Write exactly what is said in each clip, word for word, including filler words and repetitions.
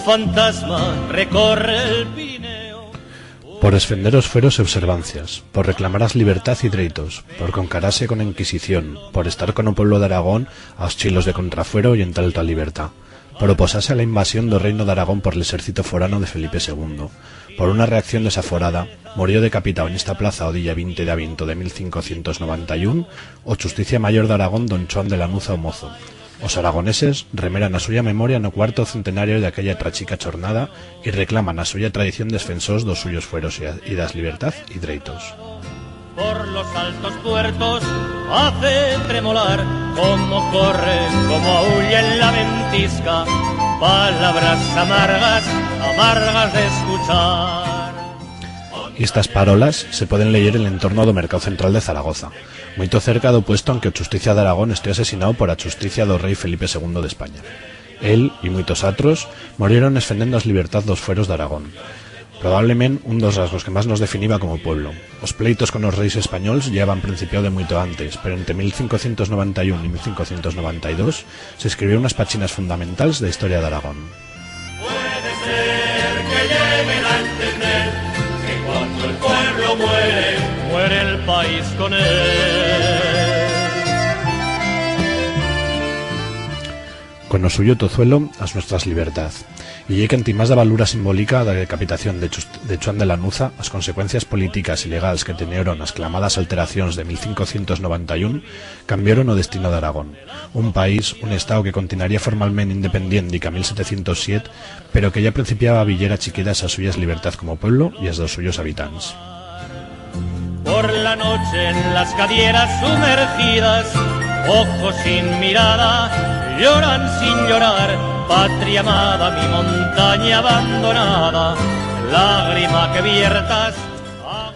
Fantasma recorre el Pirineo. Por esfender os fueros y observancias, por reclamar as libertaz y dreitos, por concarar-se con a Inquisición, por estar con o pueblo d'Aragón a os chilos de contrafuero y ent'a alta libertá, por oposar-se a la invasión d'o Reino d'Aragón por l'esercito forano de Felipe segundo, por una reacción desaforada, morió decapitau en esta plaza o día vinte d'aviento de mil cincocientos noventa y un o Chusticia Mayor d'Aragón don Chuan de Lanuza o Mozo. Os aragoneses remeran a suya memoria n'o cuarto centenario d'aquella trachica chornada y reclaman a suya tradición defensors d'os suyos fueros y a, y d'as libertaz y dreitos. Por los altos puertos hace tremolar, como corre, como aúlla en la ventisca, palabras amargas, amargas de escuchar. Y estas parolas se pueden leyer en l'entorno d'o Mercau Central de Zaragoza, muito cerca d'o puesto en que o Chusticia d'Aragón estió asesinau por a Chusticia d'o rei Felipe segundo d'España. Él y muitos atros morieron esfendendo as libertaz d'os fueros d'Aragón. Probablement un d'os rasgos que mas nos definiba como pueblo. Os pleitos con os reis espanyols ya heban principiau de muito antes, pero ente mil cincocientos noventa y un y mil cincocientos noventa y dos s'escribió unas pachinas fundamentals d'a historia d'Aragón. Puede ser que lleguen a entender que cuando el pueblo muere, muere el país con él. Con o suyo tozuelo, as nuestras libertaz. Y ye que antimás d'a valura simbolica d'a decapitación de Chust-, de Chuan de Lanuza, as consecuencias politicas y legals que tenieron as clamadas alteracions de mil cincocientos noventa y un cambiaron o destino d'Aragón, un país, un estau que continuaría formalment independient dica mil setecientos siet, pero que ya principiaba a viyer achiquidas as suyas libertaz como pueblo y as d'os suyos habitants. Por la noche en las cadieras sumergidas, ojos sin mirada, lloran sin llorar, patria amada, mi montaña abandonada, lágrima que viertas, agua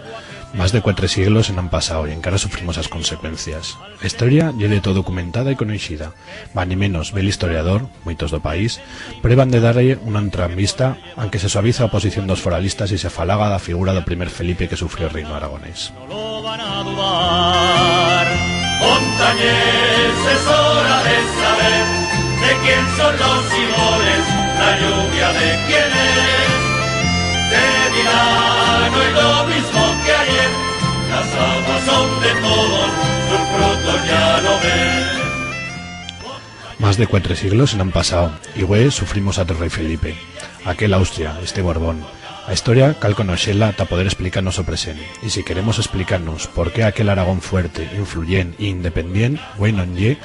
que... Más de cuatre sieglos se n'han pasau y encara sufrimos as consecuencias. A historia ye de tot documentada y conoixida. Manimenos, bel historiador, muitos d'o país, preban de dar-ie una antra vista, anque se suaviza a oposición d'os foralistas y se afalaga d'a figura d'o primer Felipe que sufrió o reino aragonés. No lo van a dudar. Montañés, es hora de saber de quién son los sigones, la lluvia de quién es. Te dirán hoy lo mismo que ayer, las aguas son de todos, sus frutos ya lo ves. Más de cuatre sieglos se n'han pasau, y hue sufrimos atro rei Felipe, aquel Austria, este Borbón. A historia cal conoixer-la ta poder explicar-nos o present, y si queremos explicar-nos por qué aquel Aragón fuerte, influyent y independient hue no'n ye,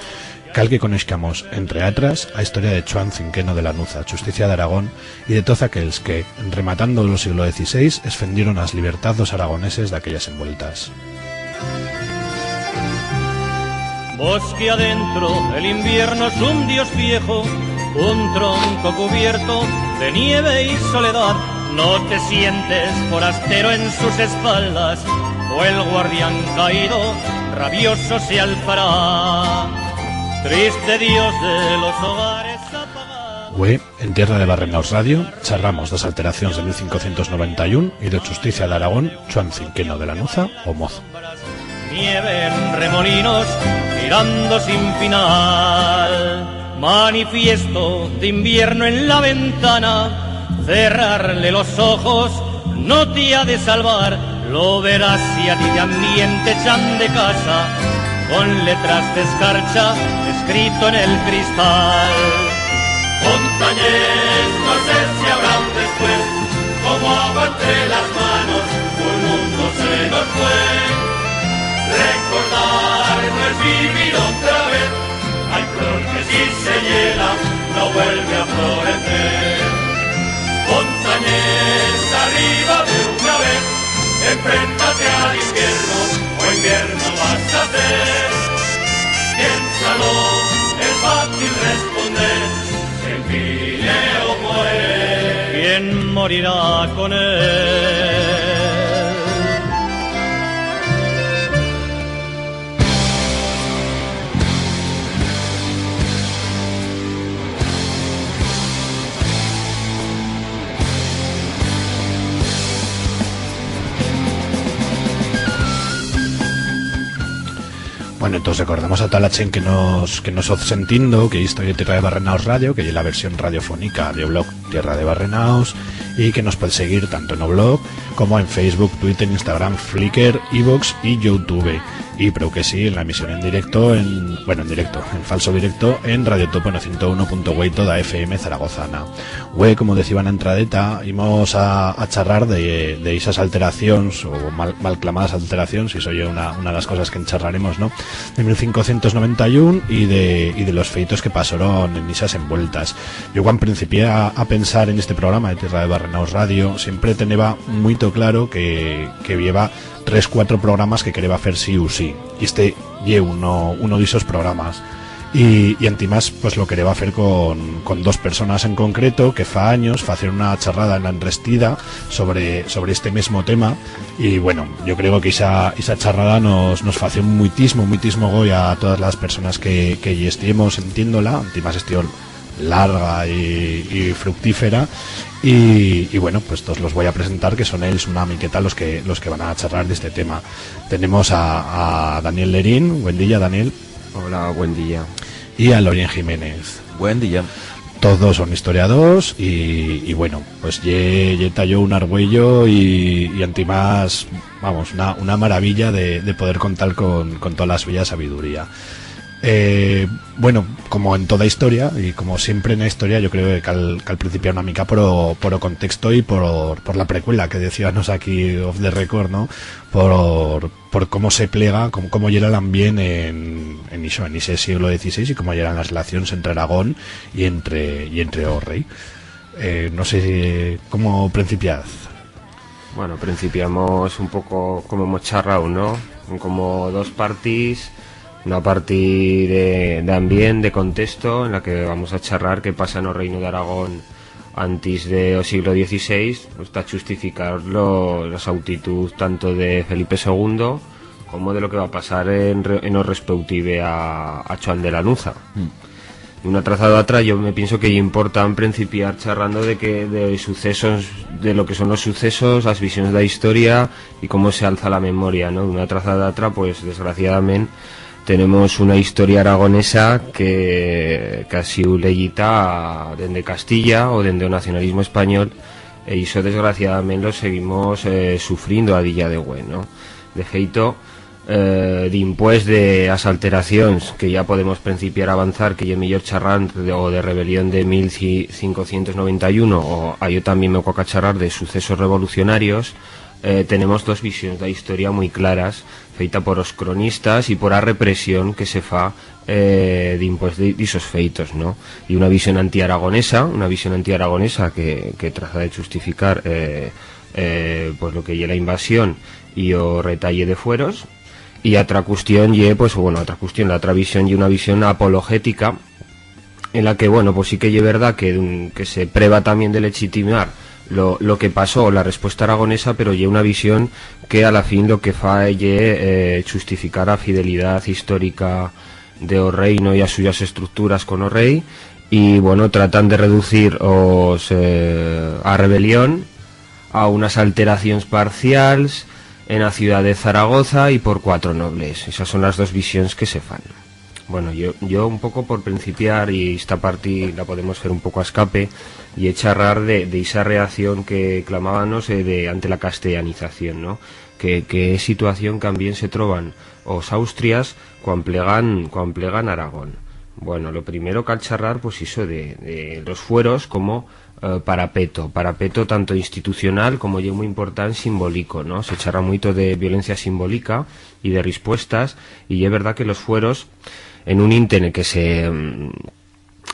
cal que conoixcamos, entre atras, a historia de Chuan cinqueno de Lanuza, Chusticia d'Aragón, y de toz aquels que, rematando lo sieglo deciséis, esfendieron as libertaz d'os aragoneses d'aquellas envueltas. Bosque adentro, el invierno es un dios viejo, un tronco cubierto de nieve y soledad. No te sientes forastero en sus espaldas, o el guardián caído rabioso se alzará. Triste dios de los hogares apagados. Hue, en tierra de Barrenaus Radio, charramos d'as alteracions de mil cincocientos noventa y un y d'o Chusticia d'Aragón, Chuan cinqueno de Lanuza o Mozo. Nieve en remolinos, mirando sin final. Manifiesto de invierno en la ventana, cerrarle los ojos no te ha de salvar. Lo verás si a ti también te echan de casa, con letras de escarcha escrito en el cristal. Montañés, no sé si habrá un después, como agua entre las manos, un mundo se nos fue. Recordar no es vivir otra vez, hay flor que si se hiela no vuelve a florecer. Montañés, arriba de una vez, enfréntate al invierno, o invierno vas a ser. Piénsalo, es fácil responder, el fideo muere. ¿Quién morirá con él? Bueno, entón recordamos a toda la chent que nos, que nos oz sentindo que isto ye Tierra de Barrenaos Radio, que ye la versión radiofonica de o blog Tierra de Barrenaos, y que nos podez seguir tanto en o blog como en Facebook, Twitter, Instagram, Flickr, iVoox y YouTube. Y prou que sí, en la emisión en directo, en, bueno, en directo, en falso directo, en Radiotopo en o ciento uno punto cuatro da F M zaragozana. Hue, como deciba en la entradeta, imos a, a charrar de, de esas alteracions, o mal, mal clamadas alteracions, y eso ye una, una de las cosas que en charraremos, no? De mil cincuecientos noventa y uno y de, y de los feitos que pasaron en esas envueltas. Yo, cuando principié a, a pensar en este programa de Tierra de Barrenaos Radio, siempre teneba muito claro que, que hubieba tres, cuatro programas que quereba fer sí u sí. Y este ye uno, uno de esos programas. Y, y antimás, pues, lo quereba fer con, con dos personas en concreto que fa anyos facieron una charrada en la Enrestida sobre, sobre este mismo tema. Y, bueno, yo creo que esa, esa charrada nos, nos fació muitismo, muitismo goi a todas las personas que, que i estiemos sintiendo-la. Antimás estió larga y, y fructífera. Y, y, bueno, pues tos los voi a presentar, que son ells una miqueta los que, los que van a charrar de este tema. Tenemos a, a Daniel Lerín. Buen día, Daniel. Hola, buen día. Y a Lorien Jiménez. Buen día. Tos dos son historiadors y, y, bueno, pues ye, ye ta yo un argüello y, y antimás, vamos, una, una maravilla de, de poder contar con, con toda la suya sabiduría. Eh, bueno, como en toda historia, y como siempre en la historia, yo creo que cal, cal principiar una mica por o, por o contexto y por, por la precuela que decíbanos aquí off the record, no? Por, por cómo se plega, cómo, cómo yera l'ambient en, en ixo, en ixe sieglo dieciséis y cómo yeran las relacions entre Aragón y entre, y entre o rei. Eh, no sé si, cómo principiaz. Bueno, principiamos un poco como hemos charrau, no? Como dos partis, una parti de, d'ambient, de contexto, en la que vamos a charrar qué pasa en o Reino d'Aragón antis de o sieglo dieciséis, pues, ta chustificar lo, la sautitud tanto de Felipe segundo como de lo que va pasar en re-, en o respeutive a, a Chuan de Lanuza. D'una traza a d'atra, yo me pienso que ye important principiar charrando de que, de sucesos, de lo que son los sucesos, las visiones de la historia y cómo se alza la memoria, no? D'una traza a d'atra, pues, desgraciadament, tenemos una historia aragonesa que, que ha siu leyita dende Castilla o dende o nacionalismo español, e ixo, desgraciadament, lo seguimos, eh, sufrindo a día de hue, no? De feito, eh, dimpués de as alteracions que ya podemos principiar a avanzar, que ye millor charrant de, o de rebelión de mil cincuecientos noventa y uno, o a yo también me toca charrar de sucesos revolucionarios, eh, tenemos dos visions de la historia muy claras, feita por os cronistas y por a represión que se fa, eh, dimpués de, d'ixos feitos, no? Y una visión antiaragonesa, una visión antiaragonesa que, que traza de justificar, eh, eh, pues, lo que ye la invasión y o retalle de fueros. Y atra cuestión ye, pues, bueno, atra cuestión, la atra visión ye una visión apologética, en la que, bueno, pues sí que ye verdad que, que se preba también de legitimar lo, lo que pasó, la respuesta aragonesa, pero ye una visión que a la fin lo que fa ye, eh, justificar a fidelidat historica de o reino y as suyas estructuras con o rei, y, bueno, tratan de reducir os, eh, a rebelión a unas alteracions parcials en a ciudat de Zaragoza y por cuatro nobles. Esas son las dos visions que se fan. Bueno, yo, yo un poco por principiar, y esta parti la podemos fer un poco a escape, y es charrar de, de ixa reacción que clamábanos, eh, de, ante la castellanización, no? Que, que situación que también se troban os austrias cuan plegan, cuan plegan Aragón. Bueno, lo primero cal charrar, pues, ixo de, de los fueros como, eh, parapeto, parapeto tanto institucional como ye muy important simbolico, no? Se charra muito de violencia simbolica y de rispuestas, y ye verdad que los fueros, en un inte en el que se, mm,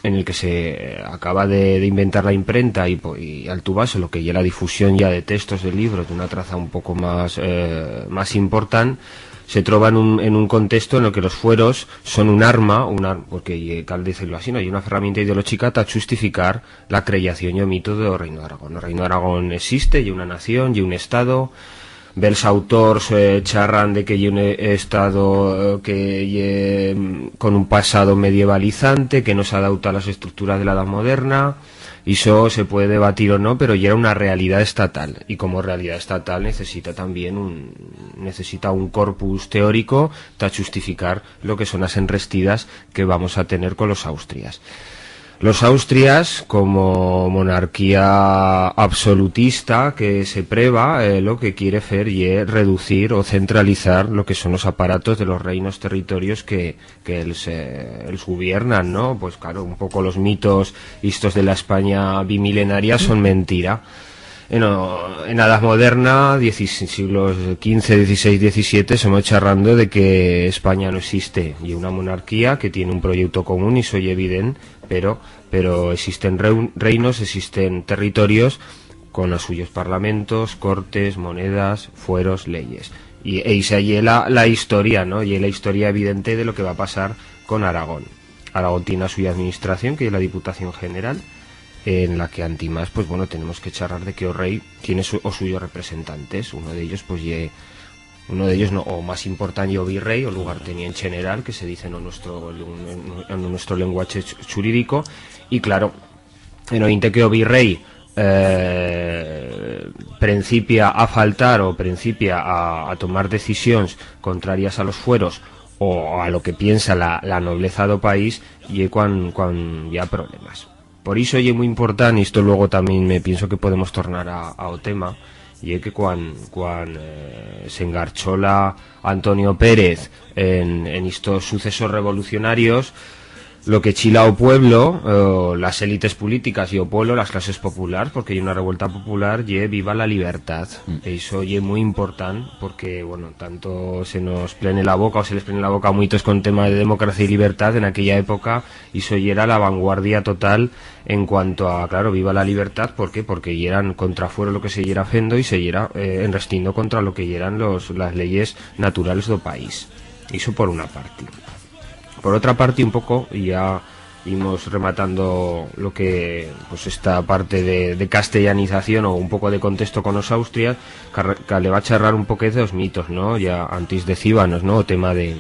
en el que se, eh, acaba de, de inventar la imprenta y po-, y altubaso lo que ye la difusión ya de textos, de libros, d'una traza un poco más, eh, más important, se troba en un, en un contexto en el que los fueros son un arma, un ar-, porque ye, cal decirlo así, no? Ye una ferramienta ideologica ta justificar la creación y o mito de o Reino d'Aragón. O Reino d'Aragón existe, ye una nación, ye un estado, bels autors, eh, charran de que ye un, eh, estado, eh, que ye, mm, con un pasado medievalizante, que no s'adapta a las estructuras de la Edat Moderna, Ixo se puede debatir o no, pero yera una realidat estatal, y como realidat estatal necesita también un, necesita un corpus teorico ta chustificar lo que son as enrestidas que vamos a tener con los Austrias. Los Austrias, como monarquía absolutista que se preba, eh, lo que quiere fer ye reducir o centralizar lo que son los aparatos de los reinos territorios que, que els, eh, els gubiernan, no? Pues claro, un poco los mitos, istos de la España bimilenaria, son mentira. En, o, en Edat Moderna, dieci-, siglos quince, dieciséis, diecisiete, somos charrando de que España no existe. Ye una monarquía que tiene un proyecto común, ixo ye evident, pero, pero existen reu-, reinos, existen territorios con os suyos parlamentos, cortes, monedas, fueros, leyes. Y, e ixa ye la, la historia, no? Ye la historia evidente de lo que va a pasar con Aragón. Aragón tiene a suya administración, que ye la Diputación General, en la que antimás, pues bueno, tenemos que charrar de que o rei tiene su, os suyos representantes. Uno de ellos, pues, ye, uno de ellos, no, o más important, ye o virrei, o lugarteniente general, que se dice en o nuestro, en o nuestro lenguache chu-, churídico. Y claro, en o inte que o virrei, eh, prencipia a faltar o prencipia a, a tomar decisions contrarias a los fueros o a lo que piensa la, la nobleza d'o país, ye cuan, cuan i ha problemas. Por ixo ye muy important, y esto luego tamién me pienso que podemos tornar a, a o tema, ye que cuan, cuan, eh, s'engarchola Antonio Pérez en, en estos sucesos revolucionarios, lo que chila o pueblo, eh, las élites políticas y o pueblo, las clases populars, porque ye una revuelta popular, ye viva la libertad. Mm. E ixo ye muy important, porque, bueno, tanto se nos plene la boca o se les plene la boca a muitos con tema de democracia y libertad, en aquella época ixo yera la vanguardia total en cuanto a, claro, viva la libertad, ¿por qué? Porque yeran contrafuero lo que se yera fendo y se yera, eh, enrestindo contra lo que yeran los, las leyes naturales d'o país. Ixo por una parte. Por otra parte, un poco, y ya imos rematando lo que, pues, esta parte de, de castellanización o un poco de contexto con os Austrias, carre-, caleba charrar un poquet de os mitos, ¿no? Ya antis decíbanos, ¿no? O tema de,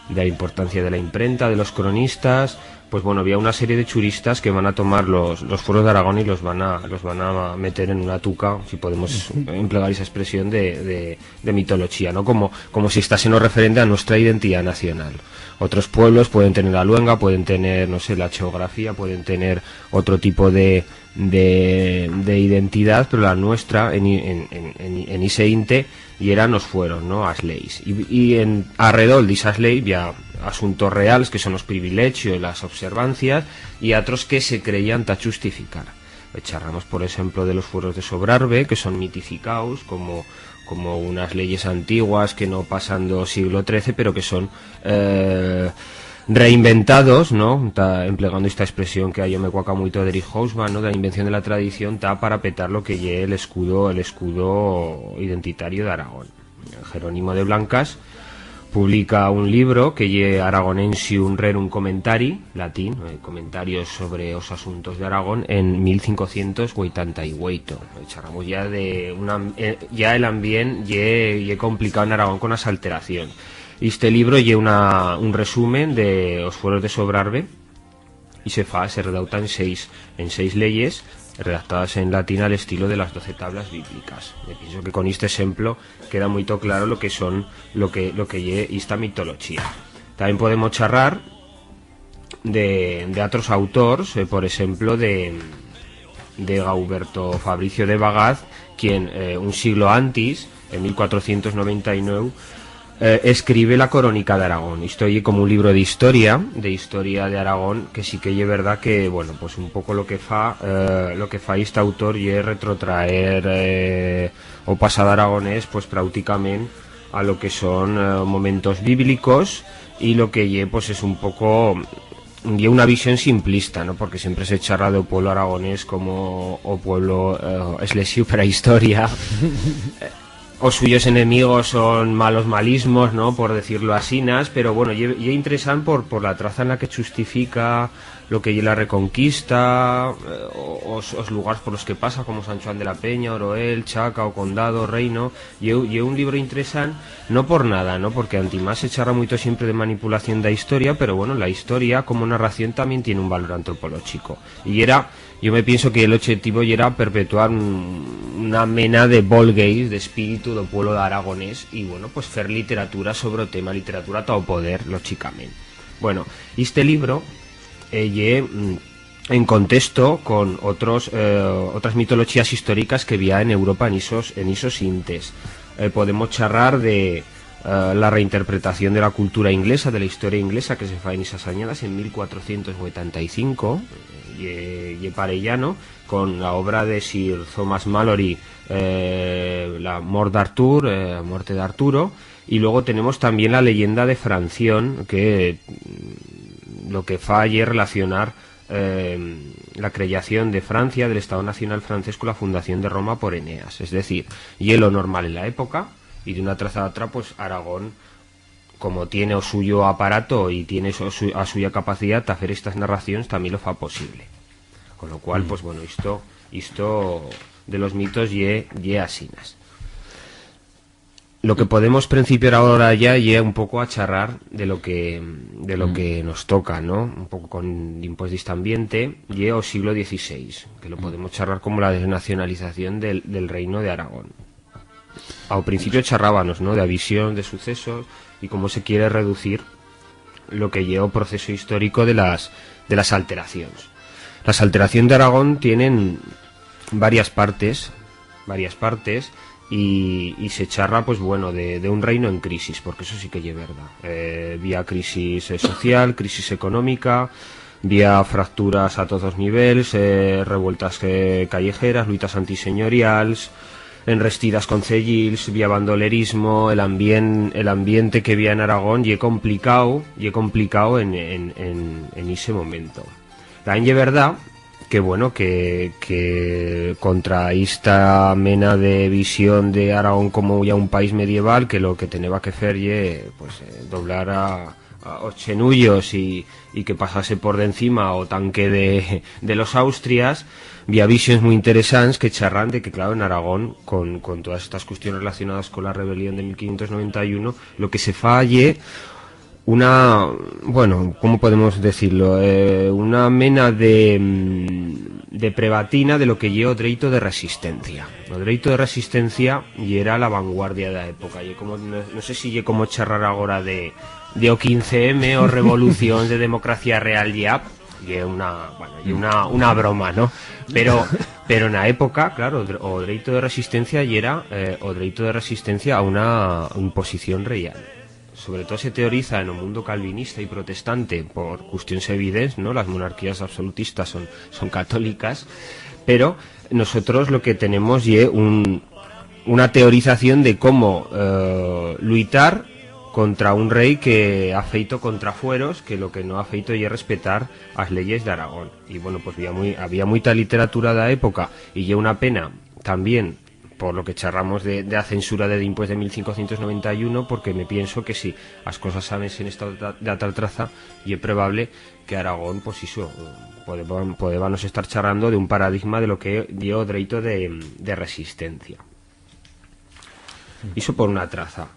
de la importancia de la imprenta, de los cronistas, pues bueno, había una serie de churistas que van a tomar los, los fueros d'Aragón y los van a, los van a meter en una tuca, si podemos emplegar esa expresión, de, de, de mitolochía, ¿no? Como, como si estasen o referente a nuestra identidad nacional. Otros pueblos pueden tener la luenga, pueden tener, no sé, la cheografía, pueden tener otro tipo de, de, de identidad, pero la nuestra en, i-, en, en, en, en ixe inte yeran os fueros, ¿no? As leis. Y, y en arredol d'ixas leis había asuntos reals, que son os privilegios, las observancias, y atros que se creían ta chustificar. Eh, charramos, por exemplo, de los fueros de Sobrarbe, que son mitificaus como, como unas leyes antiguas que no pasan d'o siglo trece, pero que son, eh, reinventados, ¿no? Ta, emplegando esta expresión que a yo me cuaca muito d'Erich Hobsbawm, ¿no? De la invención de la tradición, ta parapetar lo que ye el escudo, el escudo identitario d'Aragón. Jerónimo de Blancas publica un libro que ye Aragonensium Rerum Commentari, latín, eh, Comentarios sobre os Asuntos de Aragón, en mil cincocientos hueitanta y hueito. Charramos ya de una, eh, ya el ambient ye, ye complicado en Aragón con as alteracions. Este libro ye una, un resumen de os fueros de Sobrarbe, y se fa, se redauta en seis, en seis leyes redactadas en latín al estilo de las doce tablas bíblicas. Me pienso que con este exemplo queda muito claro lo que son, lo que, lo que ye esta mitolochía. También podemos charrar de, de atros autors, eh, por exemplo, de, de Gauberto Fabricio de Bagaz, quien, eh, un siglo antis, en mil cuatrocientos noventa y nueu, eh, escribe la Coronica d'Aragón. Isto ye como un libro de historia, de historia de Aragón, que sí que ye verdat que, bueno, pues un poco lo que fa, eh, lo que fa este autor ye retrotraer, eh, o pasado aragonés, pues, prauticament a lo que son, eh, momentos bíblicos, y lo que ye, pues, es un poco, ye una visión simplista, ¿no? Porque siempre se charra d'o pueblo aragonés como o pueblo, eh, eslesiu per a historia. Os suyos enemigos son malos malismos, no? Por decir-lo asinas, pero, bueno, ye, ye interesant por, por la traza en la que chustifica lo que ye la Reconquista, eh, o, os, os lugars por los que pasa, como San Chuan de la Penya, Oroel, Chaca, o Condado, Reino. Ye, ye un libro interesant, no por nada, no? Porque antimás se charra muito siempre de manipulación d'a historia, pero, bueno, la historia como narración tamién tiene un valor antropolochico. Y yera, yo me pienso que l'ochetivo yera perpetuar un, una mena de volgeis, d'espíritu d'o pueblo d'aragonés, y, bueno, pues, fer literatura sobre o tema, literatura ta o poder, lochicament. Bueno, este libro, eh, ye, mm, en contexto con otros, eh, otras mitolochías historicas que bi ha en Europa en ixos, en ixos intes. Eh, podemos charrar de, eh, la reinterpretación de la cultura inglesa, de la historia inglesa que se fa en ixas anyadas, en mil cuatrocientos huetanta y cinco, eh, ye, ye parellano, con la obra de Sir Thomas Malory, eh, La mort d'Artur, eh, Muerte de Arturo, y luego tenemos también la leyenda de Francion, que, mm, lo que fa ye relacionar, eh, la creación de Francia, del Estado Nacional francés, con la fundación de Roma por Eneas. Es decir, ye lo normal en la época, y d'una traza a otra, pues, Aragón, como tiene o suyo aparato y tiene o su-, a suya capacidad ta fer estas narracions, tamién lo fa posible. Con lo cual, mm, pues, bueno, isto, isto de los mitos ye, ye asinas. Lo que podemos prencipiar agora ya ye un poco a charrar de lo que, de lo, mm, que nos toca, no? Un poco con, dimpués d'iste ambiente, ye o siglo dieciséis, que lo, mm, podemos charrar como la desnacionalización del, del Reino de Aragón. Ao principio charrábanos, no? De a visión, de sucesos y cómo se quiere reducir lo que ye o proceso historico de las, de las alteracions. Las alteracions d'Aragón tienen varias partes, varias partes, y, y se charra, pues, bueno, de, de un reino en crisis, porque eso sí que ye verdat. Eh, bi ha crisis, eh, social, crisis economica, bi ha fracturas a toz os nivels, eh, revueltas, eh, callejeras, luitas antisenyorials, enrestidas conceyils, bi ha bandolerismo, el ambient-, el ambiente que bi ha en Aragón ye complicau, ye complicau en, en, en, en ixe momento. Tamién ye verdat que, bueno, que, que contra ista mena de visión de Aragón como ya un país medieval, que lo que teneba que fer ye, pues, eh, doblar a, a os chenullos y, y que pasase por dencima o tanque de, de los Austrias, bi ha visions muy interesants que charran de que, claro, en Aragón, con, con todas estas cuestiones relacionadas con la rebelión de mil quinientos noventa y uno, lo que se fa ye una, bueno, ¿cómo podemos decirlo? Eh, una mena de, mm, de prebatina de lo que ye o dreito de resistencia. O dreito de resistencia yera la vanguardia de la época. Ye como, no, no sé si ye como charrar agora de, de o quince M o revolución de democracia real ya. Ye una, bueno, ye una, una broma, no? Pero, pero en la época, claro, o dre-, o dreito de resistencia yera, eh, o dreito de resistencia a una imposición real. Sobre todo se teoriza en o mundo calvinista y protestante por cuestions evidents, no? Las monarquías absolutistas son, son católicas, pero nosotros lo que tenemos ye un, una teorización de cómo, eh, luitar contra un rei que ha feito contrafueros, que lo que no ha feito ye respetar as leyes d'Aragón. Y, bueno, pues había muy, había muita literatura d'a época, y ye una pena también por lo que charramos de, de a censura de dimpués de mil cincuecientos noventa y uno, porque me pienso que si as cosas han hecho en esta, de a tal traza, ye probable que Aragón, pues ixo, eh, podeba-, podébanos estar charrando de un paradigma de lo que ye o dreito de, de resistencia. Ixo por una traza.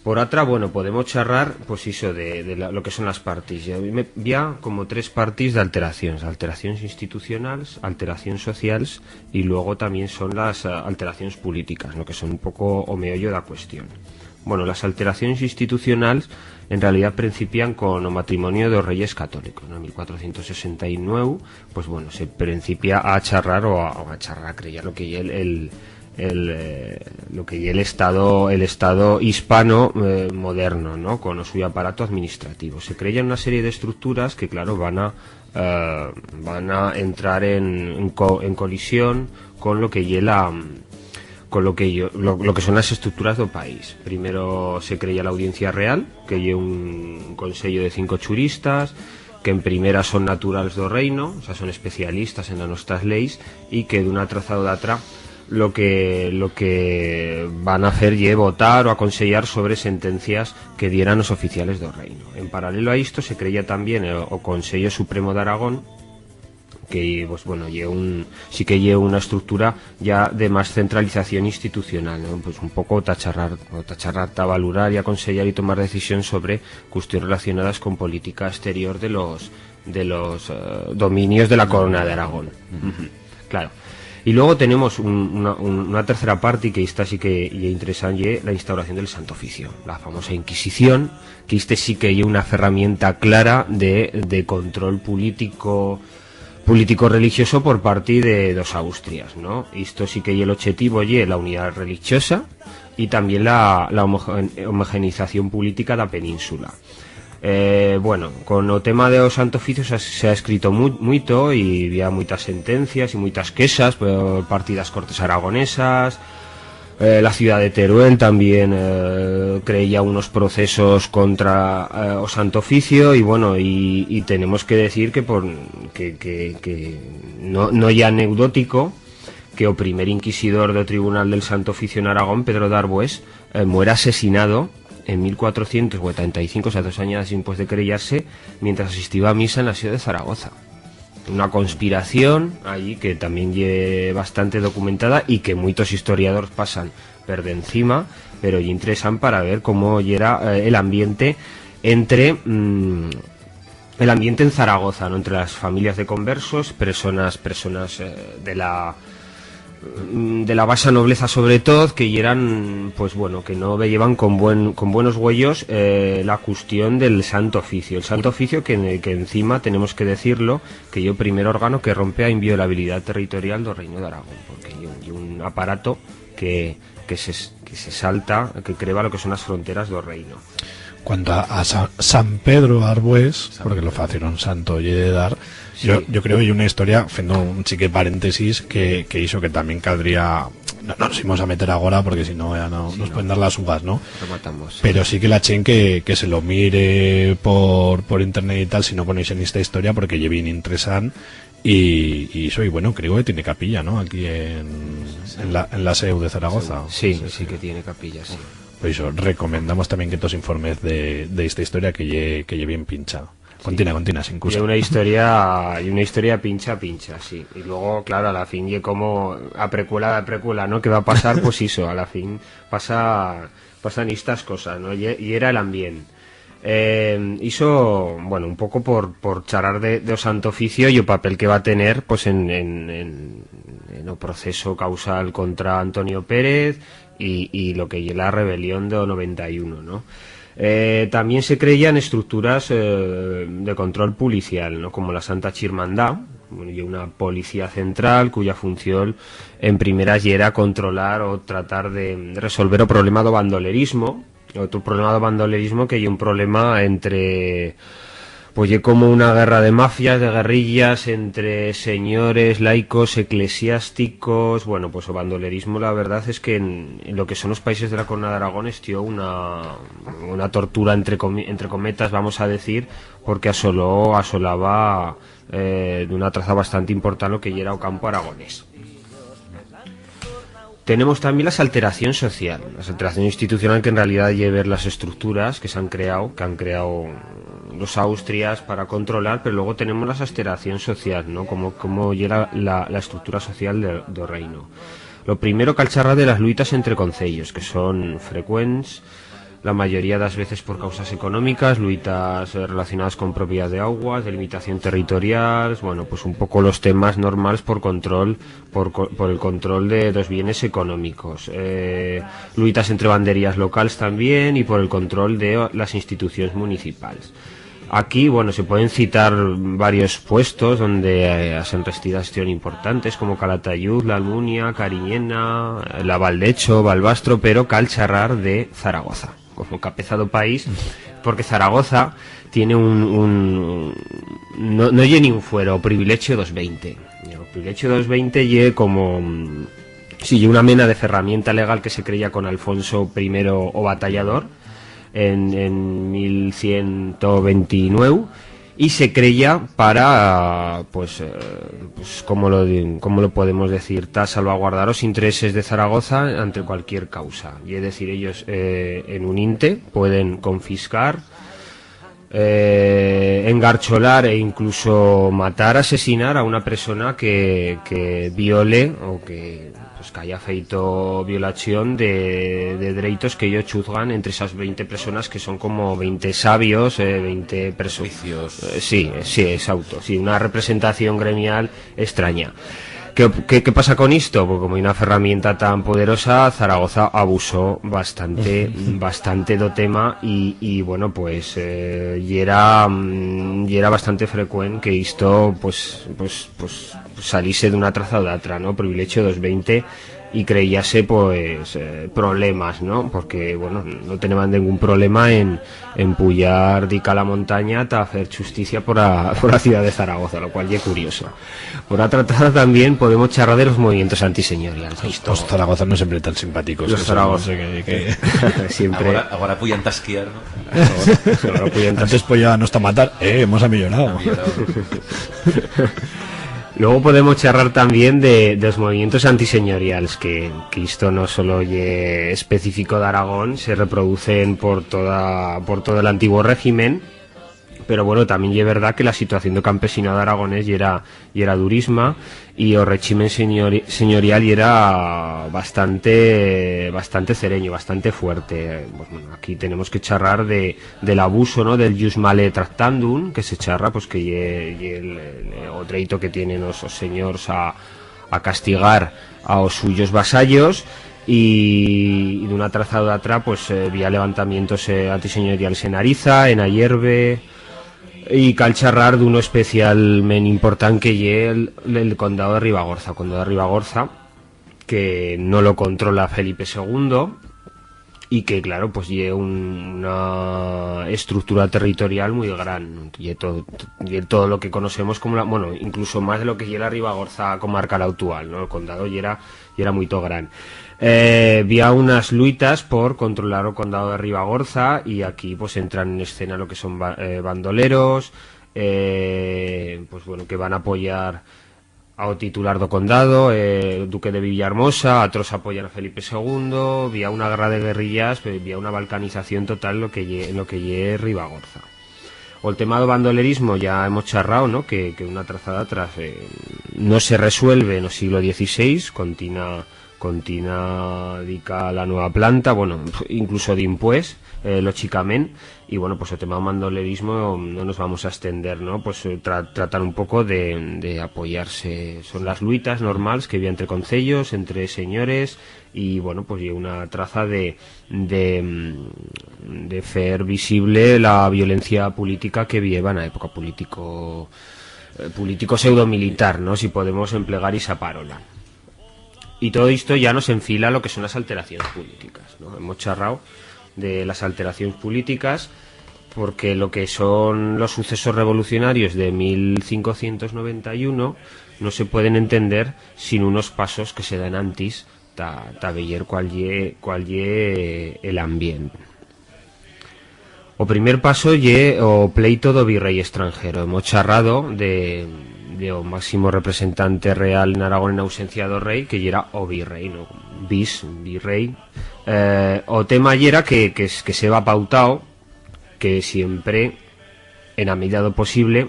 Por atra, bueno, podemos charrar, pues, ixo de, de la, lo que son las partis. Ya me, bi ha como tres partis d'alteracions. Alteracions institucionals, alteracions socials y luego tamién son las, eh, alteracions políticas, no? Que son un poco o meollo d'a cuestión. Bueno, las alteracions institucionals en realidat prencipian con o matrimonio d'os Reyes Católicos, no? En mil cuatrocientos sesenta y nueu, pues, bueno, se prencipia a charrar o a, o a charrar, a crear lo que ye el, el, el, eh, lo que ye el Estado, el Estado hispano, eh, moderno, no? Con o suyo aparato administrativo. Se crean una serie d'estructuras que, claro, van a, eh, van a entrar en, en co-, en colisión con lo que ye la, con lo que yo, lo, lo que son las estructuras d'o país. Primero se crea la Audiencia Real, que ye un consello de cinco churistas, que en primera son naturals d'o reino, o sea, son especialistas en las nostras leis, y que d'una traza o d'atra, lo que, lo que van a fer ye votar u aconsellar sobre sentencias que dieran os oficiales d'o reino. En paralelo a isto, se creya tamién o, o Consello Supremo d'Aragón, que, pues, bueno, ye un, sí que ye una estructura ya de mas centralización institucional, no? Pues un poco ta charrar, o ta charrar, ta valorar y aconsellar y tomar decisions sobre custions relacionadas con política exterior de los, de los, eh, dominios de la Corona d'Aragón. Ujú. Claro. Y luego tenemos un, una, un, una tercera parte que esta sí que ye interesant, ye la instauración del Santo Oficio, la famosa Inquisición, que este sí que ye una ferramienta clara de, de control político, político-religioso por parte de, d'os Austrias, no? Isto sí que ye l'obchetivo, ye la unidat religiosa y tamién la, la homogen-, homogenización política d'a península. Eh, bueno, con o tema d'o Santo Oficio se ha, se ha escrito mu-, muito y había muitas sentencias y muitas quexas por parte d'as Cortes Aragonesas. Eh, la ciudat de Teruel tamién, eh, creya unos procesos contra, eh, o Santo Oficio y, bueno, y, y tenemos que decir que por, que, que, que no, no ye anecdotico que o primer inquisidor d'o Tribunal del Santo Oficio en Aragón, Pedro d'Arbués, eh, muera asesinado en mil cuatrocientos cuatanta y cinco, o sea, dos añadas dimpués de querellar-se, mientras asistiba a misa en la sieu de Zaragoza. Una conspiración allí que tamién ye bastante documentada y que muitos historiadors pasan per d'encima, pero ye interesant para ver cómo yera, eh, el ambiente entre, mm, el ambiente en Zaragoza, no? Entre las familias de conversos, personas, personas, eh, de la, mm, de la baxa nobleza sobre tot, que yeran, pues bueno, que no veyeban con buen, con buenos uellos, eh, la custión del Santo Oficio. El Santo Oficio que, que encima, tenemos que decirlo, que ye o primer órgano que rompe a inviolabilidat territorial d'o Reino d'Aragón, porque ye un, ye un aparato que, que se, que se salta, que creba lo que son as fronteras d'o reino. Cuanto a, a Sa-, San Pedro Arbués, porque lo facieron santo, ye de dar, yo, yo creo que ye una historia, fendo un chique paréntesis, que, que ixo que tamién caldría, no, no nos imos a meter agora, porque si no ya no, nos pueden dar las uvas, no? Rematamos, sí. Pero sí que la chent que, que se lo mire por, por internet y tal, si no coneixen esta historia, porque ye bien interesant, y, y ixo, y bueno, creo que tiene capilla, no? Aquí en, en la, en la seu de Zaragoza. Sí, sí que tiene capilla, sí. Por ixo, recomendamos tamién que tos informez de, de esta historia que ye, que ye bien pincha. Continúa, continúa, sin cusa. Ye una historia, ye una historia pincha, pincha, sí. Y luego, claro, a la fin ye como a precuela, a precuela, no? ¿Qué va a pasar? Pues ixo, a la fin pasa, pasan estas cosas, no? Y, y era el ambiente. Eh, ixo, bueno, un poco por, por charrar de, de o Santo Oficio y o papel que va a tener, pues, en, en, en, en o proceso causal contra Antonio Pérez y, y lo que ye la rebelión d'o noventa y uno, no? Eh, tamién se creyan estructuras, eh, de control policial, no? Como la Santa Chirmandá, bueno, ye una policía central cuya función en primeras yera controlar o tratar de resolver o problema d'o bandolerismo. Otro problema d'o bandolerismo que ye un problema entre, pues, ye como una guerra de mafias, de guerrillas, entre senyores, laicos, eclesiásticos. Bueno, pues o bandolerismo, la verdad es que en, en lo que son os países de la Corona d'Aragón estió una, una tortura entre comi-, entre cometas, vamos a decir, porque asoló, asolaba, eh, d'una traza bastante important lo que yera o campo aragonés. Tenemos tamién las alteracions social, las alteracions institucional, que en realidat ye ver las estructuras que s'han creau, que han creau los Austrias para controlar, pero luego tenemos las alteracions social, no? Como, como yera la, la estructura social de, d'o reino. Lo primero, cal charrar de las luitas entre concellos, que son frecuents, la mayoría d'as veces por causas economicas, luitas, eh, relacionadas con propiedad de augas, delimitación territorial, bueno, pues un poco los temas normals por control, por co-, por el control de, d'os bienes economicos. Eh, luitas entre banderías locals tamién y por el control de las institucions municipals. Aquí, bueno, se pueden citar varios puestos donde, eh, as enrestidas son importantes, como Calatayud, la Almunia, Cariñena, la Val d'Echo, Balbastro, pero cal charrar de Zaragoza como cabeza d'o país, porque Zaragoza tiene un, un, no, no ye ni un fuero, o privilegio d'os veinte. O privilegio d'os veinte ye como, mm, sí, ye una mena de ferramienta legal que se creya con Alfonso primero o Batallador en, en mil ciento veintinueu, Y se creya para, pues, eh, pues, ¿cómo lo di-, cómo lo podemos decir? Ta salvaguardar os intereses de Zaragoza ante cualquier causa. Y es decir, ellos, eh, en un inte pueden confiscar, eh, engarcholar e incluso matar, asesinar a una persona que, que viole o que, pues, que haya feito violación de, de dereitos que ellos chuzgan entre esas veinte personas, que son como veinte sabios, eh, veinte perso-, eh, sí, eh, sí, exacto, sí, una representación gremial extraña. ¿Qué, qué, qué pasa con esto? Pues como hay una ferramienta tan poderosa, Zaragoza abusó bastante, bastante do tema y, y, bueno, pues, eh, y era, mm, y era bastante frecuente que esto, pues, pues, pues, salise d'una traza o d'atra, ¿no? Privilegio dos veinte y creyase, pues, eh, problemas, ¿no? Porque, bueno, no tenían ningún problema en, en puyar dica la montaña ta hacer justicia por a, por a ciudad de Zaragoza, lo cual ye curioso. Por otra traza también podemos charrar de los movimientos antiseñorials. Los, los zaragozas no siempre tan simpáticos. Los zaragozas, no sé qué, qué. Siempre. Ahora, ahora puyan tasquiar, ¿no? Ahora, ahora puyan tas- Antes podía no estar matar. Eh, hemos amillorado. Amillorado. Luego podemos charrar también de, de los movimientos antiseñorials, que, que esto no solo ye específico de Aragón, se reproducen por toda, por todo el antiguo régimen, pero bueno, también ye verdad que la situación de campesino de aragonés yera, yera durisma y o régimen señori-, señorial yera bastante, bastante cereño, bastante fuerte. Pues bueno, aquí tenemos que charrar de, del abuso, ¿no? Del jus male tractandum, que se charra, pues que ye, ye el, el, o dreito que tienen os, os señors a, a castigar a os suyos vasallos, y, y d'una traza o d'atra, pues, eh, bi ha levantamientos, eh, antiseñorials en Ariza, en Ayerbe, y cal charrar d'uno especialment important que ye el, el condado de Ribagorza. O condado de Ribagorza, que no lo controla Felipe segundo, y que, claro, pues, ye un, una estructura territorial muy gran, ye to-, ye todo lo que conocemos como la, bueno, incluso más de lo que ye la Ribagorza comarcal actual, ¿no? El condado yera, yera muito gran. Eh, bi ha unas luitas por controlar o condado de Ribagorza, y aquí, pues, entran en escena lo que son ba-, eh, bandoleros, eh, pues, bueno, que van a apoyar ao titular do condado, eh, duque de Villahermosa, atros apoyan a Felipe segundo, bi ha una guerra de guerrillas, pe-, bi ha una balcanización total lo que ye, lo que ye Ribagorza. O el tema do bandolerismo ya hemos charrao, ¿no? Que, que una traza d'atra, eh, no se resuelve en o siglo dieciséis, continua, continua dica la nueva planta, bueno, incluso dimpués, eh, lóchicament, y bueno, pues o tema do bandolerismo no nos vamos a estender, ¿no? Pues, eh, tra-, tratan un poco de, de apoyarse. Son las luitas normals que había entre concellos, entre señores, y bueno, pues ye una traza de, de, mm, de fer visible la violencia política que bi heba en a época, político, eh, político pseudomilitar, ¿no? Si podemos emplegar ixa parola. Y todo esto ya nos enfila a lo que son las alteraciones políticas, ¿no? Hemos charrao de las alteraciones políticas porque lo que son los sucesos revolucionarios de mil cincuecientos noventa y uno no se pueden entender sin unos pasos que se dan antes ta, ta veyer cuál ye, cuál ye el ambient. O primer paso ye o pleito do virrei extranjero. Hemos charrado de, de o máximo representante real en Aragón en ausencia do rei, que yera o virrei, ¿no? Vis, virrei. Eh, o tema yera que, que, que s'heba pautao que siempre, en a medida do posible,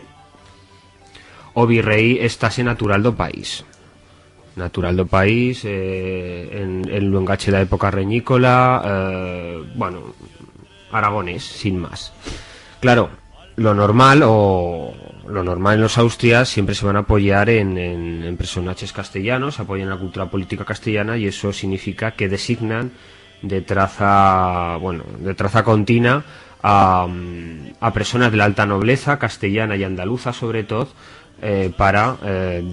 o virrei estase natural do país. Natural do país, eh, en, en luengache d'a época reñícola, eh, bueno, aragonés, sin más. Claro, lo normal, o lo normal en los Austrias siempre se van a apoyar en, en, en personaches castellanos, apoyan la cultura política castellana, y eso significa que designan de traza, bueno, de traza continua a, a personas de la alta nobleza castellana y andaluza, sobre todo, eh, para, eh,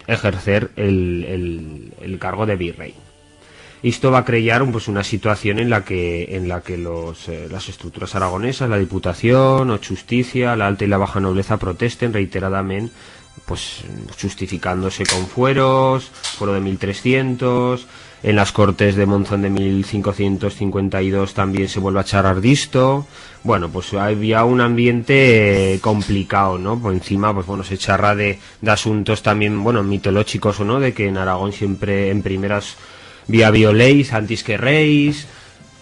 ejercer el, el, el cargo de virrei. Isto va a crear un, pues, una situación en la que, en la que los, eh, las estructuras aragonesas, la Diputación, o Chusticia, la alta y la baja nobleza protesten reiteradament, pues, chustificándose con fueros, fuero de mil trescientos, en las Cortes de Monzón de mil cincuecientos cincuenta y dos también se vuelve a charrar d'isto. Bueno, pues había un ambiente, eh, complicado, no? Por encima, pues, bueno, se charra de, de asuntos también, bueno, mitológicos o no, de que en Aragón siempre en primeras bi ha habido leis antes que reis,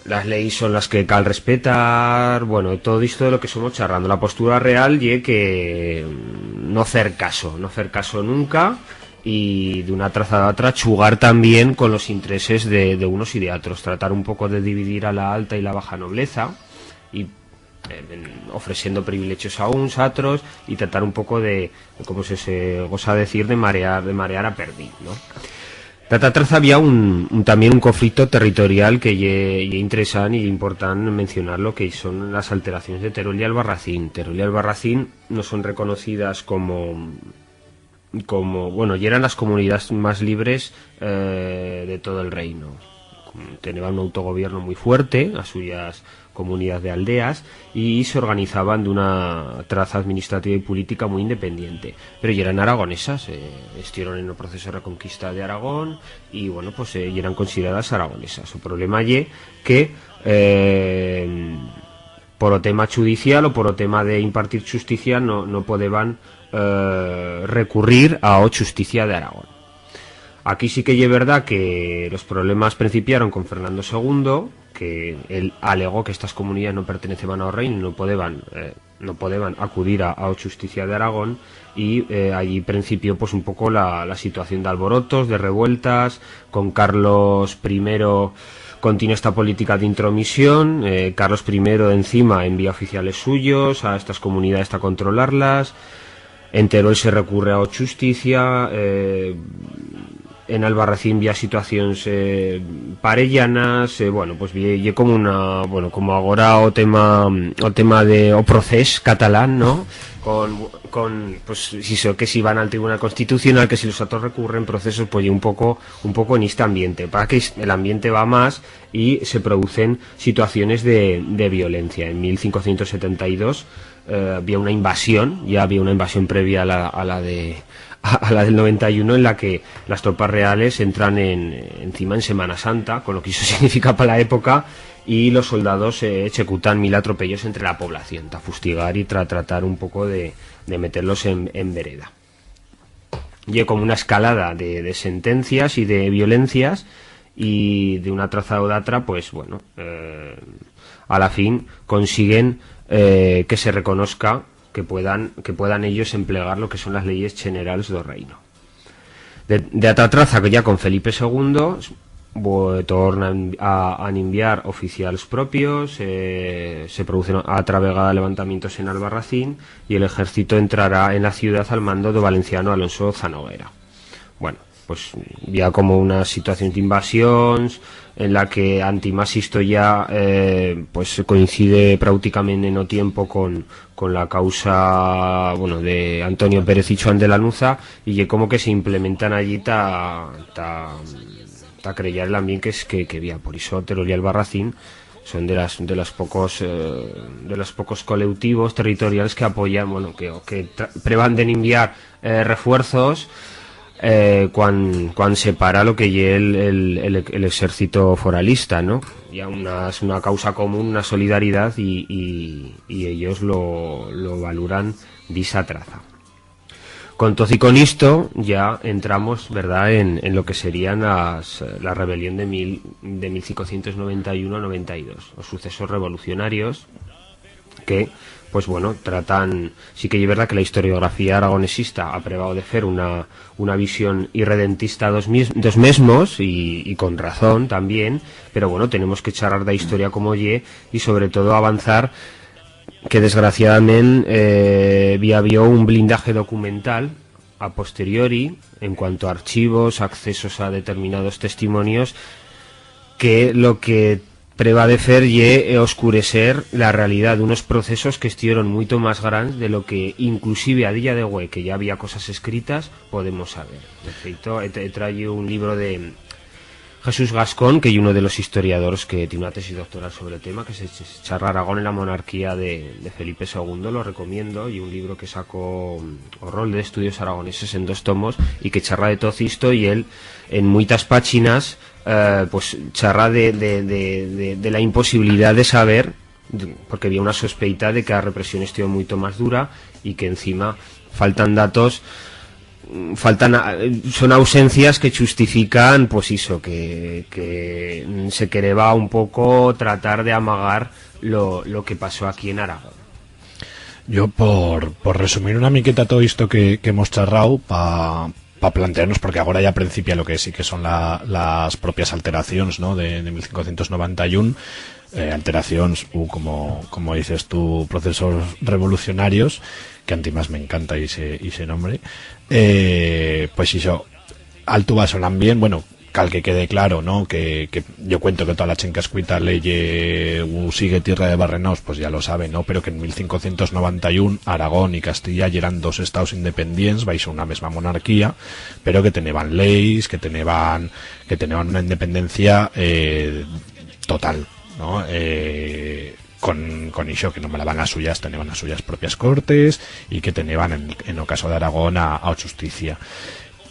las leis son las que cal respetar, bueno, todo isto de lo que somos charrando. La postura real ye que, mm, no fer caso, no fer caso nunca, y d'una traza a otra chugar también con los intereses de, de unos y de otros, tratar un poco de dividir a la alta y la baja nobleza, y, eh, en, ofreciendo privilegios a uns, a otros, y tratar un poco de, como se, se gosa decir, de marear, de marear a perdiz, no? D'atra traza había un, un, también un conflicto territorial que ye, ye interesant y important mencionar, lo que son las alteracions de Teruel y Albarracín. Teruel y Albarracín no son reconocidas como, como, bueno, yeran las comunidades más libres, eh, de todo el reino. Teneban un autogobierno muy fuerte, as suyas comunidad de aldeas, y s'organizaban d'una traza administrativa y política muy independiente. Pero yeran aragonesas, eh, estieron en el proceso de reconquista de Aragón y, bueno, pues, eh, yeran consideradas aragonesas. O problema ye que, eh, por o tema judicial o por o tema de impartir justicia no, no podeban, eh, recurrir a o Chusticia de Aragón. Aquí sí que ye verdat que los problemas principiaron con Fernando segundo, que él alegó que estas comunidades no perteneceban a o reino y no podeban, eh, no podeban acudir a, a o Chusticia de Aragón, y, eh, allí principió, pues, un poco la, la situación de alborotos, de revueltas, con Carlos primero continúa esta política de intromisión, eh, Carlos primero encima envía oficiales suyos a estas comunidades a controlarlas, en Teruel se recurre a o Chusticia, eh, en Albarracín bi ha situacions, eh, parellanas, eh, bueno, pues ye, ye como una, bueno, como agora o tema, o tema de o procés catalán, no? Con, con, pues, si so, que si van al Tribunal Constitucional, que si los otros recurren procesos, pues ye un poco, un poco en este ambiente. Para que es-, el ambiente va más y se producen situaciones de, de violencia. En mil cincuecientos setenta y dos, eh, había una invasión, ya había una invasión previa a la, a la de, a, a la del noventa y uno, en la que las tropas reales entran en, encima en Semana Santa, con lo que eso significa para la época, y los soldados, eh, ejecutan mil atropellos entre la población, ta fustigar y tra-, tratar un poco de, de meterlos en, en vereda. Ye como una escalada de, de sentencias y de violencias, y d'una traza o d'atra, pues, bueno, eh, a la fin consiguen, eh, que se reconozca que puedan, que puedan ellos emplegar lo que son las leyes generals d'o reino. De, de atra traza, que ya con Felipe segundo, bo-, tornan a, a enviar oficials propios, eh, se producen atra vegada levantamientos en Albarracín, y el ejército entrará en la ciudad al mando do valenciano Alonso Zanoguera. Bueno, pues, ya como una situación d'invasions, en la que antimás isto ya, eh, pues, coincide práuticamente en o tiempo con, con la causa, bueno, de Antonio Pérez y Chuan de Lanuza, y ye como que se implementan allí ta, ta, ta creyar el ambient que es, que, que había. Por eso Teruel y Albarracín son de las, de las pocos, eh, de los pocos coleutivos territorials que apoyan, bueno, que, que tra-, preban de enviar, eh, refuerzos, eh, cuan, cuan se para lo que ye el, el, el, el exército foralista, no? Ya una, es una causa común, una solidaridad, y, y, y ellos lo, lo valoran d'ixa traza. Con tot y con isto, ya entramos, ¿verdad?, en, en lo que serían las, la rebelión de mil, de mil cincuecientos noventa y uno a noventa y dos, los sucesos revolucionarios, que, pues bueno, tratan, sí que ye verdad que la historiografía aragonesista ha prevado de fer una, una visión irredentista d'os mis-, d'os mesmos, y, y con razón también, pero bueno, tenemos que charrar d'a historia como ye, y sobre todo avanzar que desgraciadament, eh, bi habió un blindaje documental a posteriori en cuanto a archivos, accesos a determinados testimonios, que lo que preba de fer ye, eh, oscurecer la realidat d'unos procesos que estuvieron muito más grans de lo que inclusive a día de hue, que ya había cosas escritas, podemos saber. De feito, he, he trayo un libro de, Jesús Gascón, que ye uno de los historiadors que tiene una tesis doctoral sobre el tema, que se ch-, charra Aragón en la monarquía de, de Felipe segundo, lo recomiendo, y un libro que sacó, mm, o Rol de Estudios Aragoneses, en dos tomos, y que charra de todo esto, y él, en muitas páginas, eh, pues, charra de, de, de, de, de la imposibilidad de saber, porque había una sospeita de que la represión estuvo mucho más dura y que encima faltan datos, mm, faltan, a-, son ausencias que justifican, pues, eso, que, que, mm, se quereba un poco tratar de amagar lo, lo que pasó aquí en Aragón. Yo, por, por resumir una miqueta todo esto que, que hemos charrao, pa, pa plantearnos, porque agora ya principia lo que sí que son la, las propias alteracions, no?, de, de mil cincuecientos noventa y uno, eh, alteracions, u como, como dices tú, procesos revolucionarios, que antimás m'encanta ixe, ixe nombre. Eh, pues ixo, alto va sonando bien, bueno, cal que quede claro, no?, que, que yo cuento que toda la chent que escuita leye u sigue Tierra de Barrenaos, pues ya lo sabe, no?, pero que en mil cincuecientos noventa y uno Aragón y Castilla yeran dos estados independients baixo una mesma monarquía, pero que teneban leis, que teneban, que teneban una independencia, eh, total, no?, eh, con, con ixo, que nombraban as suyas, teneban as suyas propias cortes y que teneban, en, en o caso d'Aragón, a, a justicia.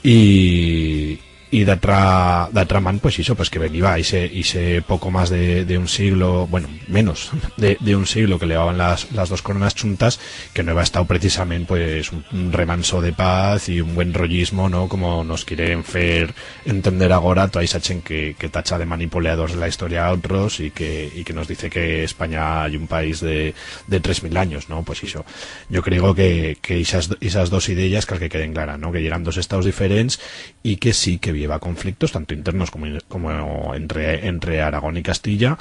Y, y d'atra, d'atra man, pues ixo, pues que veniba ixe, ixe poco más de, de un siglo, bueno, menos de, de un siglo que levaban las, las dos coronas chuntas, que no heba estau precisament, pues, un, un remanso de paz y un buen rollismo, no?, como nos quieren fer entender agora toda ixa chent que, que tacha de manipuleadors la historia a otros y que, y que nos dice que España ye un país de, de tres mil anyos, no? Pues ixo. Yo creo que, que ixas, ixas dos ideas cal que queden claras, no? Que yeran dos estados diferents y que sí que bieba conflictos, tanto internos como, como entre, entre Aragón y Castilla,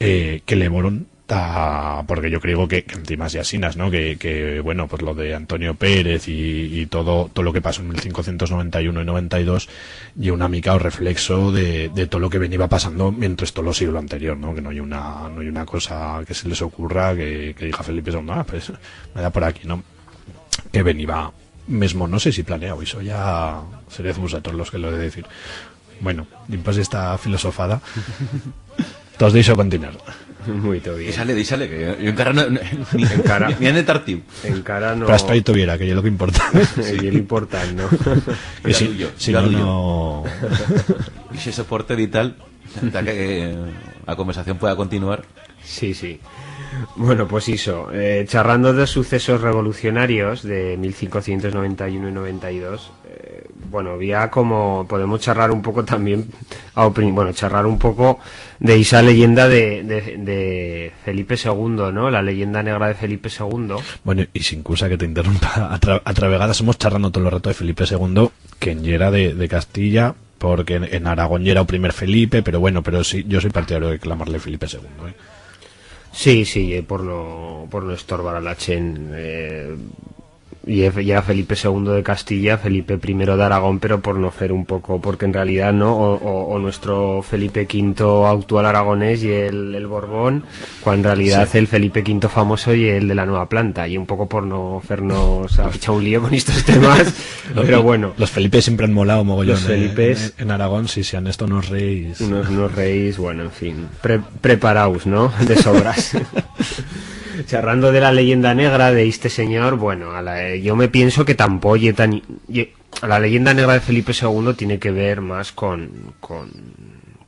eh, que levoron ta, porque yo creo que, que encima ye asinas, no? Que, que, bueno, pues lo de Antonio Pérez y, y todo, todo lo que pasó en mil cincuecientos noventa y uno y noventa y dos, ye una mica o reflexo de, de todo lo que veniba pasando mientras todo lo siglo anterior, no? Que no ye una, no ye una cosa que se les ocurra que, que diga Felipe segundo, "Ah, pues, me da por aquí", no? Que veniba mesmo, no sé si planeado, ixo ya seréz vosotros los que lo he de decir. Bueno, dimpués d'esta filosofada, tos deixo continuar. Muito bien. Díxale, díxale, que yo, yo encara no, no, ni, encara, ni, ni he entrau. Encara no. Pero hasta ahí tuviera, que ye lo que importa. Sí. Y lo important, no? Que si, yo, si yo no, yo. No. Y si soporte y tal, ta que, eh, la conversación pueda continuar. Sí, sí. Bueno, pues ixo, eh, charrando de sucesos revolucionarios de mil cincuecientos noventa y uno y noventa y dos, eh, bueno, ya como podemos charrar un poco también, a opri-, bueno, charrar un poco de esa leyenda de, de, de Felipe segundo, ¿no? La leyenda negra de Felipe segundo. Bueno, y sin cusa que te interrumpa, atra-, atra vegada somos charrando todo el rato de Felipe segundo, que en yera de, de Castilla, porque en, en Aragón yera o primer Felipe, pero bueno, pero sí, yo soy partidario de clamarle Felipe segundo, ¿eh? Sí, sí, eh, por no, por no estorbar a la chent, eh, y e-, ya Felipe segundo de Castilla, Felipe primero de Aragón, pero por no fer un poco, porque en realidad, ¿no? O, o, o nuestro Felipe quinto actual aragonés y el, el Borbón, cuando en realidad sí. El Felipe quinto famoso y el de la Nueva Planta, y un poco por no fernos a pichar un lío con estos temas, pero bueno. Los Felipes siempre han molado mogollón, los Felipes, eh, en, en Aragón, sí, sí, han estado unos reyes. Unos, unos reyes, bueno, en fin, pre-, preparaos, ¿no? De sobras. Charrando de la leyenda negra de este señor, bueno, a la, eh, yo me pienso que tampoco ye tan, ye, la leyenda negra de Felipe segundo tiene que ver más con, con,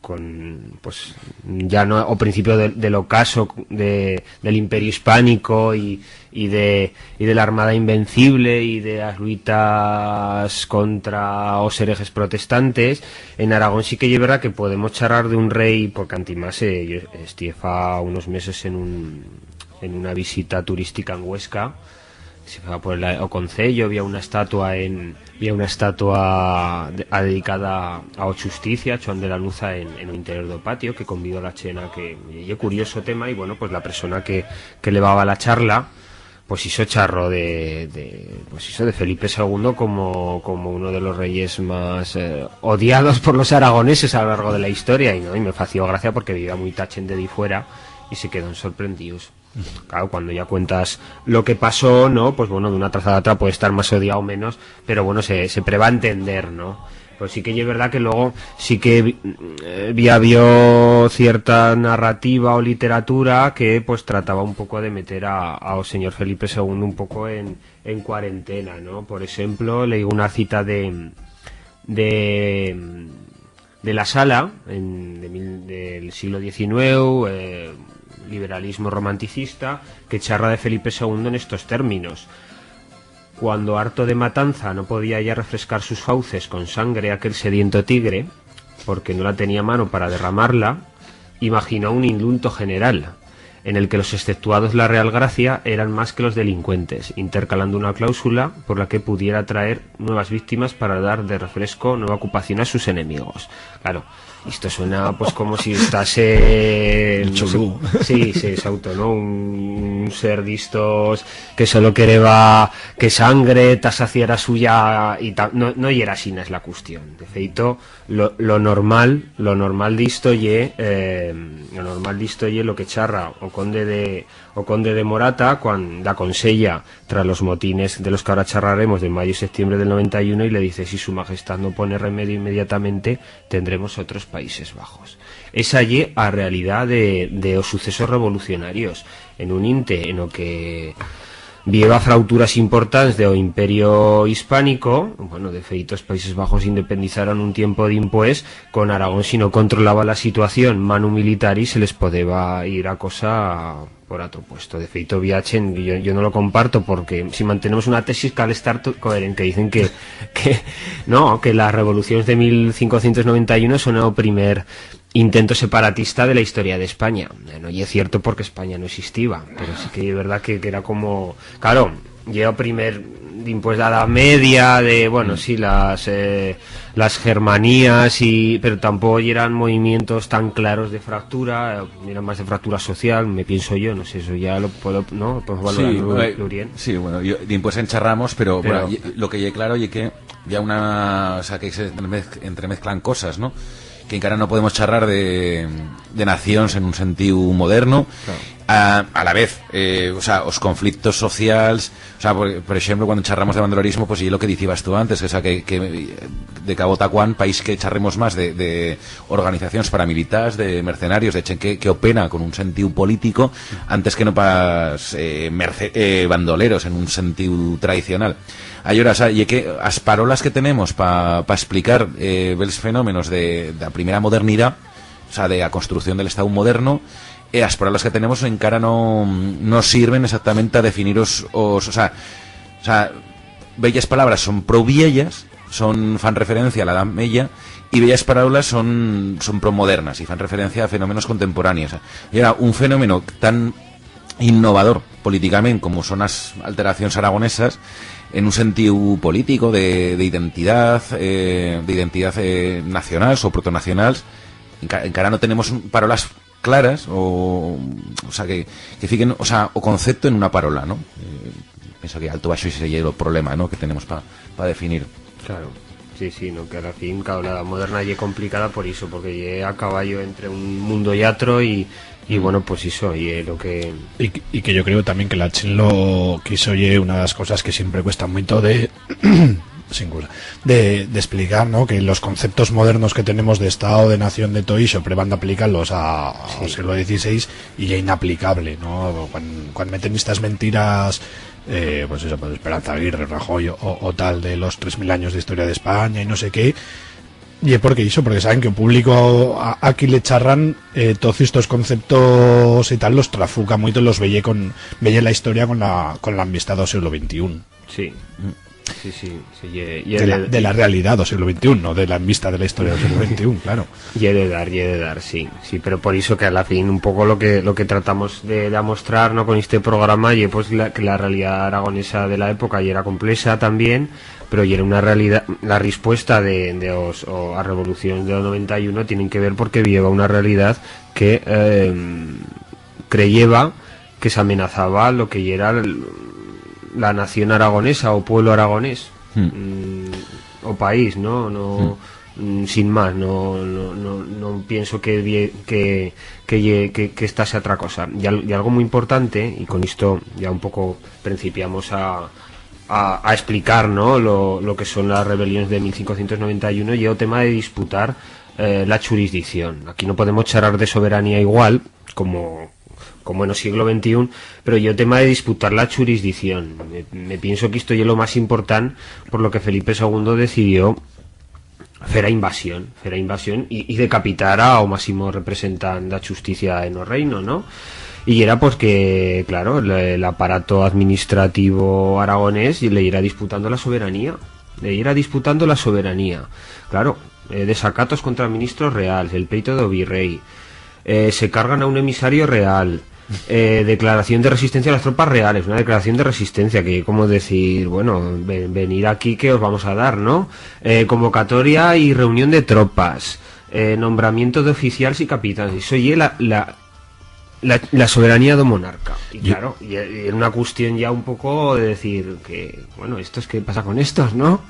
con, pues, ya no, o principio de, del ocaso de, del Imperio Hispánico y, y de, y de la Armada Invencible y de las luitas contra os herejes protestantes. En Aragón sí que ye verdad que podemos charrar de un rey, porque antimás, eh, yo estié fa unos meses en un, en una visita turística en Huesca, se fa por el, o concello, había una estatua en, había una estatua de-, a dedicada a o Justicia, Chuan de Lanuza, en, en o interior do patio, que convido a la chent a que, ye curioso tema, y bueno, pues la persona que, que levaba la charla, pues ixo charro de, de, pues ixo de Felipe segundo como, como uno de los reyes más, eh, odiados por los aragoneses a lo largo de la historia, y no, y me fació gracia porque viva muita chent de fuera y se quedó sorprendidos. Claro, cuando ya cuentas lo que pasó, ¿no? Pues bueno, d'una trazada a otra puede estar más odiado o menos, pero bueno, se, se preba a entender, ¿no? Pues sí que ye verdad que luego sí que bi-, eh, bi habió cierta narrativa o literatura que, pues, trataba un poco de meter a, a o señor Felipe segundo un poco en, en cuarentena, ¿no? Por ejemplo, leí una cita de, de, de La Sala, en, de mil, del siglo diecinueve, eh, liberalismo romanticista, que charra de Felipe segundo en estos términos. Cuando, harto de matanza, no podía ya refrescar sus fauces con sangre aquel sediento tigre, porque no la tenía a mano para derramarla, imaginó un indulto general, en el que los exceptuados de la Real Gracia eran más que los delincuentes, intercalando una cláusula por la que pudiera traer nuevas víctimas para dar de refresco, nueva ocupación a sus enemigos. Claro, esto suena, pues, como si estase, no sé, sí, sí, exacto, ¿no? Un, un ser de estos que solo quereba que sangre, ta saciar a suya y tal. No, no yera asina es la cuestión. De feito, lo, lo normal, lo normal d'isto ye, eh, lo normal d'isto ye lo que charra o conde de, o conde de Morata, cuan l'aconsella tras los motines de los que ahora charraremos, de mayo y septiembre del noventa y uno, y le dice: "Si su majestad no pone remedio inmediatamente, tendremos otros Países Bajos". Esa ye a realidat de, de os sucesos revolucionarios. En un inte en o que bi heba frauturas importants de o Imperio Hispánico, bueno, de feito, os Países Bajos independizaron un tiempo dimpués, con Aragón, si no controlaba la situación manu militar, y se les podeba ir a cosa por atro puesto. De feito, bi ha chent, yo, yo no lo comparto, porque si mantenemos una tesis cal estar to-, coherente. Dicen que, que, no, que las revolucions de mil cincocientos noventa y uno son o primer intento separatista de la historia de España. Eh, no ye cierto, porque España no existiba, pero sí que ye verdad que, que era como, claro, ye o primer, dimpués de la Edat Media, de, bueno, sí, las, eh, las Germanías, y, pero tampoco yeran movimientos tan claros de fractura, eh, yeran más de fractura social, me pienso yo, no sé, eso ya lo puedo, ¿no? Podemos valorar, sí, Lu-, eh, Lurien. Sí, bueno, yo, dimpués en charramos, pero, pero bueno, ye, lo que ye claro ye que ya una, o sea, que se entremez-, entremezclan cosas, ¿no? Que encara no podemos charrar de, de nacions en un sentiu moderno. Claro. A, a la vez, eh, o sea, os conflictos socials, o sea, por, por exemplo, cuando charramos de bandolerismo, pues, ye lo que dicibas tú antes, o sea, que, que de cabo ta cuan, país que charremos más de, de organizacions paramilitars, de mercenarios, de chent que, que opera con un sentiu político, antes que no pas, eh, merce-, eh, bandoleros en un sentiu tradicional. Allora, o sea, ye que as parolas que tenemos pa, pa explicar, eh, bels fenomenos de, de a primera modernidat, o sea, de a construcción del Estau moderno, e as parolas que tenemos encara no, no sirven exactamente a definir os, os, o sea, o sea, bellas palabras son prou viellas, son, fan referencia a la Edat Meya, y bellas palabras son, son prou modernas y fan referencia a fenómenos contemporáneos. O sea, y ahora, un fenómeno tan innovador politicament como son as alteracions aragonesas en un sentiu político de, de identidat, eh, de identidat, eh, nacionals o protonacionals, enca-, encara no tenemos un, parolas claras o, o sea, que, que fiquen, o sea, o concepto en una parola, ¿no? Eh, penso que alto baixo ese ye o problema, ¿no?, que tenemos pa, pa definir. Claro. Sí, sí, no, que a la fin, claro, la edat moderna ye complicada por ixo, porque ye a caballo entre un mundo y atro y, y, mm, bueno, pues ixo, ye lo que... Y, que- y que yo creo también que la chent lo, que ixo ye una de las cosas que siempre cuesta mucho de, sin cosa, de, de explicar, ¿no? Que los conceptos modernos que tenemos de Estado, de nación, de todo ixo, pero van de aplicarlos a, a, sí, o siglo dieciséis y ya inaplicable, ¿no? Cuando, cuando meten estas mentiras, eh, pues eso, pues Esperanza Aguirre, Rajoy o, o tal, de los tres mil años de historia de España y no sé qué. Y es porque eso, porque saben que un público a, a quien le charran, eh, todos estos conceptos y tal, los trafuca mucho, los veye con, veye la historia con la, con la vista del siglo veintiún. Sí. Mm. Sí, sí, sí, ye, ye de la, de, de la realidad del siglo veintiún, no de la vista de la historia del siglo veintiún, claro. Ye de dar, ye de dar, sí, sí, pero por eso que a la fin un poco lo que, lo que tratamos de, de amostrar, ¿no?, con este programa, ye, pues, la, que la realidad aragonesa de la época ya era complexa también, pero ya era una realidad, la respuesta de, de os, o a revolución de noventa y uno tienen que ver porque viviba una realidad que, eh, creyeba que s'amenazaba lo que yera el, la nación aragonesa, o pueblo aragonés, mm, o país, ¿no? No, mm, sin más, no, no, no, no pienso que, que, que, ye- que, que estase otra cosa. Y, al- y algo muy importante, y con esto ya un poco principiamos a, a, a explicar, no?, lo, lo que son las rebelions de mil cincocientos noventa y uno, ye o tema de disputar, eh, la churisdicción. Aquí no podemos charrar de soberanía igual, como, como en o sieglo ventiún, pero ye o tema de disputar la churisdicción. Me, me pienso que isto ye lo mas important por lo que Felipe segundo decidió fer a invasión, fer a invasión y, y decapitar a o máximo representant d'a chusticia en o reino, no? Y yera, pues, que, claro, le-, l'aparato administrativo aragonés le yera disputando la soberanía. Le yera disputando la soberanía. Claro, eh, desacatos contra ministros reals, el pleito d'o virrei, eh, se cargan a un emisario real, eh, declaración de resistencia a las tropas reales, una declaración de resistencia que, como decir, bueno, ve-, venir aquí que os vamos a dar, ¿no? Eh, convocatoria y reunión de tropas, eh, nombramiento de oficials y capitanes. Eso ye la, la, la, la soberanía d'o monarca. Y claro, y, y era una cuestión ya un poco de decir que, bueno, ¿estos qué pasa con estos, no?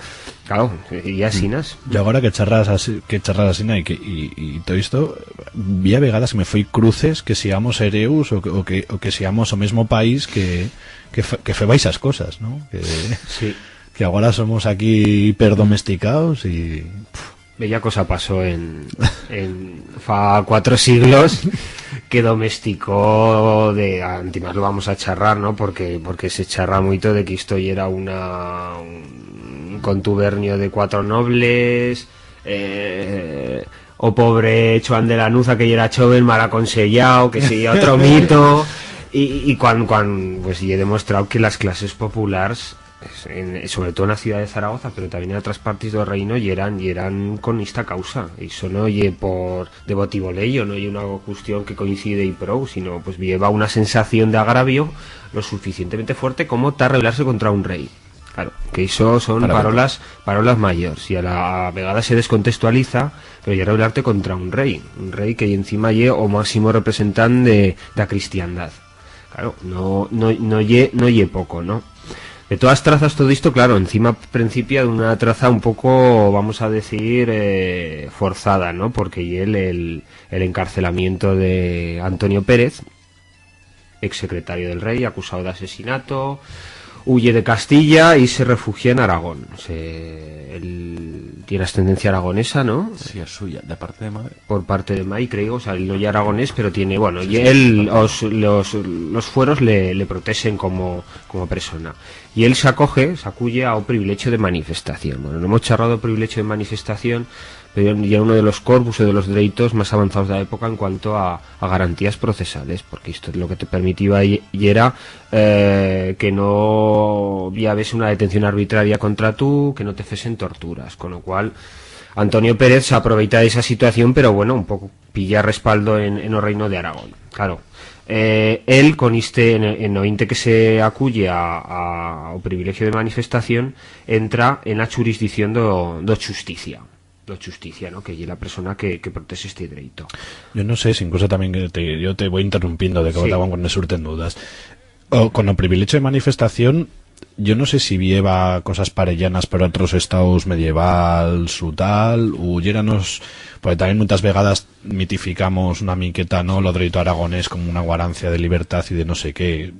Claro, y asinas. Yo agora que charras así, que charras asina y que, y, y todo esto, vi a vegadas que me foi cruces que seamos hereus o que, o que, o que seamos o mesmo país que, que fe-, que feba esas cosas, ¿no? Que, sí, que agora somos aquí hiperdomesticados y, pf. Bella cosa pasó en, en fa cuatro siglos que domesticó de, antimás lo vamos a charrar, ¿no? Porque, porque se charra muito de que isto yera una, un contubernio de cuatro nobles, eh, o pobre Chuan de la Nuza, que yera choven, mal aconsellao, que seguía otro mito, y, y cuan, cuan, pues, ye demostrau que las clases populars, en, sobre todo en la ciudad de Zaragoza, pero también en otras partes del reino, yeran, yeran con esta causa. Y eso no ye por de botiboleyo, no ye una cuestión que coincide y prou, sino, pues, lleva una sensación de agravio lo suficientemente fuerte como ta rebelar-se contra un rei. Claro, que iso son parolas, parolas mayors, y a la vegada se descontextualiza, pero ya rebelar-te contra un rei, un rei que encima ye o máximo representant de, de a cristiandad. Claro, no, no, no ye, no ye poco, ¿no? De todas trazas, todo isto, claro, encima principia d'una traza un poco, vamos a decir, eh, forzada, ¿no? Porque ye el, el, el encarcelamiento de Antonio Pérez, exsecretario del rei, acusau d'asesinato, huye de Castilla y se refugia en Aragón. Se, él tiene ascendencia aragonesa, ¿no? Sí, es suya, de parte de madre. Por parte de mai, creo, o sea, él no ye aragonés, pero tiene, bueno, sí, y sí, él, los, los, los fueros le, le protegen como, como persona. Y él s'acoge, s'acuye a o privilegio de manifestación. Bueno, no hemos charrado o privilegio de manifestación, pero ya era uno de los corpus o de los dereitos más avanzados de la época en cuanto a, a garantías procesales, porque esto lo que te permitía ye-, yera, eh, que no había una detención arbitraria contra tú, que no te fesen torturas, con lo cual Antonio Pérez s'aproveita de esa situación, pero bueno, un poco pilla respaldo en, en o Reino de Aragón. Claro, eh, él con este, en, en o inte que se acuye a, a o privilegio de manifestación, entra en a churisdicción do, do chusticia. Do chusticia, no? Que ye la persona que, que protege este dereito. Yo no sé si incluso también que te, yo te voi interrumpindo de que sí, ta cuan me surten dudas. O, con o privilegio de manifestación, yo no sé si bi heba cosas parellanas per otros estaus medievals u tal, u yéranos, porque también muitas vegadas mitificamos una miqueta, no, lo dereito aragonés como una guarancia de libertad y de no sé qué.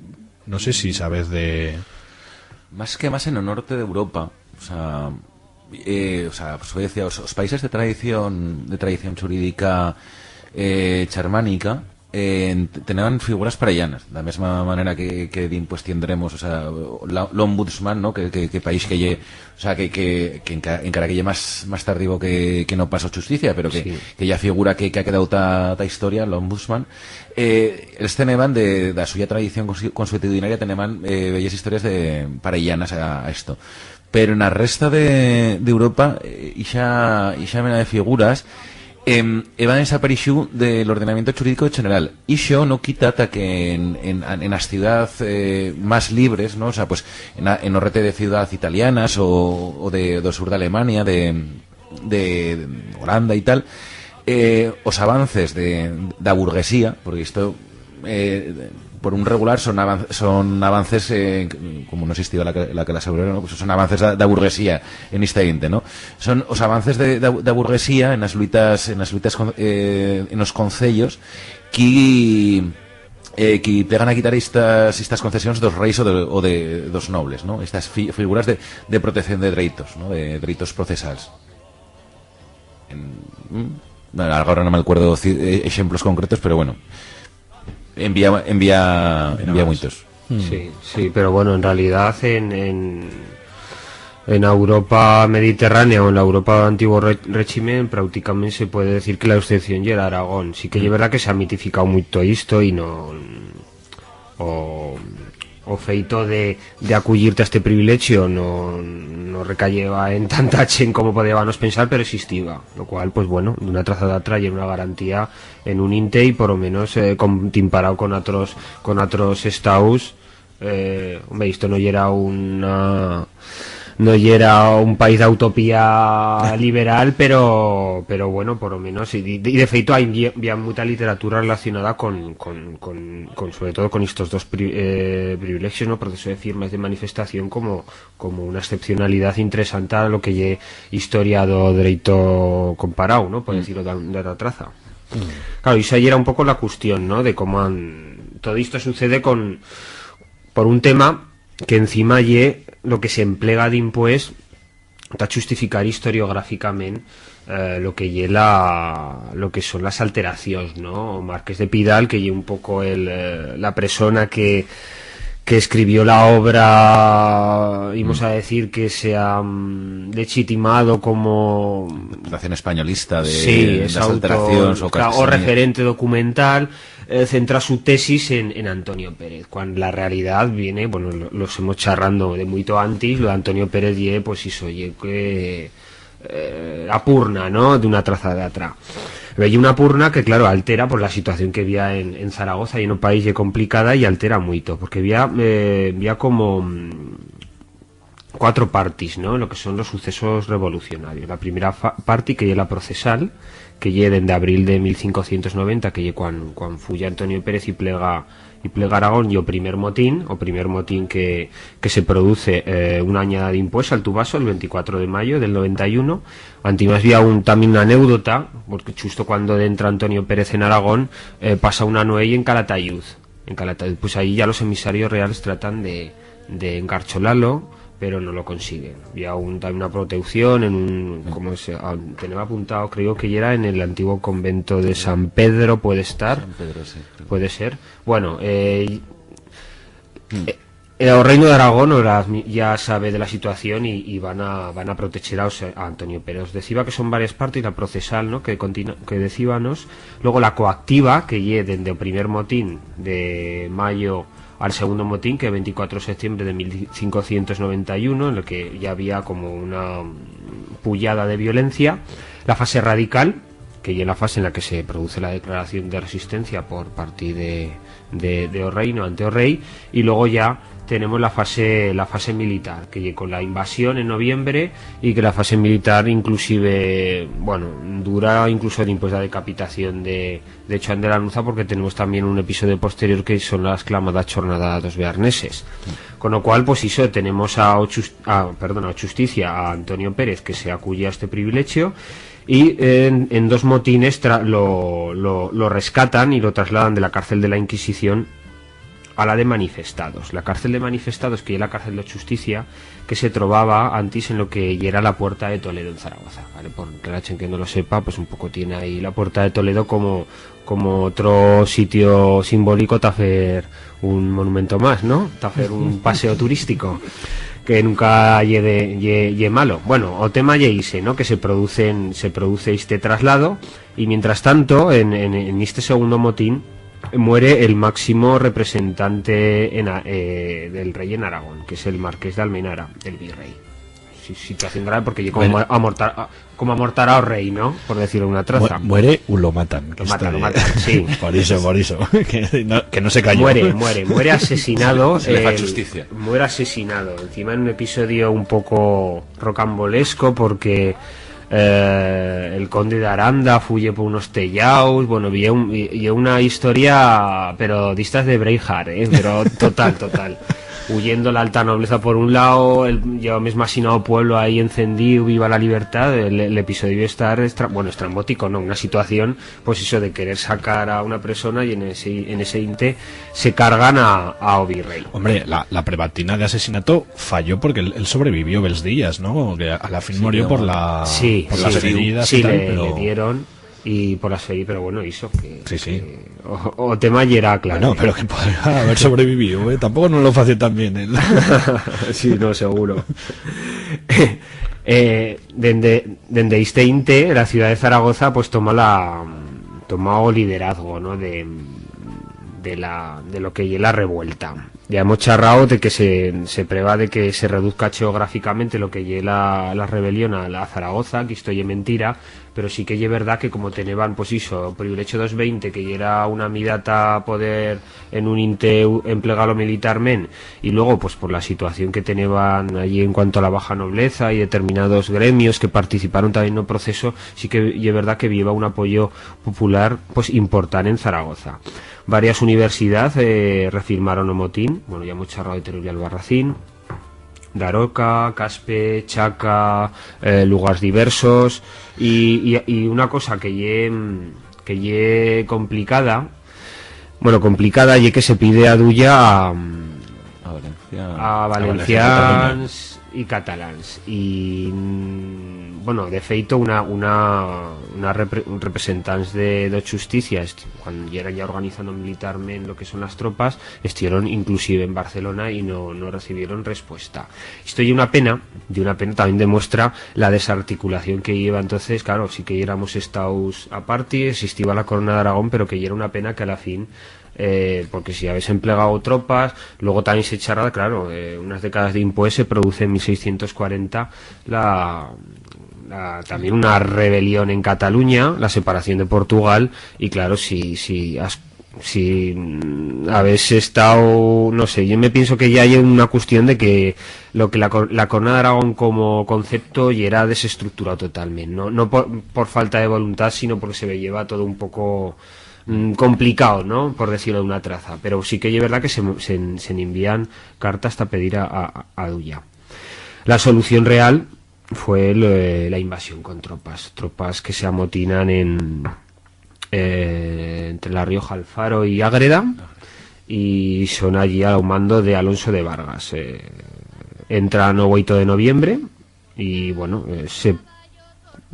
No sé si sabez de... Más que más en o norte d'Europa, o sea, eh, o sea, Suecia, os, os países de tradición, de tradición churídica, eh, charmánica, eh, en-, teneban figuras parellanas, de la mesma manera que, que dimpués tendremos, o sea, la, l'ombudsman, no? Que, que, que país que ye, o sea, que, que, que enca-, encara que ye más, más tardivo que, que no pas o chusticia, pero que, sí, que ye a figura que, que ha quedau ta, ta historia, l'ombudsman. Eh, els teneban de, de la suya tradición consu-, consuetudinaria, teneban, eh, belles historias de, parellanas a, a esto. Pero en a resta de, d'Europa, eh, ixa, ixa mena de figuras, em, heban desapareixiu de l'ordenamiento churídico en general. Ixo no quita ta que en, en, en as ciudad, eh, más libres, no? O sea, pues, en a, en o rete de ciudad italianas o, o de, d'o sur d'Alemania, de, de Holanda y tal, eh, os avances de, d'a burguesía, porque esto, eh, por un regular son avan-, son avances, eh, como no existiba la, la clase obrera, no? Pues son avances d'a, d'a burguesía en esta gente, no? Son os avances de, d'a, d'a burguesía en as luitas, en as luitas con, eh, en os concellos, que eh, qui plegan a quitar estas, estas concesions d'os reis o de, o de, d'os nobles, no? Estas fi-, figuras de, de protección de dreitos, no? De dreitos procesals. En, mm, bueno, agora no me acuerdo ci-, eh, exemplos concretos, pero bueno, en vía, en vía, en vía muitos. Mm. Sí, sí, pero bueno, en realidad en, en, en Europa mediterránea o en la Europa de antiguo re-, régimen, práuticamente se puede decir que la excepción yera Aragón. Sí que ye verdad que se ha mitificado muito isto y no, o, o feito de, de acullir-te a este privilegio no, no recayeba en tanta chent como podíbanos pensar, pero existiba. Lo cual, pues bueno, d'una traza a d'atra yera una garantía en un inte y por lo menos, eh, con-, timparau con atros, con atros estaus, eh, hombre, isto no yera una, no yera un país d'utopía liberal, pero, pero bueno, por lo menos, y, y de feito hai, bi-, bi ha muita literatura relacionada con, con, con, con, sobre todo con estos dos pri-, eh, privilegios, no? Proceso de firmas de manifestación como, como una excepcionalidad interesante a lo que ye historia do dreito comparau, no? Por decirlo de, de otra traza. Claro, y esa yera un poco la cuestión, no? De cómo han, todo esto sucede con, por un tema que encima ye lo que s'emplega dimpués ta chustificar historiograficament, eh, lo que ye la, lo que son las alteracions, no? O Marqués de Pidal, que ye un poco el, eh, la persona que, que escribió la obra, imos a decir, que se ha, mm, legitimado como... Interpretación españolista de, sí, de las alteracions o claro, o referente documental, eh, centra su tesis en, en Antonio Pérez, cuan la realidad viene, bueno, lo, los hemos charrando de muito antes, lo de Antonio Pérez ye, pues, iso, ye que, eh, a purna, no? D'una traza a d'atra. Pero ye una purna que, claro, altera por la situación que había en, en Zaragoza y en o país ye complicada y altera muito, porque había, eh, había como, mm, cuatro partis, no? Lo que son los sucesos revolucionarios. La primera fa-, parti, que ye la procesal, que ye dende abril de mil cincocientos noventa, que ye cuan, cuan fuya Antonio Pérez y plega, y plega Aragón, y o primer motín, o primer motín que, que se produce, eh, un año dimpués, al tubaso, el venticuatro de mayo del noventa y uno. Antimás bi ha un, también una anéudota, porque chusto cuando dentra Antonio Pérez en Aragón, eh, pasa una nueit en Calatayud. En Calatayud, pues ahí ya los emisarios reales tratan de, de encarcholar-lo, pero no lo consiguen. Había un, también una protección en un, como se, a, teneba apuntado, creo que ya era en el antiguo convento de San Pedro, puede estar. San Pedro, sí, creo. Puede ser. Bueno, eh, y, eh, eh, o Reino de Aragón ahora mi-, ya sabe de la situación y, y van a, van a proteger a, os-, a Antonio Pérez. Os deciba que son varias partes, la procesal, ¿no? Que continu-, que decíbanos. Luego la coactiva, que ye dende o primer motín de mayo al segundo motín, que venticuatro de septiembre de mil cincocientos noventa y uno, en lo que ya había como una, mm, puyada de violencia. La fase radical, que ye la fase en la que se produce la declaración de resistencia por parte de, de, de o reino ante o rei, y luego ya tenemos la fase, la fase militar, que ye con la invasión en noviembre, y que la fase militar inclusive, bueno, dura incluso dimpués de la decapitación de, de Chuan de Lanuza, porque tenemos también un episodio posterior que son las clamadas Chornada d'os Bearneses. Con lo cual, pues iso, tenemos a o chus-, a, perdón, a o chusticia, a Antonio Pérez, que se acuye a este privilegio, y en, en dos motines tra-, lo, lo, lo rescatan y lo trasladan de la cárcel de la Inquisición a la de manifestados. La cárcel de manifestados, que ye la cárcel de chusticia, que se trobaba antes en lo que yera la Puerta de Toledo en Zaragoza, ¿vale? Por la chent que no lo sepa, pues un poco tiene ahí la Puerta de Toledo como, como otro sitio simbólico ta fer un monumento más, ¿no? Ta fer un paseo turístico, que nunca ye de, ye, ye malo. Bueno, o tema ye ixe, ¿no? Que se producen, se produce este traslado, y mientras tanto, en, en, en este segundo motín, muere el máximo representante en a-, eh, del rei en Aragón, que es el marqués de Almenara, el virrei. Si-, situación grave porque ye como... Bueno. Amor-, amortar-, a-, como amortar a o rei, ¿no? Por decirlo de una traza. Mu-, muere u lo matan, que... Lo matan, lo matan, sí. Por iso, por iso. Que no, que no se cayó. Muere, muere, muere asesinado. Se le fa el, chusticia. Muere asesinado. Encima en un episodio un poco rocambolesco porque, eh, el conde d'Aranda fuye por unos tellaus, bueno, ye un, ye, ye una historia, pero d'istas de Braveheart, ¿eh? Pero total, total. Huyendo la alta nobleza por un lado, el, ya mesmo asinado pueblo ahí encendido, viva la libertad, el, el episodio debe estar, estra-, bueno, estrambótico, ¿no? Una situación, pues eso, de querer sacar a una persona y en ese, en ese inte se cargan a, a o virrey. Hombre, la, la prebatina de asesinato falló porque él, él sobrevivió bels días, ¿no? Que a la fin murió por la, sí, por las heridas y tal, pero le dieron y por la serie, pero bueno, hizo que, sí, sí, que o, o tema yera claro. Bueno, pero que podría haber sobrevivido, ¿eh? Tampoco no lo hace tan bien él. Sí, no, seguro. Eh, dende, dende este inte, la ciudad de Zaragoza, pues, toma la, toma o liderazgo, ¿no? De, de la, de lo que ye la revuelta. Ya hemos charrado de que se, se preva de que se reduzca geograficamente lo que ye la, la rebelión a, a Zaragoza, que esto ye mentira, pero sí que ye verdad que como teneban, pues, iso, privilegio dos veinte, que yera una mida ta poder en un inte u-, emplegar-lo militarment, y luego, pues, por la situación que teneban allí en cuanto a la baja nobleza y determinados gremios que participaron también en el proceso, sí que ye verdad que lleva un apoyo popular, pues, important en Zaragoza. Varias universidades, eh, refirmaron o motín, bueno, ya hemos charrado de Teruel y Albarracín, Daroca, Caspe, Chaca, eh, lugars diversos, y, y, y una cosa que ye, que ye complicada, bueno, complicada, ye que se pide aduya a, a valencians y catalans. Y, mm, bueno, de feito, una, una, una repre-, un representants de, de Justicia, est-, cuando yeran ya organizando militarment lo que son las tropas, estuvieron inclusive en Barcelona y no, no recibieron respuesta. Esto ye una pena, y una pena también demuestra la desarticulación que lleva entonces, claro, sí que éramos estados aparte, existiba la Corona de Aragón, pero que ya era una pena que a la fin, eh, porque si habéis emplegado tropas, luego también se charra, claro, eh, unas décadas dimpués se produce en mil seiscientos cuarenta la, la, también una rebelión en Cataluña, la separación de Portugal, y claro, si, si has si, mm, habéis estado, no sé, yo me pienso que ya hay una cuestión de que lo que la, cor-, la Corona de Aragón como concepto ya era desestructurado totalmente, no, no por, por falta de voluntad, sino porque se ve lleva todo un poco, mm, complicado, ¿no? Por decirlo de una traza. Pero sí que es verdad que se, se, se envían cartas hasta pedir a, a, a Duya. La solución real fue lo de la invasión con tropas, tropas que se amotinan en, eh, entre La Rioja, Alfaro y Ágreda, y son allí al mando de Alonso de Vargas. Eh, entran o oito de noviembre y, bueno, eh, se,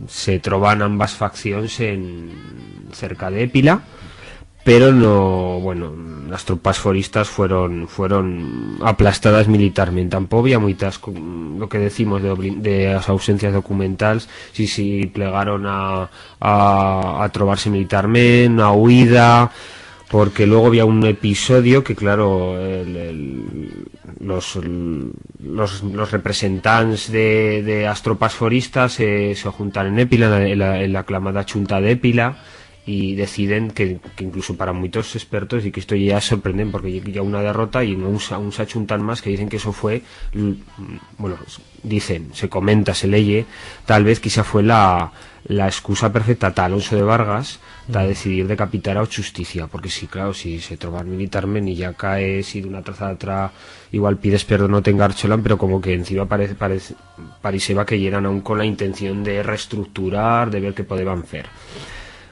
se troban ambas faccions en, cerca de Épila, pero no, bueno, las tropas foristas fueron, fueron aplastadas militarmente. Tampoco había muitas, co-, lo que decimos de obli-, de las ausencias documentales, si, si plegaron a, a, a trobar-se militarment, una huida, porque luego había un episodio que, claro, el, el, los, los, los representants de, de las tropas foristas se, se juntan en Épila, en la, en la, en la clamada Chunta de Épila, y deciden que, que incluso para muitos expertos, y que esto ya sorprenden, porque ya una derrota y no un, sa-, un s'achuntan más, que dicen que eso fue, l-, bueno, dicen, se comenta, se leye, tal vez que esa fue la, la excusa perfecta ta Alonso de Vargas ta decidir decapitar a Justicia, porque si, claro, si se troban militarment y ya cae, si d'una traza a otra igual pides perdón o te engarcholan, pero como que encima parece, parece, pareceba que yeran aún con la intención de reestructurar, de ver qué podeban fer.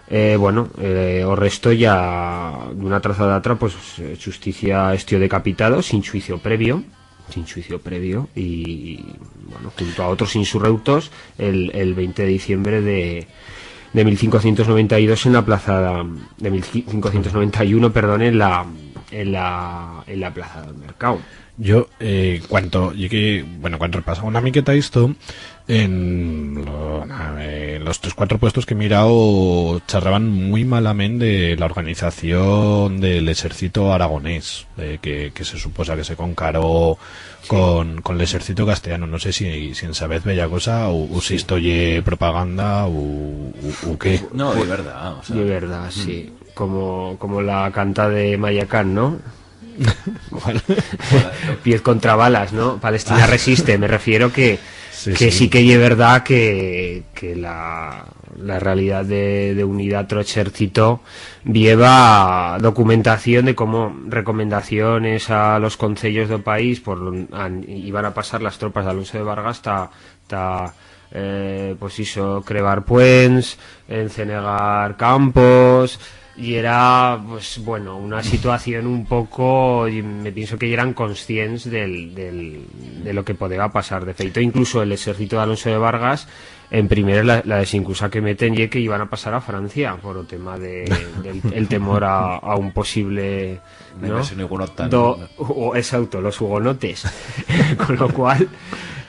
Eh, bueno, eh, o resto ya d'una traza a otra, pues, eh, Justicia estió decapitado sin juicio previo, sin juicio previo, y, bueno, junto a otros insurrectos, el, el veinte de diciembre de, de mil cincuecientos noventa y dos en la plaza, de mil cincuecientos noventa y uno, perdón, en la, en la, en la plaza del mercado. Yo, eh, cuanto, ye que, bueno, cuando repasaba una miqueta esto, en lo, na, eh, los tres, cuatro puestos que he mirado charraban muy malamente de la organización del exército aragonés, eh, que, que se suposa que se concaró con, con el exército castellano. No sé si, si en sabez bella cosa u, u si esto ye propaganda u, u, u qué. No, de verdad, o sea. De verdad, sí. Como, como la canta de Mayacán, ¿no? Bueno. Piez contra balas, ¿no? Palestina resiste. Me refiero que, Sí, que sí. Sí que ye verdad que, que la, la realidad de, de unir atro exército lleva documentación de cómo recomendaciones a los concellos del país por, an, iban a pasar las tropas de Alonso de Vargas ta, ta, eh, pues iso, crebar puents, encenegar campos, y era, pues, bueno, una situación un poco, y me pienso que yeran conscients del, del, de lo que podeba pasar. De feito, incluso el exército de Alonso de Vargas, en primero la, la desincusa que meten ye que iban a pasar a Francia por el tema de, del el temor a, a un posible, ¿no? Una invasión hugonota, ¿no? O, exacto, los hugonotes. Con lo cual,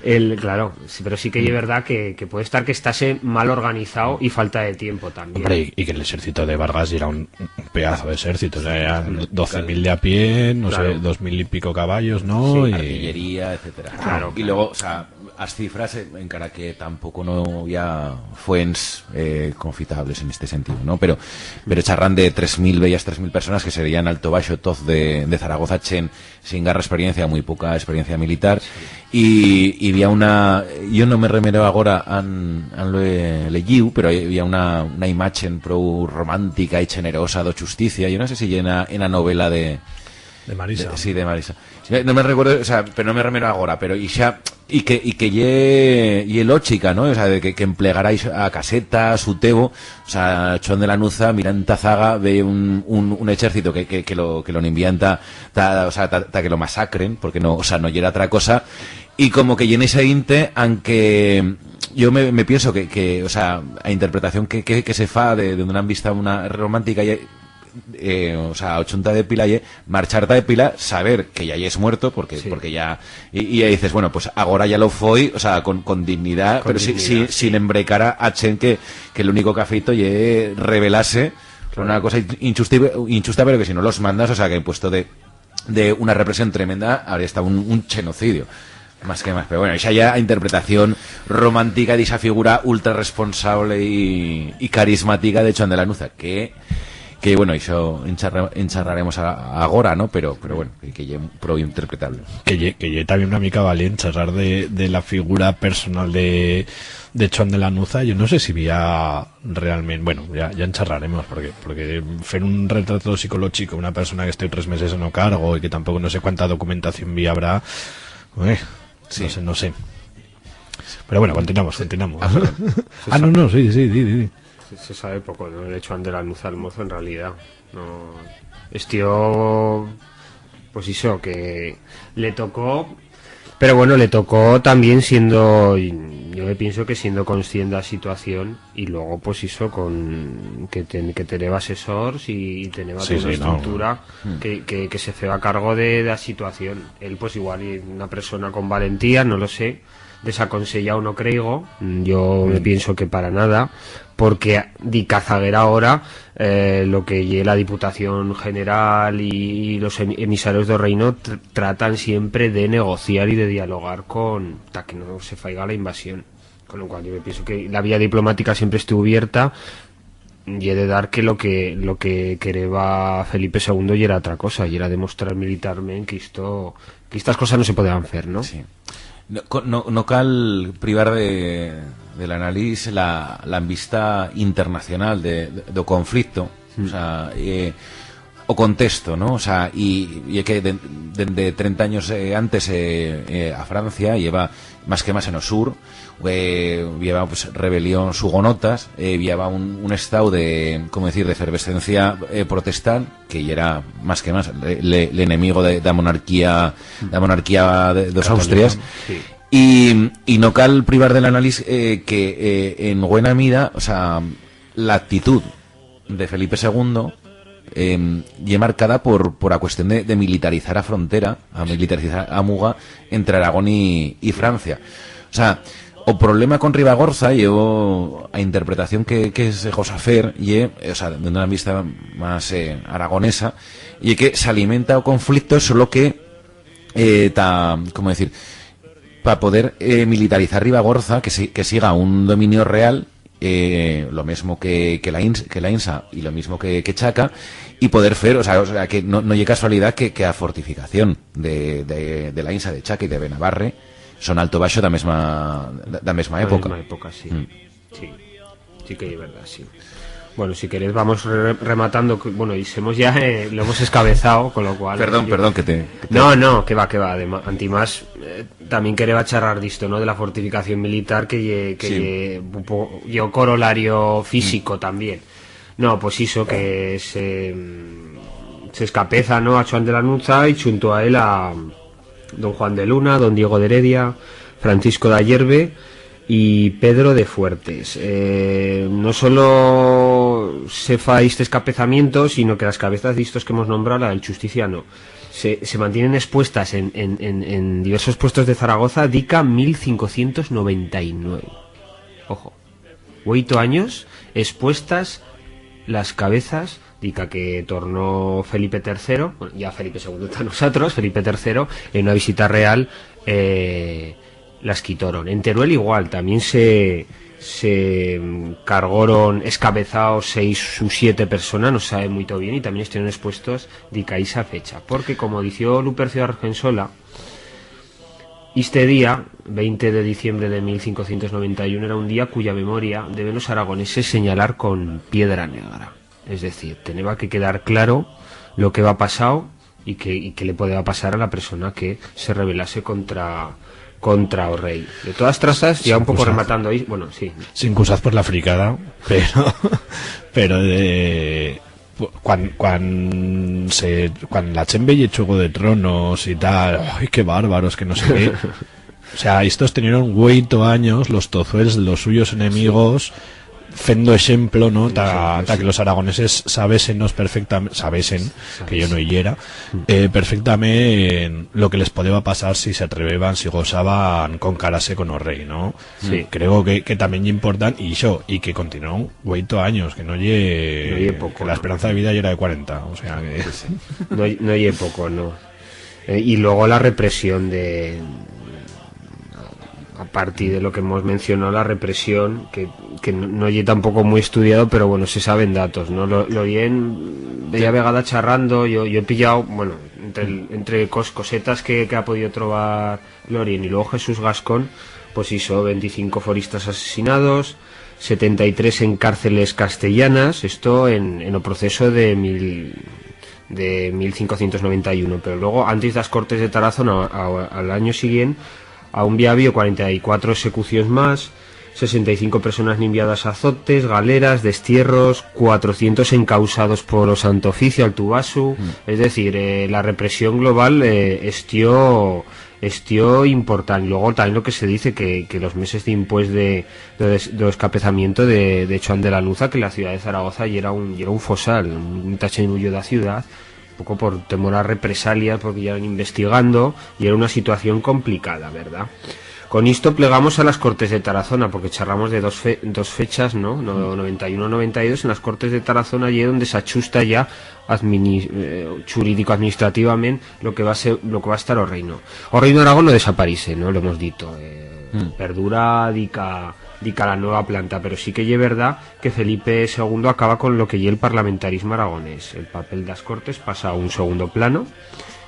el, claro, sí, pero sí que es verdad que, que puede estar que estase mal organizado y falta de tiempo también. Hombre, y, y que el exército de Vargas era un, un pedazo de exército, o sea, eran doce mil de a pie, no sé, dos mil y pico caballos, ¿no? Sí, y artillería, etcétera. Claro, y claro. Luego, o sea, as cifras, eh, encara que tampoco no había fuents, eh, confitables en este sentido, ¿no? Pero, pero charran de tres mil, bellas tres mil personas, que serían alto, baixo, toz de, de Zaragoza, chen, sin garra experiencia, muy poca experiencia militar. Sí. Y, y había una, yo no me remero agora, han, han lo he leyiu, pero había una, una imagen pro romántica y generosa do Chusticia, yo no sé si en a, en a novela de, de Marisa. De, sí, de Marisa. No, no me recuerdo, o sea, pero no me remero agora, pero y xa, y que, y que ye, ye lógica, ¿no? O sea, de que, que emplegarais a Caseta, a Sutebo, o sea, Chuan de Lanuza, mirand ta zaga, ve un, un, un exército que, que, que lo, que lo envían ta, ta, o sea, ta, ta que lo masacren, porque no, o sea, no yera otra cosa, y como que ye en esa inte, aunque yo me, me pienso que, que, o sea, a interpretación que, que, que se fa de, de una vista una romántica, y, eh, o sea, o Chuan ta de Pilar, ye marchar ta de Pilar, saber que ya yes muerto, porque, sí, porque ya, y, y ya dices, bueno, pues agora ya lo foi, o sea, con, con dignidad, con pero sí, dignidad, sí, sí, sin embrecar a, a chen que, que lo único que ha feito ye rebelar-se, claro, una cosa in-, inchusti-, inchusta, pero que si no los mandas, o sea, que en puesto de, de una represión tremenda, ahora está un, un genocidio. Más que más, pero bueno, esa ya interpretación romántica de esa figura ultra responsable y, y carismática de Chuan de Lanuza, que, que bueno, eso encharra-, encharraremos a, agora, ¿no? Pero, pero bueno, que, que ye pro interpretable. Que ye, que ye también una mica valiente charrar de, de la figura personal de, de Chuan de Lanuza. Yo no sé si había realmente, bueno, ya, ya encharraremos, porque, porque fer un retrato psicológico, una persona que esté tres meses en o cargo y que tampoco no sé cuánta documentación vi habrá, eh, sí. No sé, no sé. Pero bueno, continuamos, continuamos. Ah, perdón. Ah, no, no, sí, sí, sí, sí. Se, se sabe poco, ¿no? El hecho de la luz al mozo, en realidad. No. Estió, pues eso, que le tocó, pero bueno, le tocó también siendo, yo me pienso que siendo consciente de la situación y luego, pues eso, con, que ten-, que teneba asesors y, y teneba, sí, toda una, sí, no, estructura, mm, que, que, que se feba cargo de, de la situación. Él, pues igual, y una persona con valentía, no lo sé, desaconsellau no creigo, yo me, mm, pienso que para nada, porque di cazaguera ahora, eh, lo que ye la Diputación General y, y los em-, emisarios del Reino tr-, tratan siempre de negociar y de dialogar con, ta que no se faiga la invasión. Con lo cual yo me pienso que la vía diplomática siempre estuvo abierta, y he de dar que lo que, lo que quereba Felipe segundo yera otra cosa, yera demostrar militarmente que esto, que estas cosas no se podían fer, ¿no? Sí. No, co-, no, no cal privar de, del análisis la, la vista internacional de, de, do conflicto. Mm. O sea, eh, o contexto, ¿no? O sea, y, y que de, dende trenta anyos, eh, antes, eh, eh, a Francia lleva más que más en o sur, eh, lleva, pues, rebelións hugonotas, eh, lleva un, un estau de, ¿cómo decir?, de efervescencia, eh, protestant, que yera más que más le-, le-, l'enemigo de, de la monarquía, de la monarquía de, de los Austrias. Sí. Y, y no cal privar del análisis, eh, que, eh, en buena mida, o sea, la actitud de Felipe segundo, em, ye marcada por, por a cuestión de, de militarizar a frontera, a militarizar a muga entre Aragón y, y Francia. O sea, o problema con Ribagorza, ye o, a interpretación que, que se gosa fer, ye, o sea, de una vista más, eh, aragonesa, ye que s'alimenta o conflicto, solo que, eh, ta, ¿cómo decir?, pa poder, eh, militarizar Ribagorza, que si-, que siga un dominio real, eh, lo mesmo que, que la Ins-, que la Insa y lo mismo que, que Chaca, y poder fer, o sea, o sea, que no, no ye casualidad que, que a fortificación de, de, de la Insa, de Chaca y de Benabarre, Son alto baixo d'a mesma, d'a mesma época. D'a mesma época, sí. Mm. Sí. Sí que es verdad, sí. Bueno, si querez vamos re-, rematando, que, bueno, y hemos ya, eh, lo hemos escabezado, con lo cual... Perdón, yo... Perdón, que te, que te... No, no, que va, que va, además, antimás, eh, también quereba charrar disto, ¿no? De la fortificación militar que ye, que sí. Ye un po-, ye o corolario físico también. No, pues iso, que se, mm, se escapeza, ¿no? A Chuan de Lanuza y chunto a él a don Juan de Luna, don Diego de Heredia, Francisco de Ayerbe y Pedro de Fuertes. Eh, no solo se fa este escapezamiento, sino que las cabezas de estos que hemos nombrado, la del Chusticia no, se, se mantienen expuestas en, en, en, en diversos puestos de Zaragoza, dica mil cincocientos noventa y nueve. Ojo. Hueito anyos expuestas las cabezas, dica que tornó Felipe tercero, bueno, ya Felipe segundo ta nusatros, Felipe tercero, en una visita real, eh, las quitoron. En Teruel igual, también se, se, mm, cargoron escabezaos seis u siete personas, no se sabe muito bien, y también estuvieron expuestos dica ixa fecha. Porque, como dició Lupercio Argensola, este día, veinte de diciembre de mil cincocientos noventa y uno, era un día cuya memoria deben los aragoneses senyalar con piedra negra. Es decir, teneba que quedar claro lo que heba pasau y que, y que le podeba pasar a la persona que se rebelase contra, contra o rei. De todas trazas, ya un poco rematando ahí, bueno, sí. Sin cusaz por la fricada, pero, pero de, Pu-, cuan, cuan se, cuan la chent veye Chuego de Tronos y tal, "Ai, qué bárbaros, que no sé qué". O sea, estos tenieron hueito anyos, los tozuels, los suyos enemigos, fendo eixemplo, no? Ta, ta que los aragoneses sabésenos perfectam-, sabesen, que yo no i yera, eh, perfectament lo que les podeba pasar si se atreveban, si gosaban concarase con o rei, no? Sí. Creo que, que también ye important, y ixo, y que continuó hueito anyos, que no ye, no ye poco, que la esperanza de vida yera de cuarenta, o sea que... No, no ye poco, no. Eh, y luego la represión de, a partir de lo que hemos mencionado, la represión, que, que no, no ye tampoco muy estudiado, pero bueno, se saben datos, ¿no? Lo, lo oí en, bella vegada charrando, yo, yo he pillado, bueno, entre el, entre cos-, cosetas que, que ha podido trobar Lorien y luego Jesús Gascón, pues ixo, venticinco foristas asesinados, setenta y tres en cárceles castellanas, esto en, en o proceso de mil, de mil cincocientos noventa y uno, pero luego, antes d'as Cortes de Tarazona, a, a, al anyo siguiente, aún bi ha habido cuarenta y cuatro execucions más, sesenta y cinco personas n'in viadas a azotes, galeras, destierros, cuatrocientos encausados por o Santo Oficio, Alto Baixo, es decir, eh, la represión global, eh, estió, estió important. Y luego también lo que se dice que, que los meses dimpués de, de, do escapezamiento de, de Chuan de Lanuza, que la ciudad de Zaragoza yera un, yera un fosal, un, un tachenullo de la ciudad, un poco por temor a represalias, porque ya van investigando, y era una situación complicada, ¿verdad? Con isto plegamos a las Cortes de Tarazona, porque charramos de dos fe-, dos fechas, ¿no? No, noventa y uno, noventa y dos, en las Cortes de Tarazona y donde se achusta ya admini-, eh, churídico-administrativamente lo que va a ser, lo que va a estar o reino. O reino de Aragón no desaparece, ¿no? Lo hemos dito, eh, perdura dica, dica la nueva planta, pero sí que ye verdad que Felipe segundo acaba con lo que ye el parlamentarismo aragonés. El papel d'as Cortes pasa a un segundo plano.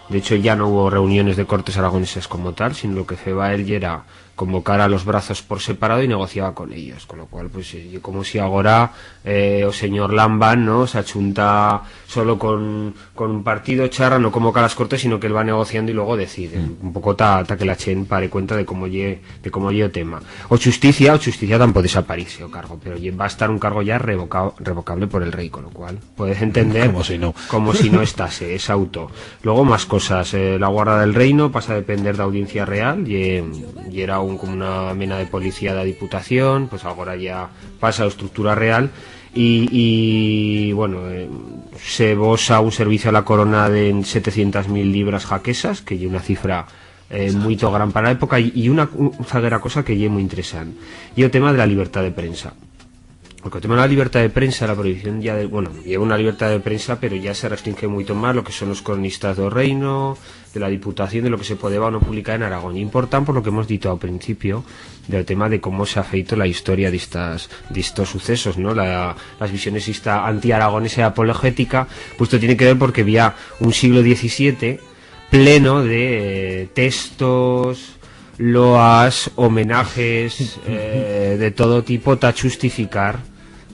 De hecho, ya no hubo reuniones de Cortes aragonesas como tal, sino lo que feba él yera convocar a los brazos por separado y negociaba con ellos. Con lo cual, pues, eh, ye como si agora, eh, o señor Lamban, ¿no? Se achunta solo con, con un partido, charra, no convoca las Cortes, sino que él va negociando y luego decide. Un poco ta, ta que la chent pare cuenta de cómo ye, de cómo ye o tema. O Chusticia, o Chusticia tampoco desaparece o cargo, pero ye, va a estar un cargo ya revoca-, revocable por el rei, con lo cual podez entender como si no, como si no estase, es auto. Luego más cosas, eh, la Guarda del Reino pasa a depender de Audiencia Real, y, y era un, como una mena de policía de la Diputación, pues ahora ya pasa a estructura real, y, y, bueno, eh, se bosa un servicio a la corona de setecientas mil libras jaquesas, que ye una cifra, eh, muito gran para la época, y, y una, un, zaguera cosa que ye muy interesante, y el tema de la libertad de prensa. Porque el tema de la libertad de prensa, la prohibición ya de, bueno, lleva una libertad de prensa, pero ya se restringe muito más lo que son los cronistas do reino, de la Diputación, de lo que se podeba o no publicar en Aragón. Y important por lo que hemos dito al principio, del tema de cómo se ha feito la historia de estas, de estos sucesos, ¿no? La, las visiones esta anti-aragonesa y apologética, pues esto tiene que ver porque había un siglo diecisiete pleno de, eh, textos, loas, homenajes, eh, de todo tipo, ta chustificar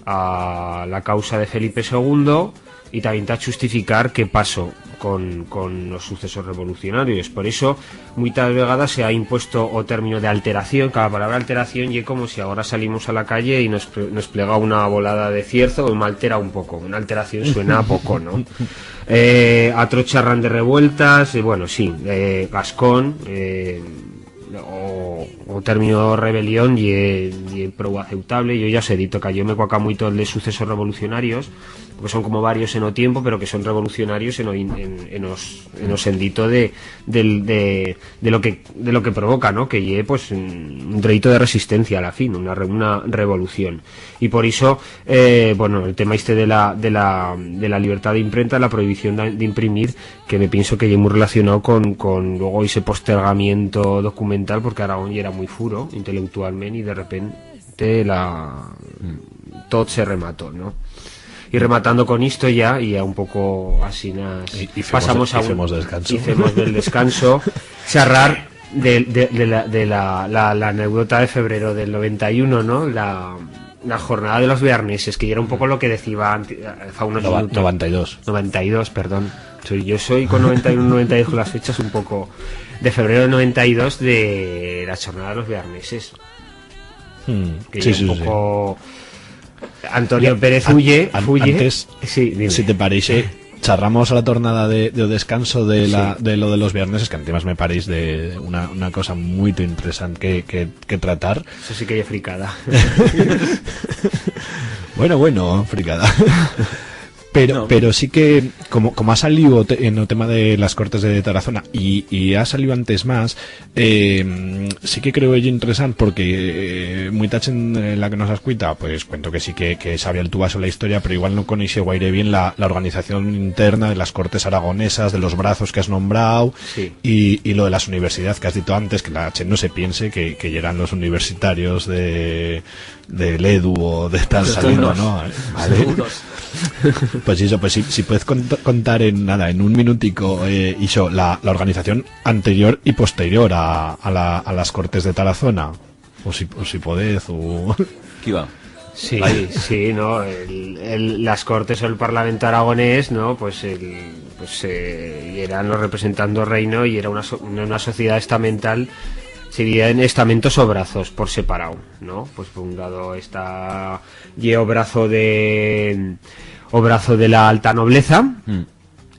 a la causa de Felipe segundo y también ta chustificar qué pasó con, con los sucesos revolucionarios. Por eso, muitas vegadas se ha impuesto o término de alteración. Cada palabra alteración ye como si ahora salimos a la calle y nos, nos plega una bolada de cierzo, me altera un poco. Una alteración suena a poco, ¿no? Eh, atros charran de revueltas, eh, bueno, sí, eh, Gascón, eh, o, o término rebelión ye, ye prou aceutable. Yo ya os he dito que a yo me cuaca muito el de sucesos revolucionarios, porque son como varios en o tiempo, pero que son revolucionarios en o in-, en, en os, en o sendito de, del, de, de lo que, de lo que provoca, ¿no? Que ye, pues, un, un treito de resistencia a la fin, una re-, una revolución. Y por iso, eh, bueno, el tema este de la, de la, de la libertad de imprenta, la prohibición de, de imprimir, que me pienso que ye muy relacionado con, con luego ese postergamiento documental, porque Aragón ya era muy furo intelectualmente y de repente la, tot se remató, ¿no? Y rematando con isto ya, y ya un poco asinas, y, y femos, pasamos a y un, femos descanso. Y femos del descanso, charrar de, de, de la, de la, la, la anécdota de febrero del noventa y uno, ¿no? La, la jornada de los bearneses, que ya era un poco lo que decía anti-, fa unos Nova-, minutos. Noventa y dos. Noventa y dos, perdón. Soy, yo soy con noventa y uno, noventa y dos con las fechas un poco. De febrero del noventa y dos de la jornada de los bearneses. Mm, que sí, ya sí, un poco sí. Antonio Pérez huye, an-, huye. Antes, sí, dime. Si te parece, charramos a la tornada de, de descanso de la, sí, de lo de los bearneses, que además me pareix de una, una cosa muy interesante que, que, que tratar. Eso sí que es fricada. Bueno, bueno, fricada. Pero, no, pero sí que, como, como ha salido te-, en el tema de las Cortes de Tarazona, y, y ha salido antes más, eh, sí que creo ello interesante porque, eh, muita chent, eh, la que nos escuita, pues cuento que sí que, que sabe alto baixo la historia, pero igual no conoce guaire bien la, la organización interna de las Cortes Aragonesas, de los brazos que has nombrado, sí, y, y lo de las universidades que has dicho antes, que la chent no se piense que, que llegan los universitarios de, de l'Edu o de tal salido, ¿no? Vale. Pues eso, pues si, si puedes cont-, contar en nada, en un minutico, eh, ixo, la, la organización anterior y posterior a, a la, a las Cortes de Tarazona, o si, o si podez, o... Qué va. Sí, sí, no, el, el, las Cortes o el Parlamento aragonés, no, pues el, pues, eh, yeran los representando o reino y era una so-, una, una sociedad estamental, se dividía en estamentos o brazos por separado, no? Pues por un lado está ye o brazo de, o brazo de la alta nobleza, mm,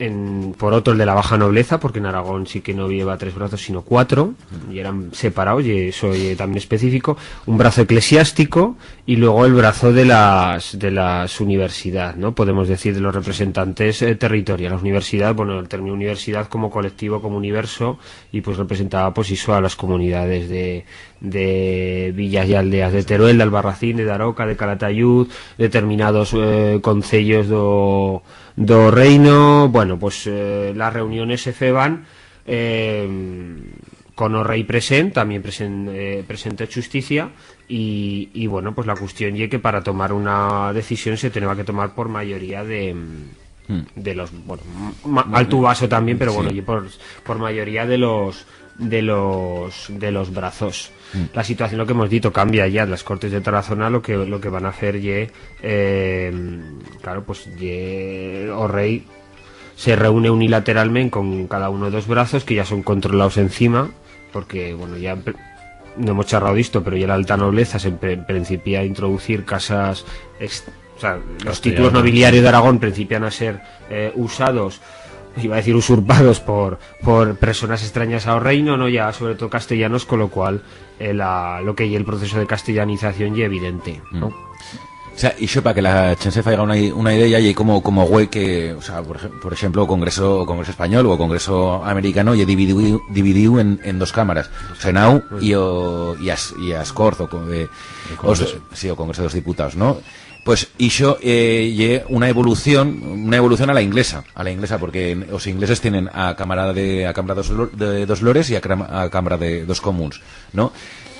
en, por otro el de la baja nobleza, porque en Aragón sí que no lleva tres brazos, sino cuatro, mm, y eran separados, y eso ye también específico, un brazo eclesiástico y luego el brazo de las, de las universidades, ¿no? Podemos decir de los representantes, eh, territoriales. La universidad, bueno, el término universidad como colectivo, como universo, y pues representaba pues eso a las comunidades de, de villas y aldeas de Teruel, de Albarracín, de Daroca, de Calatayud, determinados, eh, concellos do, do reino. Bueno, pues, eh, las reuniones se feban, eh, con o rei present, también presen-, eh, presente Chusticia, y, y bueno, pues la cuestión ye que para tomar una decisión se teneba que tomar por mayoría de, mm, de los, bueno, ma-, alto u baixo también, pero bueno, sí, ye por, por mayoría de los, de los, de los brazos. Mm. La situación, lo que hemos dito, cambia ya. Las Cortes de Tarazona lo que, lo que van a hacer ye, eh, claro, pues ye o rei se reúne unilateralmente con cada uno de los brazos, que ya son controlados encima, porque, bueno, ya empe-, no hemos charrado de esto, pero ya la alta nobleza se empe-, principia a introducir casas ex-, o sea, los títulos nobiliarios de Aragón principian a ser, eh, usados, iba a decir usurpados, por, por personas extrañas a o reino, no, ya sobre todo castellanos, con lo cual, eh, la, lo que ye el proceso de castellanización ye evidente, ¿no? Mm. O sea, ixo pa que la chent se faiga una i-, una idea, ye como, como hue que, o sea, por ejem-, por ejemplo, o Congreso, o Congreso Español o o Congreso Americano ye dividiu, dividiu en, en dos cámaras, o Senau y o, y as, y as Corts, o co-, eh, o s-, sí, o Congreso de los Diputados, ¿no? Pues ixo, eh, ye una evolución, una evolución a la inglesa, a la inglesa, porque en, os ingleses tienen a Cámara de, a Cámara dos Lo-, de dos Lores y a cram-, a Cámara de dos Comuns, ¿no?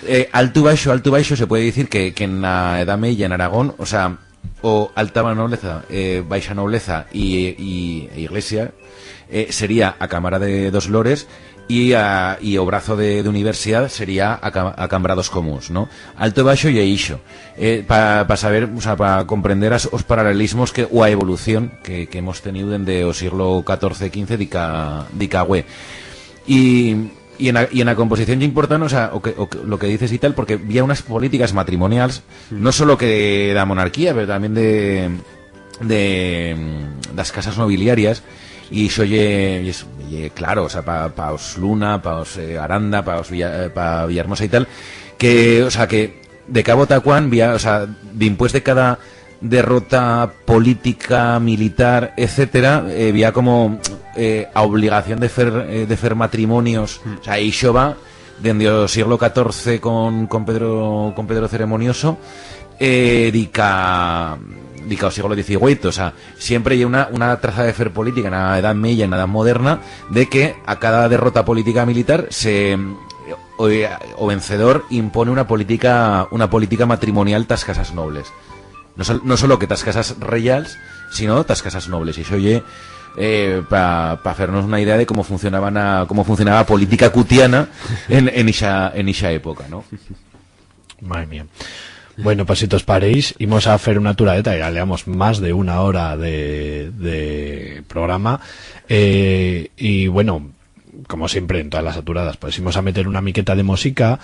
Eh, alto baixo, alto baixo, se puede dicir que, que en la Edat Meya, en Aragón, o sea, o alta nobleza, eh, baixa nobleza y, y, e iglesia, eh, sería a Cámara de dos Lores, y a, y o brazo de, de universidat sería a ca-, a cambrados comuns, no? Alto e baixo ye ixo. Eh, pa, pa saber, o sea, pa comprender as, os paralelismos que, u a evolución que, que hemos teniu dende o sieglo catorce, quince dica, dica hue. Y, y en a, y en a composición ye important, o sea, o que, o que, lo que dices y tal, porque bi ha unas políticas matrimonials, no solo que d'a monarquía, pero también de, de, mm, d'as casas nobiliarias, y ixo ye, ye, ye claro, o sea, pa, pa os Luna, pa os, eh, Aranda, pa os Villa-, eh, pa Villahermosa y tal, que, o sea, que de cabo ta cuan, via-, o sea, dimpués de cada derrota política, militar, etcétera, eh, via como, eh, a obligación de fer, eh, de fer matrimonios, o sea, ixo va dende o sieglo catorce con, con Pedro, con Pedro Ceremonioso, eh, dica, dica o sieglo dieciueito, o sea, siempre ye una, una traza de fer política en a Edat Meya, en a Edat Moderna, de que a cada derrota política militar se, o, o vencedor impone una política, una política matrimonial tas casas nobles. No sol-, no solo que tas casas reyals, sino tas casas nobles. Y ixo ye, eh, pa, pa fer-nos una idea de cómo funcionaban a, cómo funcionaba a política cutiana en, en ixa, en ixa época, no? Madre mía. Bueno, pues si tos pareix, imos a fer una aturadeta, ya llevamos más de una hora de, de programa. Eh, y bueno, como siempre en todas las aturadas, pues imos a meter una miqueta de mosica.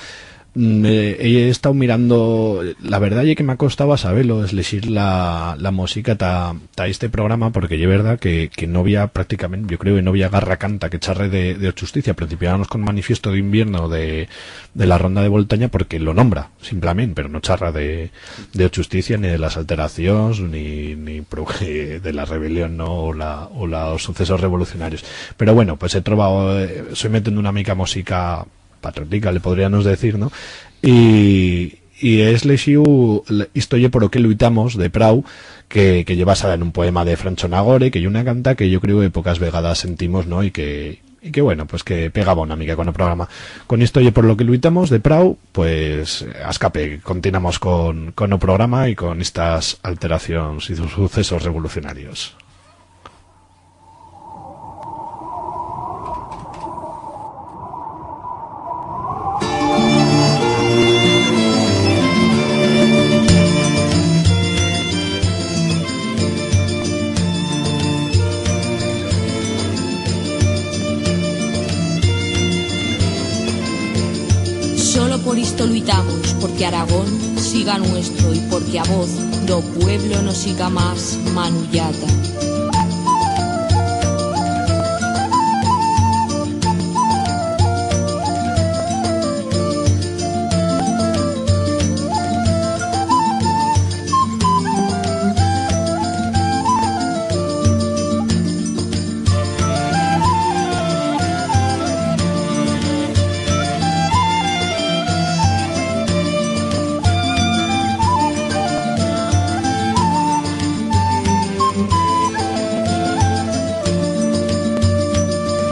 Mm, eh, he estau mirando, la verdat ye que m'ha costau a saber-lo, esleixir la, la mosica ta, ta este programa, porque ye verdat que, que no había prácticamente, yo creo que no había garra canta que charre de, de o Chusticia. Principiábamos con Manifiesto de Invierno de, de la Ronda de Voltaña porque lo nombra, simplemente, pero no charra de, de o Chusticia, ni de las alteracions, ni, ni pro-, de la rebelión, no? O la, o la, os sucesos revolucionarios. Pero bueno, pues he trobau, eh, soi metendo una mica mosica patriotica, le podríanos decir, no? Y, y he esleixiu l-, Isto ye por lo que luitamos, de Prau, que, que ye basada en un poema de Francho Nagore, que ye una canta que yo creo que pocas vegadas sentimos, no? Y que, y que, bueno, pues que pegaba una mica con o programa. Con Isto ye por lo que luitamos, de Prau, pues, a escape, continuamos con, con o programa y con estas alteracions y sus sucesos revolucionarios. Solo por isto luitamos, porque Aragón siga nuestro y porque a voz do pueblo no siga más manullata.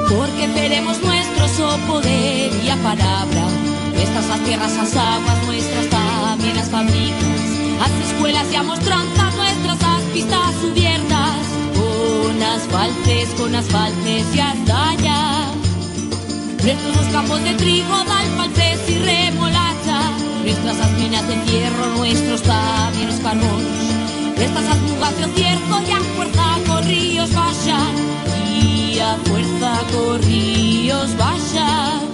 Porque feremos nuestro so poder y a palabra, nuestras as tierras, as aguas, nuestras también as fabricas, as escuelas y a mostranzas, nuestras as pistas ubiertas, con as falces, con as falces y as dallas. Nuestros os campos de trigo, d'alfalfés y remolacha, nuestras as minas de fierro, nuestros también os carbons, nuestras as mugas de o cierzo y a fuerza co ríos baixan, y a fuerza co ríos baixan.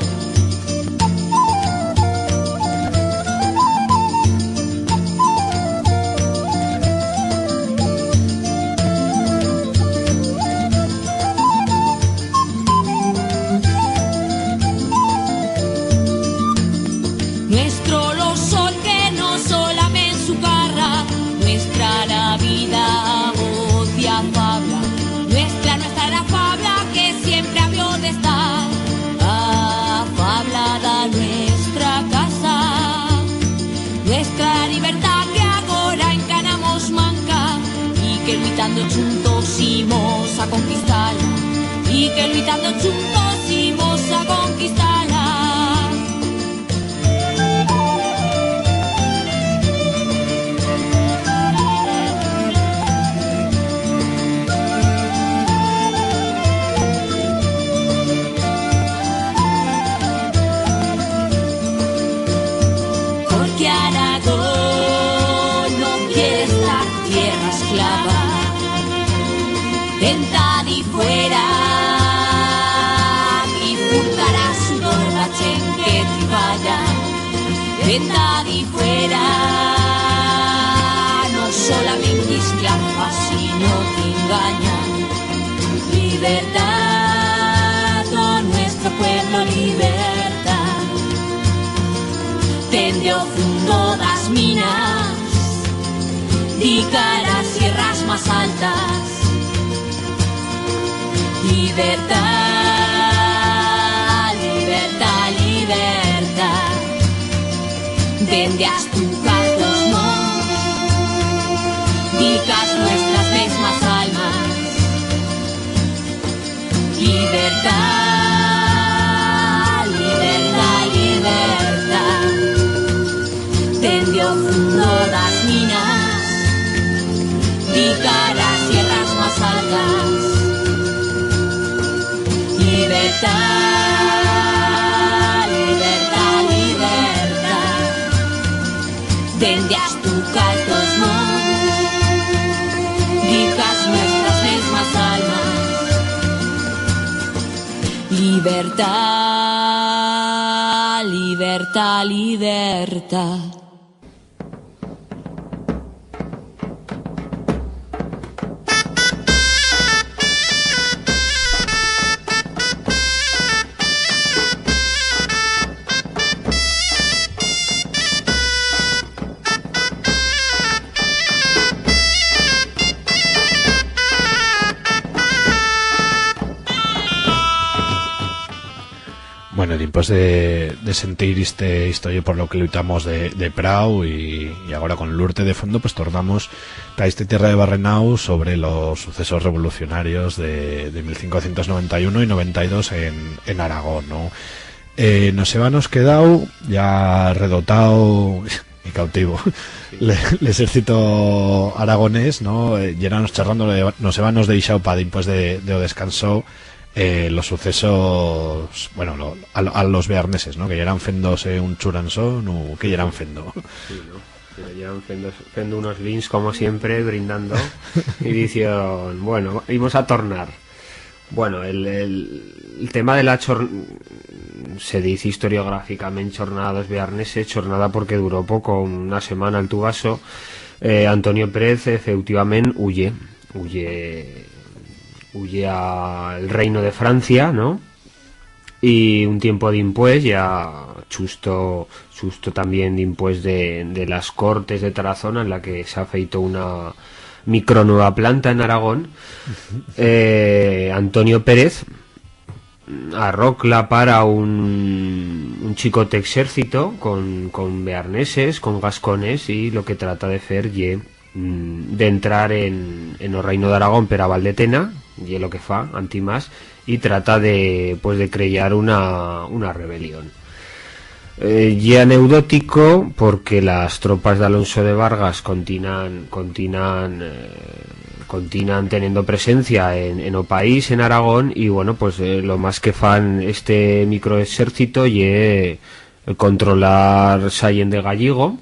Nuestro lo sol que no solament sucarra, nuestra la vida a voz y a fabla, nuestra, nuestra la fabla que siempre habió d'estar, a fabla d'a nuestra casa. Nuestra libertat que agora encana mos manca, y que luitando chuntos imos a conquistar-la, y que luitando chuntos imos a conquistar-la. Dentad y fuera, no solament ye esclafa, sino que enganya. Libertad, oh nuestro pueblo, libertad. Dende o fundo d'as minas, dica las sierras mas altas. Libertad, libertad, libertad. Dende as tucas d'os monts, dica as nuestras mesmas almas. Libertad, libertad, libertad. Dende o fundo d'as minas, dica las sierras mas altas. Libertad, libertad, libertad. Dende as tucas d'os monts, dica as nuestras mesmas almas. Libertad, libertad, libertad. Bueno, dimpués de, de sentir iste historio por lo que lutamos de, de prau y, y agora con Lurte de fondo, pues tornamos ta iste Tierra de Barrenau sobre los sucesos revolucionarios de, de mil cincuecientos noventa y uno y noventa y dos en, en Aragón, ¿no? Eh, nos hébamos quedau ya redotau y cautivo le-, l'exército aragonés, ¿no? Eh, yeranos charrando, le-, nos hébamos deixau pa dimpués de, de o descanso, eh, los sucesos, bueno, lo, a, lo- a los bearneses, ¿no? Que yeran fendo-se un churansón u que yeran fendo. Sí, ¿no? Que yeran fendo, fendo unos vins como siempre, brindando y dicion, bueno, imos a tornar. Bueno, el, el, el tema de la chor-, se dice historiograficamente chornada d'os bearneses, chornada porque duró poco, una semana al tubaso. Eh, Antonio Pérez, efeutivament, huye, huye, huye al Reino de Francia, ¿no? Y un tiempo dimpués, ya chusto, chusto también dimpués de, de las Cortes de Tarazona, en la que s'ha feito una micro nueva planta en Aragón, eh, Antonio Pérez arrocla para un, un chicot exército con, con bearneses, con gascones, y lo que trata de fer ye, mm, d'entrar en, en o Reino d'Aragón per a Valdetena, ye lo que fa, antimás, y trata de, pues, de creyar una, una rebelión. Eh, ye anedotico porque las tropas d'Alonso de Vargas continan, continan, eh, continan teniendo presencia en, en o país, en Aragón, y, bueno, pues, eh, lo más que fan este microexército ye controlar Sallent de Gallego,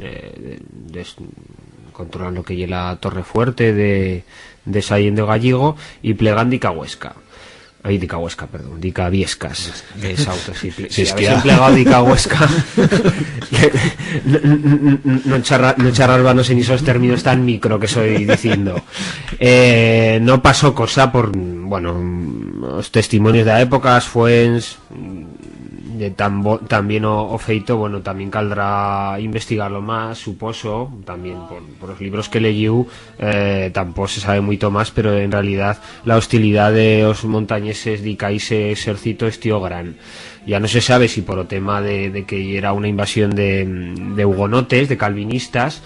eh, des-, controlan lo que ye la Torre Fuerte de, de Sallent de Gallego y plegan dica Huesca. Ai, dica Huesca, perdón, dica Viescas. Exacto, sí, ple-, si habéis emplegado dica Huesca, no, no, no, no charra-, no charrar vanos en esos términos tan micro que soy diciendo. Eh, no pasó cosa por, bueno, los testimonios de la época, as fuents, mm, de tambo-, también o, o feito, bueno, también caldrá investigar-lo más, suposo, también por, por los libros que leyiu, eh, tampoco se sabe muito más, pero en realidad la hostilidad de os montañeses dica ixe exército estió gran. Ya no se sabe si por o tema de, de que yera una invasión de, de hugonotes, de calvinistas,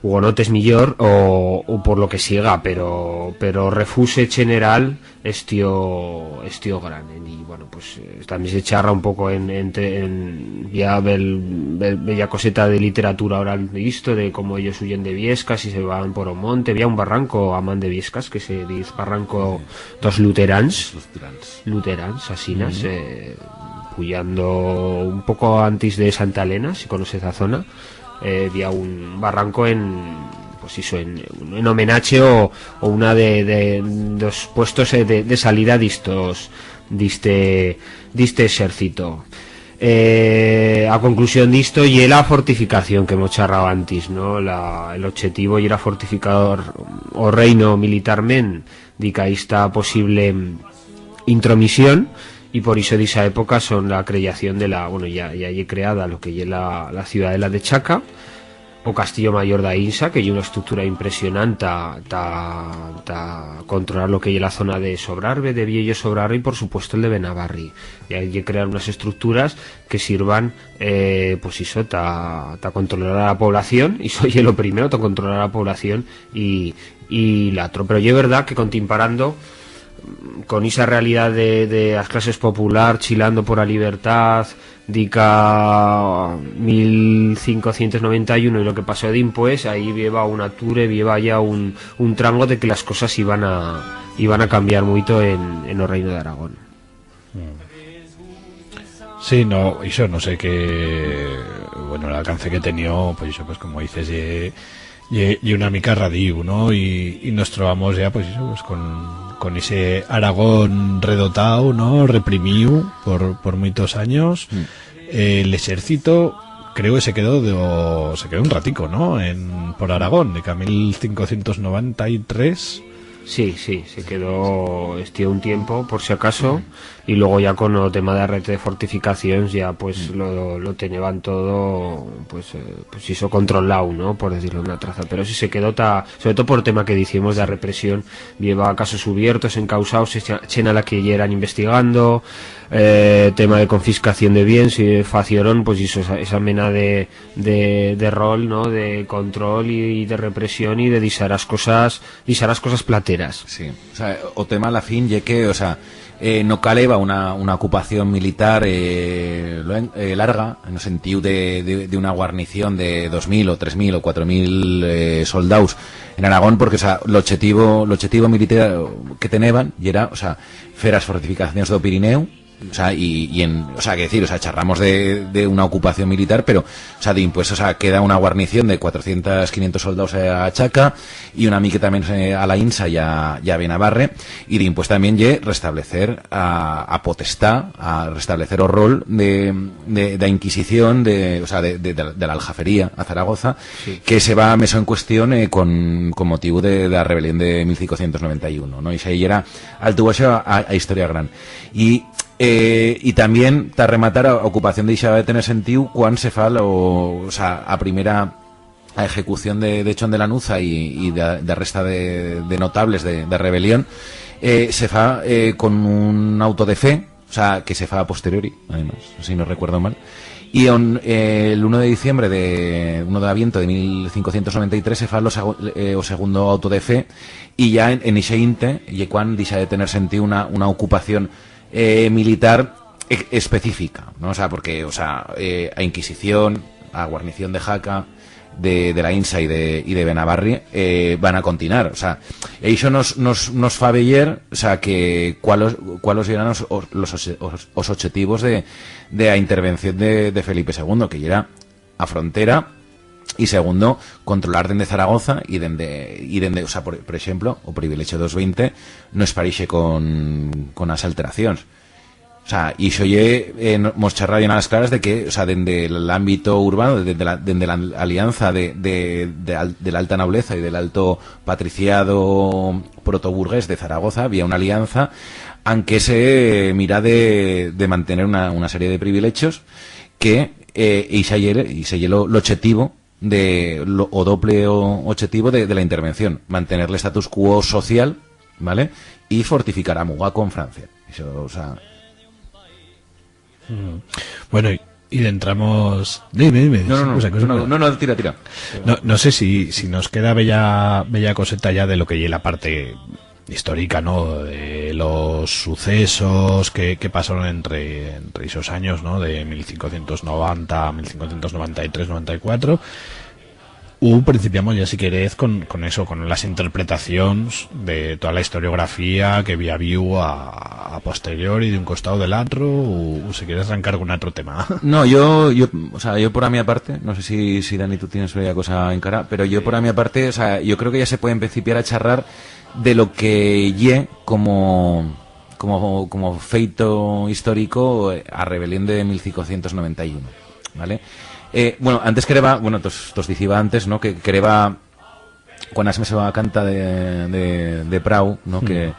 hugonotes millor, o, o por lo que siga, pero, pero refuse general estió, estió gran, eh, y, bueno, pues, eh, también se charra un poco en, en, en, ya bel-, bel-, bella coseta de literatura oral de isto, de cómo ellos huyen de Viescas y se van por o monte. Había un barranco a man de Viescas que se diz Barranco d'os Luterans. Los Luterans. Luterans, asinas, eh, puyando un poco antes de Santa Elena, si conoces la zona, eh, había un barranco en, pues eso, en, en homenache o, o una de, de, dos puestos, eh, de, de salida d'istos, d'iste, d'iste exército. Eh, a conclusión d'isto ye la fortificación que hemos charrau antis, no? La, el obxectivo yera fortificar o reino militarment, dica esta posible intromisión, y por ixo d'ixa época son la creación de la, bueno, ya, ya ye creada lo que ye la, la ciudadela de Chaca, o Castillo Mayor d'Ainsa, que ye una estructura impresionant ta, ta, ta controlar lo que ye la zona de Sobrarbe, de Viello, Sobrarbe y, por supuesto, el de Benabarri. Y hai que crear unas estructuras que sirvan, eh, pues ixo, ta, ta controlar a la población, ixo ye lo primero, ta controlar a la población y, y l'atro. Pero ye verdat que, contimparando con ixa realidat de, de as clases popular chilando por a libertad, dica mil cincocientos noventa y uno y lo que pasó dimpués, ahí i heba un ature, i heba ya un, un trango de que las cosas iban a, iban a cambiar muito en, en o Reino d'Aragón. Sí, no, ixo no sé qué, bueno, l'alcance que tenió, pues ixo, pues como dices, ye, ye, ye una mica radiu, no? Y, y nos trobamos ya, pues ixo, pues con, con ixe Aragón redotau, no? Reprimiu por, por muitos anyos. Eh, l'exército creo que se quedó de, se quedó un ratico, no? En, por Aragón, de que a mil cincocientos noventa y tres. Sí, sí, se quedó, estió un tiempo, por si acaso, y luego ya con o tema de a red de fortificacions ya, pues, lo, lo teneban todo, pues, eh, pues ixo, controlau, no? Por decirlo d'una traza. Pero sí se quedó ta, sobre todo por o tema que dicimos de a represión, i heba casos ubiertos, encausaus, xe-, xent a la que yeran investigando, eh, tema de confiscación de biens, y facioron, pues, ixo, esa, esa mena de, de, de rol, no? De control y, y de represión y de dixar as cosas, dixar as cosas plateras. Sí. O sea, o tema a la fin ye que, o sea, eh, no caleba una, una ocupación militar, eh, luen-, eh, larga, en o sentiu de, de, de una guarnición de dos mil o tres mil o cuatro mil, eh, soldaus en Aragón, porque, o sea, l'obxectivo, l'obxectivo militar que teneban yera, o sea, fer as fortificacions d'o Pirineu, o sea, y, y en, o sea, que decir, o sea, charramos de, de una ocupación militar, pero, o sea, dimpués, o sea, queda una guarnición de cuatrocientos, quinientos soldaus a Chaca, y una miqueta menos, eh, a la Insa y a, y a Benabarre, y dimpués tamién ye restablecer a, a potestá, a restablecer o rol de, de, de a Inquisición, de, o sea, de, de, de, de l'Aljafería a Zaragoza, sí, que se va meso en cuestión, eh, con, con motivo de, de a rebelión de mil cincocientos noventa y uno, no? Y xa yera alto baixo a, a, a historia gran. Y, eh, y tamién, ta rematar, a ocupación deixaba de tener sentiu cuan se fa lo, o sea, a primera, a ejecución de, de Chon de Lanuza y, y de, de resta de, de notables de, de rebelión, eh, se fa, eh, con un auto de fe, o sea, que se fa a posteriori, además, si no recuerdo mal. Y on, eh, el uno de diciembre de, uno de aviento de mil cincocientos noventa y tres se fa lo segu-, eh, o segundo auto de fe, y ya en, en ixe inte ye cuan dixa de tener sentiu una, una ocupación, eh, militar e-, específica, no? O sea, porque, o sea, eh, a Inquisición, a guarnición de Jaca, de, de la Insa y de, y de Benabarri, eh, van a continuar. O sea, e ixo nos, nos, nos fa veyer, o sea, que cualos, cualos yeran os, os, los, os, os obxectivos de, de a intervención de, de Felipe segundo, que yera a frontera, y segundo, controlar dende Zaragoza y dende, y dende, o sea, por, por exemplo, o privilegio dos veinte no esparixe con, con as alteracions. O sea, y ixo ye, eh, no-, mos charra bien a las claras de que, o sea, dende l'ámbito urbano, dende la, dende la alianza de, de, de al-, de l'alta nobleza y de l'alto patriciado protoburgués de Zaragoza, había una alianza, anque se mira de, de mantener una, una serie de privilegios que, eh, ixa ye, ixe ye lo, l'obxectivo de, lo, o doble o, obxectivo de, de la intervención, mantener l'estatus quo social, ¿vale? Y fortificar a muga con Francia. Ixo, o sea, Mm. Bueno, y, y dentramos... Dime, dime. No, no, no, Cosa, cosa, no, cosa. No, no, tira, tira. No, no sé si, si nos queda bella, bella coseta ya de lo que ye la parte histórica, ¿no? De los sucesos que, que pasaron entre, entre esos años, ¿no? De mil cincocientos noventa, mil cincocientos noventa y tres, noventa y cuatro. U principiamos ya, si querez, con, con eso, con las interpretacions de toda la historiografía que bi habiu a, a posteriori d'un costau de l'atro, u, u si querez arrancar con atro tema. No, yo, yo, o sea, yo por a mi parte, no sé si, si Dani tú tienes bella cosa encara, pero yo por a mi parte, o sea, yo creo que ya se puede principiar a charrar de lo que ye como, como, como feito historico, eh, a rebelión de mil cincocientos noventa y uno, ¿vale? Eh, bueno, antes quereba, bueno, tos, tos diciba antes, ¿no? Que quereba, cuan has meseu a canta de, de, de Prau, ¿no? Que,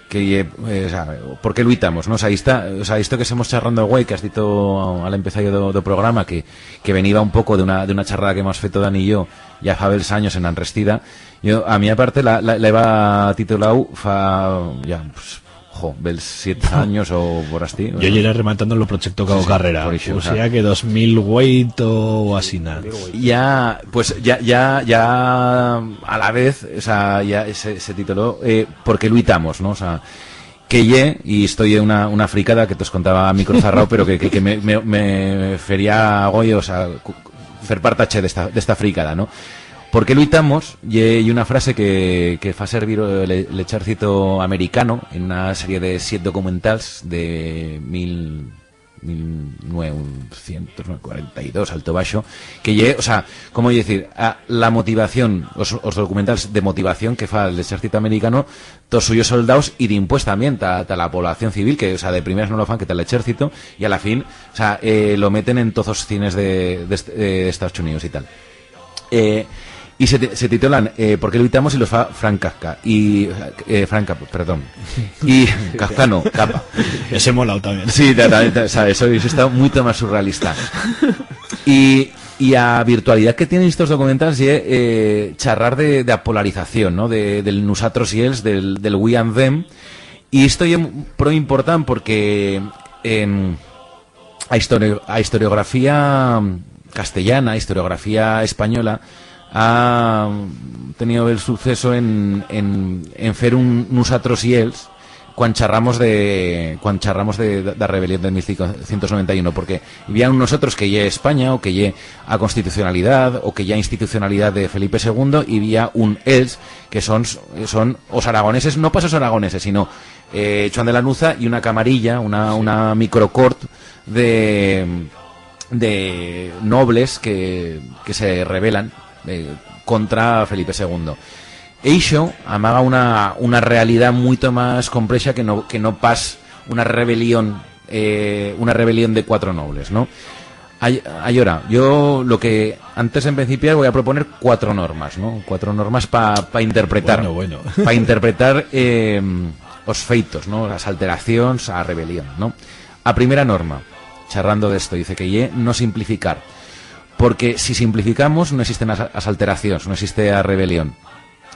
que ye, eh, o sea, ¿por qué luitamos, no? O sea, esta, o sea, esto que estemos charrando, güey, que has dito al empezar do, do programa, que, que veniba un poco de una, de una charrada que hemos feto Dani y yo, ya fa bels anyos en Anrestida, yo, a mi aparte, la, la, la heba titulau fa, ya, pues, jo, bels siete anyos o por astí, ¿no? Yo ya era rematando lo proyecto Cabo Carrera. Por ixo, o sea que dos mil oito o asina. Ya, pues, ya, ya, ya, a la vez, o sea, ya se, se tituló, eh, ¿Por qué luitamos, no? O sea, que ye, y esto ye una, una fricada que tos contaba a micro zarrau, pero que, que, que me, me, me fería goyo, o sea, cu-, fer partache d'esta, d'esta fricada, ¿no? ¿Por qué luitamos? Ye, ye una frase que, que fa servir el, el echército americano en una serie de siete documentals de mil, mil nuevecientos cuarenta y dos, alto baixo, que ye, o sea, como decir, a, la motivación, os, os documentals de motivación que fa el echército americano, tos suyos soldaus y dimpués también ta, ta la población civil, que, o sea, de primeras no lo fan que ta el echército, y a la fin, o sea, eh, lo meten en todos os cines de, de est-, de Estados Unidos y tal. Eh, y se, ti-, se titulan, eh, ¿Por qué luitamos? Y los fa Frank Kafka. Y, eh, Frank Kafka, perdón. Y Kafka no, Capa. Ese molao también. Sí, ta, ta, ta, o sea, eso, eso está mucho más surrealista. Y, y a virtualidat que tienen estos documentals ye, eh, charrar de, de a polarización, ¿no? De, del nusatros y els, del, del we and them. Y esto ye pro important porque, em, a historio-, a historiografía castellana, a historiografía española, ha tenido el suceso en, en, en fer un nusatros y els cuan charramos de, cuan charramos de, de, de rebelión de mil cincocientos noventa y uno, porque había un nusatros que ye España, o que ye a constitucionalidad, o que ye a institucionalidad de Felipe segundo, y había un els, que son, son os aragoneses, no pas os aragoneses, sino, eh, Chuan de Lanuza y una camarilla, una, una microcort de, de nobles que, que se rebelan, eh, contra Felipe segundo. Eixo amaga una, una realidat muito más complexa que no, que no pas una rebelión, eh, una rebelión de cuatro nobles, ¿no? Ay-, ayora, yo lo que, antes de principiar, voy a proponer cuatro normas, ¿no? Cuatro normas pa, pa interpretar, bueno, bueno. Pa interpretar, eh, os feitos, ¿no? Las alteracions a rebelión, ¿no? A primera norma, charrando d'esto, dice que ye no simplificar. Porque si simplificamos, no existen as, as alteracions, no existe a rebelión.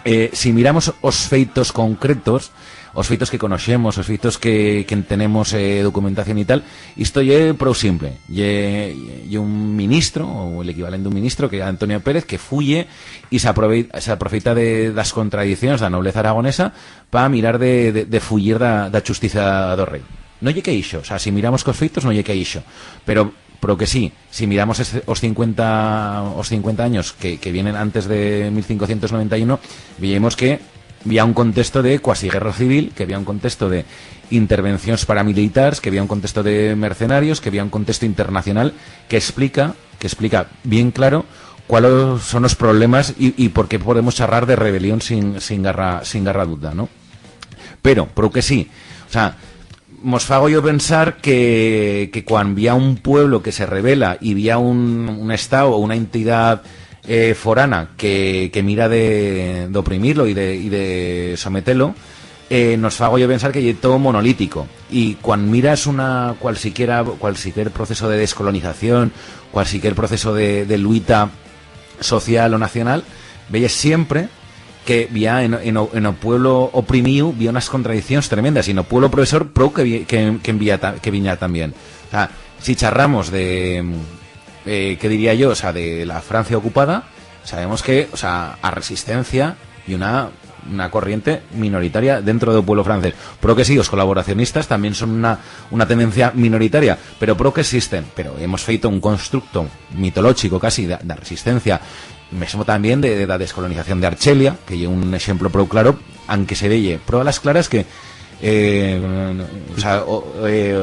Eh, si miramos os feitos concretos, os feitos que conoixemos, os feitos que, que tenemos, eh, documentación y tal, isto ye prou simple. Ye, ye un ministro, o el equivalent d'un ministro, que ye Antonio Pérez, que fuye y s'aprove-, s'aprofeita de, das contradiccions da nobleza aragonesa pa mirar de, de, de fuyir da, da chusticia do rei. No ye que ixo, o sea, si miramos cos feitos, no ye que ixo. Pero, pero que sí, si miramos es-, os cincuenta, os cincuenta anyos que, que vienen antes de mil cincocientos noventa y uno, veyemos que había un contexto de cuasi guerra civil, que había un contexto de intervencions paramilitars, que había un contexto de mercenarios, que había un contexto internacional que explica, que explica bien claro cuáles son os problemas y, y por qué podemos charrar de rebelión sin, sin garra, sin garra duda, ¿no? Pero, prou que sí, o sea, mos fago yo pensar que, que cuan bi ha un pueblo que se rebela y bi ha un, un estau o una entidat, eh, forana que, que mira de, d'oprimir-lo y de, y de someter-lo, eh, nos fago yo pensar que ye todo monolítico. Y cuan miras una, cualsiquiera, cualsiquier proceso de descolonización, cualsiquier proceso de, de luita social o nacional, veyes siempre que bi ha en, en o, en o pueblo oprimiu, bi ha unas contradiccions tremendas, y en o pueblo profesor prou que bi-, que, que envía ta-, que viña también. O sea, si charramos de, eh, ¿qué diría yo? O sea, de la Francia ocupada, sabemos que, o sea, a resistencia y una, una corriente minoritaria dentro del pueblo francés. Prou que sí, os colaboracionistas también son una, una tendencia minoritaria, pero prou que existen. Pero hemos feito un constructo mitológico casi da, da resistencia, mesmo también de, de la descolonización de Archelia, que ye un exemplo prou claro, aunque se veye prou a las claras que, eh, o sea, o, eh,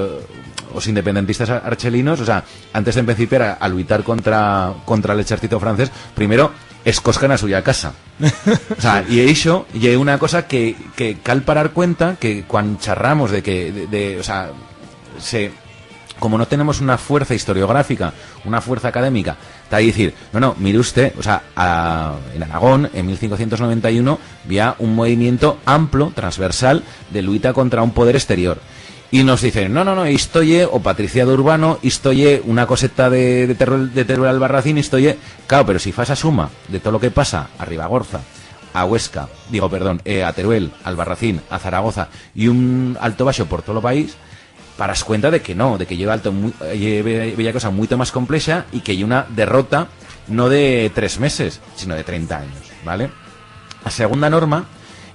os independentistas a-, archelinos, o sea, antes de empencipiar a, a luitar contra, contra el exército francés, primero escoscan a suya casa. O sea, y ixo ye una cosa que, que cal parar cuenta que cuan charramos de que, de, de, o sea, se, como no tenemos una fuerza historiográfica, una fuerza académica, ta dicir, no, no, mire usted, o sea, a, en Aragón, en mil cincuecientos noventa y uno, había un movimiento amplo, transversal, de luita contra un poder exterior. Y nos dicen, no, no, no, isto ye o Patricia d'Urbano, isto ye una coseta de, de Teruel, de Teruel Albarracín, isto ye... Claro, pero si fas a suma de todo lo que pasa a Ribagorza, a Huesca, digo, perdón, eh, a Teruel, Albarracín, a Zaragoza y un alto baixo por todo el país, paras cuenta de que no, de que lleva alto mu-, lleve, bella cosa mucho más complexa y que hay una derrota no de tres meses, sino de treinta años, ¿vale? A segunda norma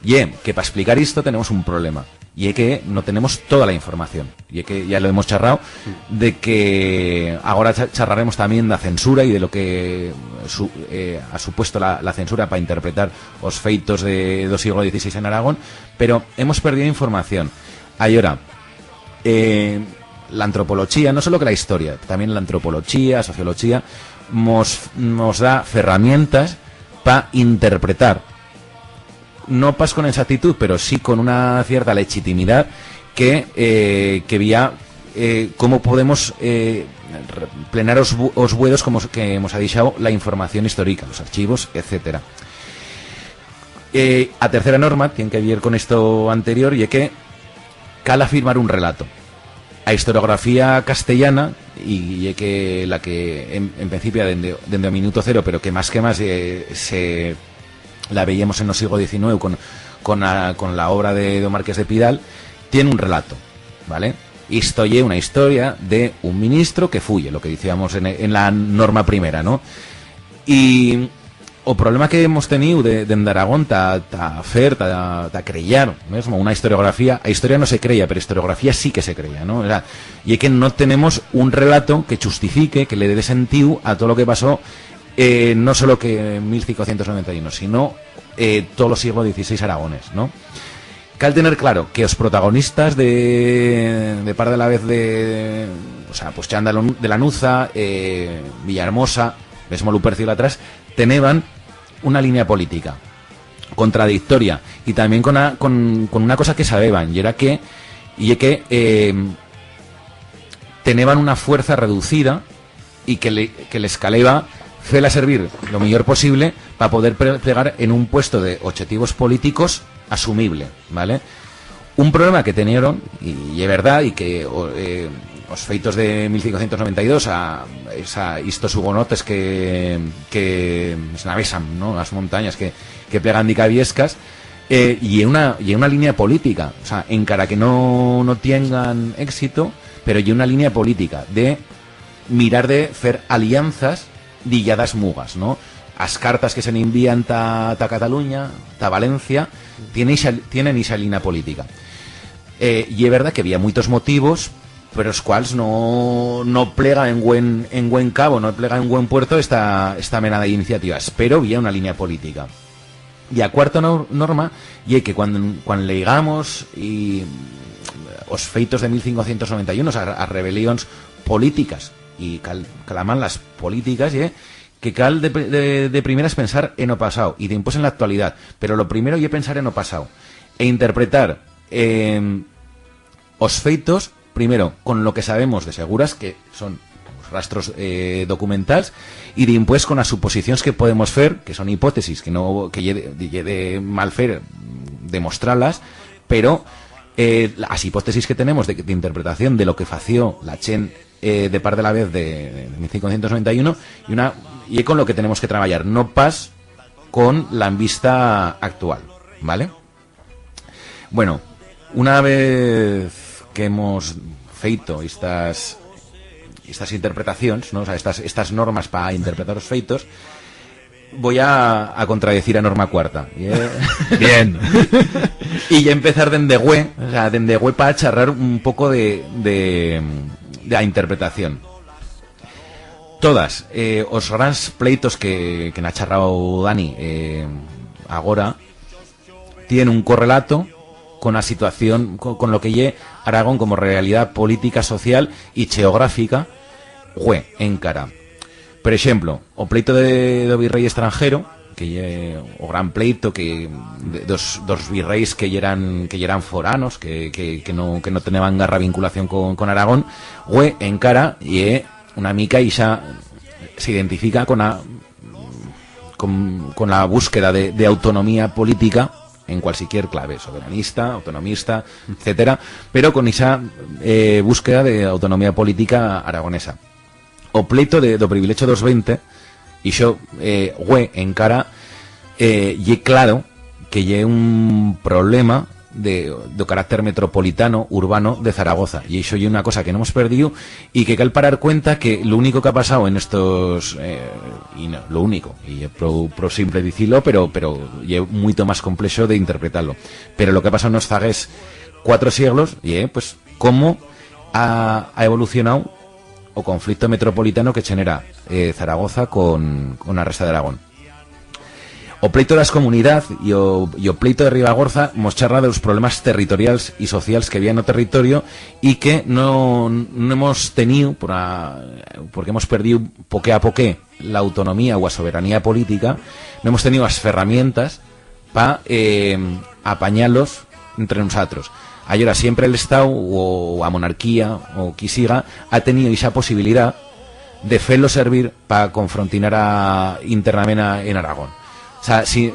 ye que pa explicar isto tenemos un problema. Ye que no tenemos toda la información. Ye que ya lo hemos charrado, de que agora cha-, charraremos también de la censura y de lo que su-, eh, ha supuesto la, la censura para interpretar os feitos de, do siglo dieciséis en Aragón, pero hemos perdido información. Allora, eh, la antropología, no solo que la historia, también la antropología, sociología, mos, mos da ferramientas pa interpretar, no pas con exactitud, pero sí con una cierta legitimidad, que, eh, que vía, eh, cómo podemos, eh, re-, plenar os bu-, os buedos como s-, que mos ha deixau la información historica, los archivos, etcétera. Eh, a tercera norma tiene que ver con esto anterior, y es que cal afirmar un relato. A historiografía castellana, y, y ye que la que en, en principio dende, dende o minuto cero, pero que más que más, eh, se la veyemos en o siglo diecinueve con, con a, con la obra de, do Marqués de Pidal, tiene un relato, ¿vale? Isto ye una historia de un ministro que fuye, lo que dicíamos en, en la norma primera, ¿no? Y o problema que hemos teniu de, dende Aragón ta, ta fer, ta, ta creyar, mesmo, una historiografía, a historia no se creya, pero historiografía sí que se creya, ¿no? O sea, y es que no tenemos un relato que justifique, que le dé sentiu a todo lo que pasó, eh, no solo que en mil cincuecientos noventa y uno, sino, eh, todo o siglo dieciséis aragonés, ¿no? Cal tener claro que os protagonistas de, de Par de la Vez de, o sea, pues Chan de la Nu-, de Lanuza, eh, Villahermosa, mesmo Lupercio y Latras, teneban una línea política contradictoria y también con a, con, con una cosa que sabeban, y era que, y que, eh, teneban una fuerza reducida y que le, que les caleba fer-la servir lo millor posible pa poder pre-, plegar en un puesto de objetivos políticos asumible, ¿vale? Un problema que tenieron, y, y es verdad, y que, o, eh, os feitos de mil cincuecientos noventa y dos, a, esa, estos hugonotes que, que esnavesan, ¿no?, las montañas que, que plegan dica Viescas, eh, y una, y una línea política, o sea, encara que no, no tiengan éxito, pero y una línea política de mirar de fer alianzas dilladas mugas, ¿no? As cartas que se n'envían ta, ta Cataluña, ta Valencia, tienen ixa, tienen ixa línea política. Eh, y es verdad que había muitos motivos per os cuals no, no plega en buen, en buen cabo, no plega en buen puerto esta, esta mena d'iniciativas, pero había una línea política. Y a cuarta nor-, norma ye que cuan, cuan leigamos y, mm, os feitos de mil cincuecientos noventa y uno, as, as rebelións políticas, y cal-, claman las políticas, ye que cal de, de, de primeras pensar en o pasau y dimpués en la actualidad, pero lo primero ye pensar en o pasau e interpretar, em, os feitos, primero, con lo que sabemos de seguras, que son os rastros, eh, documentals, y dimpués con as suposicions que podemos fer, que son hipótesis, que no, que ye de, ye de mal fer demostrar-las, pero, eh, as hipótesis que tenemos de, de interpretación de lo que fació la chent, eh, de Par de la Vez de, de mil cincuecientos noventa y uno, y una, ye con lo que tenemos que traballar, no pas con la envista actual, ¿vale? Bueno, una vez que hemos feito estas, estas interpretacions, ¿no? O sea, estas, estas normas pa interpretar os feitos, voi a, a contradecir a norma cuarta. Y, eh, bien. Y ya empezar dende güe, o sea, dende güe pa charrar un poco de, de, de a interpretación. Todas, eh, os grans pleitos que, que n'ha charrau Dani, eh, agora, tienen un correlato con a situación, con, con lo que ye Aragón como realidat politica, social y cheografica, güe, encara. Por exemplo, o pleito de, d'o virrei extranjero, que ye o gran pleito que, de, dos, dos virreis que yeran, que yeran foranos, que, que, que no, que no teneban garra vinculación con, con Aragón, güe, encara, ye una mica ixa, se identifica con a, con, con la búsqueda de, de autonomía politica en cualsiquier clave, soberanista, autonomista, etcétera, pero con ixa, eh, búsqueda de autonomía politica aragonesa. O pleito de, d'o privilegio d'os vente, ixo, eh, güe, encara, eh, ye claro que ye un problema de, d'o carácter metropolitano, urbano, de Zaragoza. Y ixo ye una cosa que no hemos perdiu y que cal parar cuenta que lo único que ha pasau en estos, eh, y no, lo único, y ye pro, pro simple dicir-lo, pero, pero ye muito más complexo de interpretar-lo. Pero lo que ha pasau en os zaguers cuatro sieglos, ye, pues, cómo ha, ha evolucionau o conflicto metropolitano que chenera, eh, Zaragoza con, con a resta d'Aragón. O pleito d'as comunidat y o, y o pleito de Ribagorza mos charra de los problemas territorials y socials que había en o territorio y que no, no hemos teniu, por a, porque hemos perdiu poqué a poqué la autonomía u a soberanía politica, no hemos teniu as ferramientas pa, eh, apanyar-los entre nusatros. Allora, siempre l'Estau, o a monarquía, o qui siga, ha teniu ixa posibilidat de fer-lo servir pa confrontinar a, internament a, en Aragón. O sea, si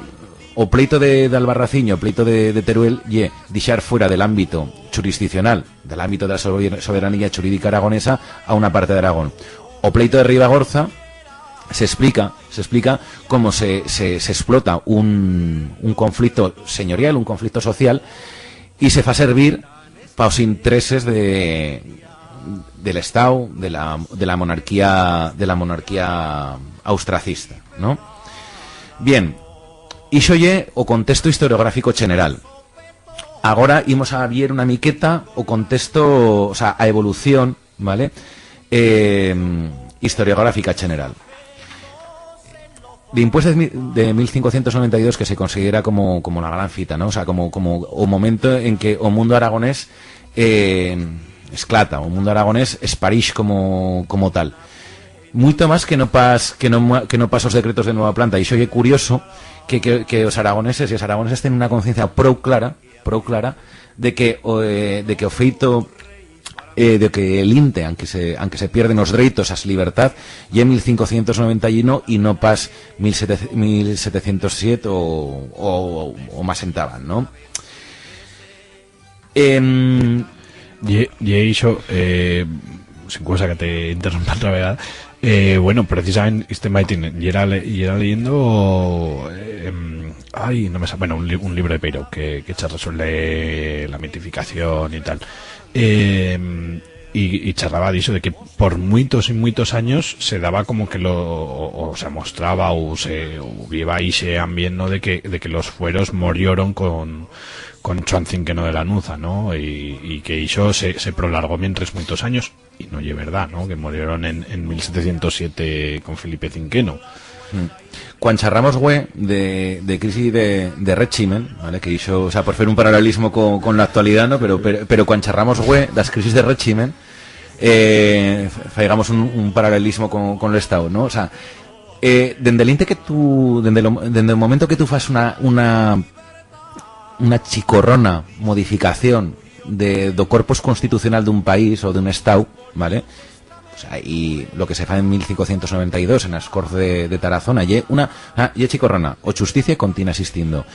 o pleito de, d'Albarracín, o pleito de, de Teruel, ye dixar fuera del ámbito churisdiccional, del ámbito de la sober-, soberanía churídica aragonesa a una parte d'Aragón. O pleito de Ribagorza, s'explica, s'explica cómo se, se, s'explota un, un conflicto senyorial, un conflicto social, y se fa servir pa os intereses de, de l'Estau, de la, de la monarquía, de la monarquía austracista, no? Bien, ixo ye o contexto historiográfico cheneral. Agora imos a vier una miqueta o contexto, o sea, a evolución, vale? Eh, historiográfica cheneral. Dimpués de mi-, de mil cincocientos noventa y dos, que se considera como, como la gran fita, no? O sea, como, como o momento en que o mundo aragonés, eh, esclata, o mundo aragonés esparix como, como tal. Muito más que no pas, que no ma-, que no pas os decretos de Nueva Planta. Y ixo ye curioso que, que, que os aragoneses y as aragonesas tienen una conciencia prou clara, prou clara, de que o, eh, de que o feito, eh, de que l'Inte, anque se, anque se pierden os dreitos, as libertad, ye mil cincocientos noventa y uno y no pas mil setecientos siete o, o, o más entaban, no? Em, Ye, ye ixo, eh, sin cosa que te interrompa otra vegada. Eh, bueno, precisament este maitín yera le-, yera leyendo, eh, em, ai, no me sa-, bueno, un li-, un libro de Peiró que, que charra sobre la mitificación y tal. Em, y, y charraba d'iso, de que por muitos y muitos anyos se daba como que lo, o, o se mostraba, o se, o hubieba ixe ambient, no? De que, de que los fueros morioron con, con Chuan Cinqueno de Lanuza, no? Y, y que ixo se, se prolargó mientres muitos anyos, y no ye verdat, no? Que morioron en, en mil setecientos siete con Felipe Cinqueno. Mm. Cuan charramos, güe, de, de crisis de, de réchimen, vale? Que ixo, o sea, por fer un paralelismo con, con la actualidad, no? Pero, pero, pero cuan charramos, güe, d'as crisis de réchimen, eh, fa-, faigamos un, un paralelismo con, con l'Estau, no? O sea, eh, dende l'inte que tu, dende lo, dende o momento que tu fas una, una, una chicorrona modificación de, d'o corpus constitucional d'un país o d'un Estau, vale? O sea, y lo que se fa en mil cincocientos noventa y dos en as Corts de, de Tarazona ye una, ah, ye chicorrona, o chusticia continúa existiendo,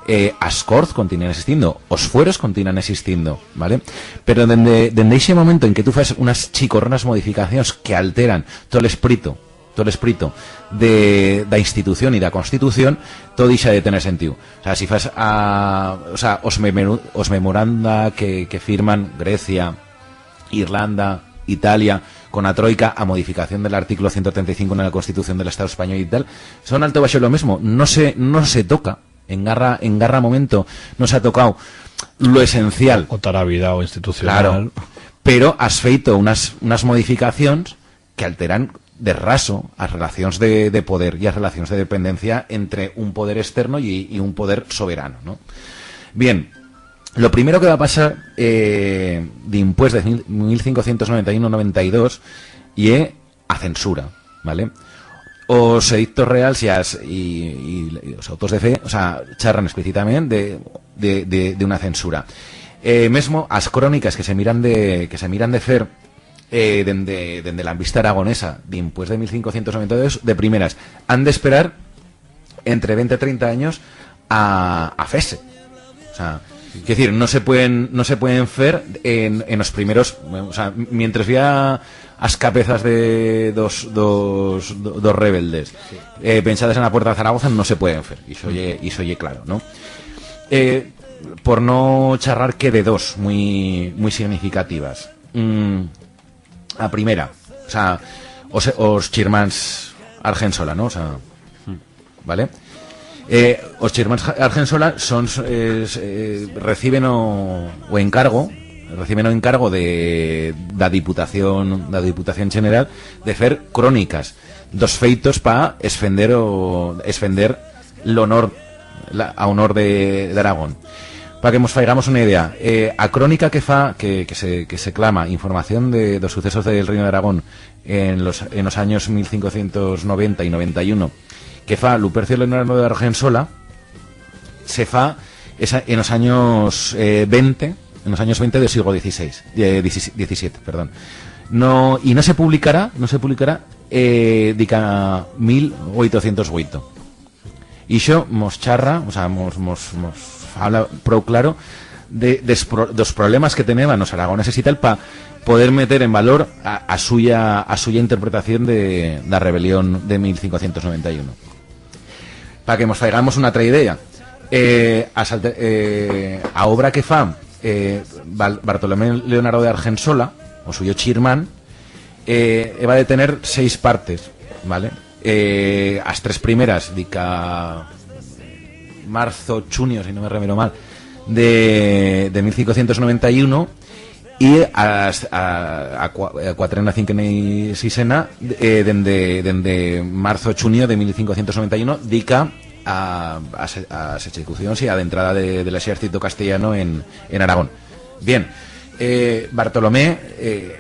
eh, as Corts continúan existiendo, os fueros continúan existiendo, vale? Pero dende, dende ixe momento en que tu fas unas chicorronas modificacions que alteran tot l'esprito, tot l'esprito de, d'a institución y d'a Constitución, tot dixa de tener sentiu. O sea, si fas a, o sea, os memeru-, os memoranda que, que firman Grecia, Irlanda, Italia, con a Troika, a modificación del artículo ciento treinta y cinco en la Constitución del Estado español y tal, son alto baixo lo mismo. No se, no se toca. En garra, en garra momento no se ha tocado lo esencial. O tara vida o institucional. Claro. Pero has feito unas, unas modificacions que alteran de raso as relacions de, de poder y as relacions de dependencia entre un poder externo y, y un poder soberano, no? Bien, Lo primero que va pasar, eh, dimpués de mil, mil cincocientos noventa y uno noventa y dos, ye a censura, vale? Os edictos reals y as, y, y, y os autos de fe, o sea, charran explicitament de, de, de, de una censura. Eh, mesmo as cronicas que se miran de, que se miran de fer, eh, dende, dende la vista aragonesa, dimpués de mil cincocientos noventa y dos, de primeras, han d'esperar entre veinte y treinta anyos a, a fer-se. O sea, quiero decir, no se pueden, no se pueden fer en, en os primeros, o sea, mientras vía as cabezas de dos, dos, do-, dos rebeldes, eh, penchadas en la puerta de Zaragoza, no se pueden fer. Y eso ye, y eso ye claro, ¿no? Eh, por no charrar que de dos muy, muy significativas. Mm, a primera, o sea, os, os chirmans Argensola, ¿no? O sea, vale? Eh, os chirmans Ja-, Argensola son, eh, s-, eh, reciben o, o encargo, reciben o encargo de, da Diputación, da Diputación General de fer cronicas dos feitos pa esfender o, esfender l'honor, la, a honor de, d'Aragón. Pa que mos faigamos una idea, eh, a cronica que fa, que, que se, que se clama Información de, dos sucesos del Reino de Aragón en los, en os anyos mil cincocientos noventa y noventa y uno, que fa Lupercio Leonardo de Argensola, se fa esa, en os anyos, eh, veinte, en os anyos veinte del siglo dieciséis, eh, diecisiete, perdón. No, y no se publicará, no se publicará, eh, dica mil ochocientos oito. Y ixo mos charra, o sea, mos, mos, mos habla prou claro de, des pro-, dos problemas que teneban os aragoneses y tal pa poder meter en valor a, a suya, a suya interpretación de, da rebelión de mil cincocientos noventa y uno. Pa que mos faigamos una atra idea, eh, a salte-, eh, a obra que fa, eh, Val-, Bartolomé Leonardo de Argensola, o suyo chirmán, eh, heba de tener seis partes, vale? Eh, as tres primeras, dica marzo, chunio, si no me remero mal, de, de mil cincocientos noventa y uno, y as, a, a cua-, a cuatrena, cinquena y sisena, eh, dende, dende marzo, chunio de mil cincocientos noventa y uno, dica a, a se-, a as execucions y a d'entrada de, del exército castellano en, en Aragón. Bien, eh, Bartolomé, eh,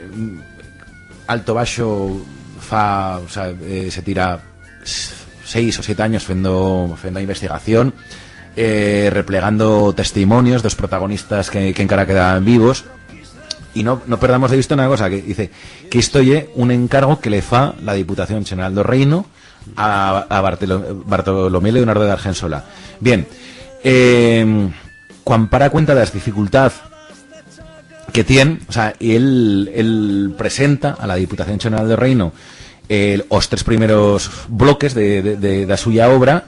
alto baixo fa, o sea, eh, se tira s-, seis o siete anyos fendo, fendo investigación, eh, replegando testimonios d'os protagonistas que, que encara quedaban vivos. Y no, no perdamos de vista una cosa, que dice que esto ye un encargo que le fa la Diputación General do Reino a, a Bartolo-, Bartolomé Leonardo de Argensola. Bien, eh, cuan para cuenta de las dificultad que tien, o sea, él, él presenta a la Diputación General del Reino el, os tres primeros bloques de, de, de, da suya obra,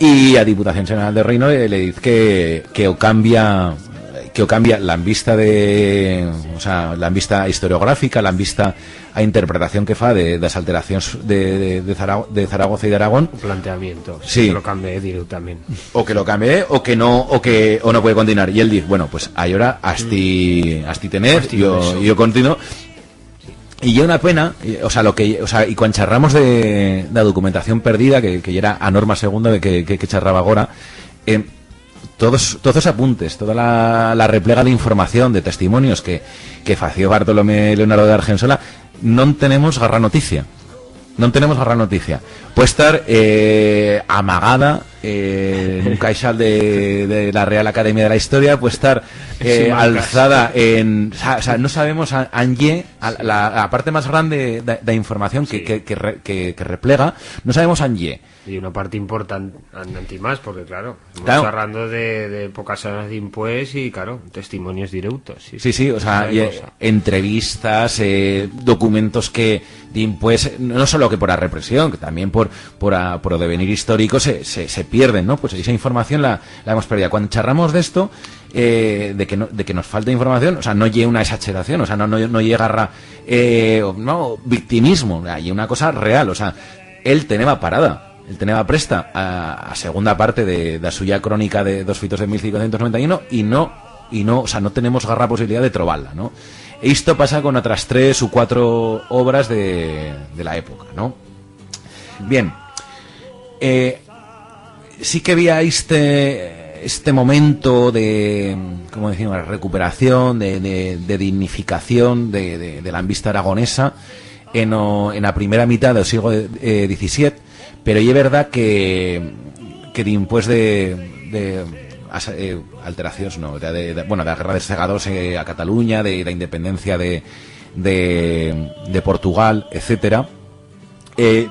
y a Diputación General del Reino le, le diz que, que o cambia, que o cambia la vista de, o sea, la vista historiográfica, la vista a interpretación que fa de, das alteracions de, de, de Zara-, de Zaragoza y d'Aragón. Un planteamiento, sí, que lo cambie directamente. O que lo cambie, o que no, o que, o no puede continuar. Y él dice, bueno, pues, ahora asti, asti tenez, yo, yo continúo. Y ye una pena, y, o sea, lo que, o sea, y cuan charramos de, de la documentación perdida, que, que yera a norma segunda de que, que, que charraba agora, eh, todos, todos os apuntes, toda la, la replega d'información, de testimonios que, que fació Bartolomé Leonardo de Argensola, non tenemos garra noticia. Non tenemos garra noticia. Puede estar, eh, amagada, eh, en un caixal de, de la Real Academia de la Historia, puede estar, eh, alzada en, o sea, o sea, no sabemos a, an ye, a, la, la parte más grande de, de información que, que, que re-, que, que replega, no sabemos an ye. Y una parte importante, an-, anti más, porque, claro, estamos charrando de, de pocas horas dimpués y, claro, testimonios directos. Sí, sí, o sea, entrevistas, eh, documentos que dimpués, no solo que por la represión, que también por, por a, por o devenir histórico se, se, se pierden, ¿no? Pues esa información la, la hemos perdido. Cuando charramos de esto, eh, de que no, de que nos falta información, o sea, no ye una exageración, o sea, no, no, no ye garra, eh, no, victimismo, o sea, ye una cosa real, o sea, él teneba parada, él teneba presta a, a segunda parte de, da suya crónica de dos feitos de mil cincuecientos noventa y uno y no, y no, o sea, no tenemos garra posibilidad de trobar-la, ¿no? E isto pasa con otras tres u cuatro obras de, de la época, ¿no? Bien, eh, sí que había este, este momento de, ¿cómo decimos?, recuperación, de, de, de dignificación de, de, de la envista aragonesa en, o, en a primera mitat d'o sieglo, eh, dicisiet, pero ye verdat que, que dimpués de, de as-, eh, alteracions, no, de, de, de, bueno, de la guerra dels segadors, eh, a Cataluña, de, de independencia de, de, de Portugal, etcetera, eh,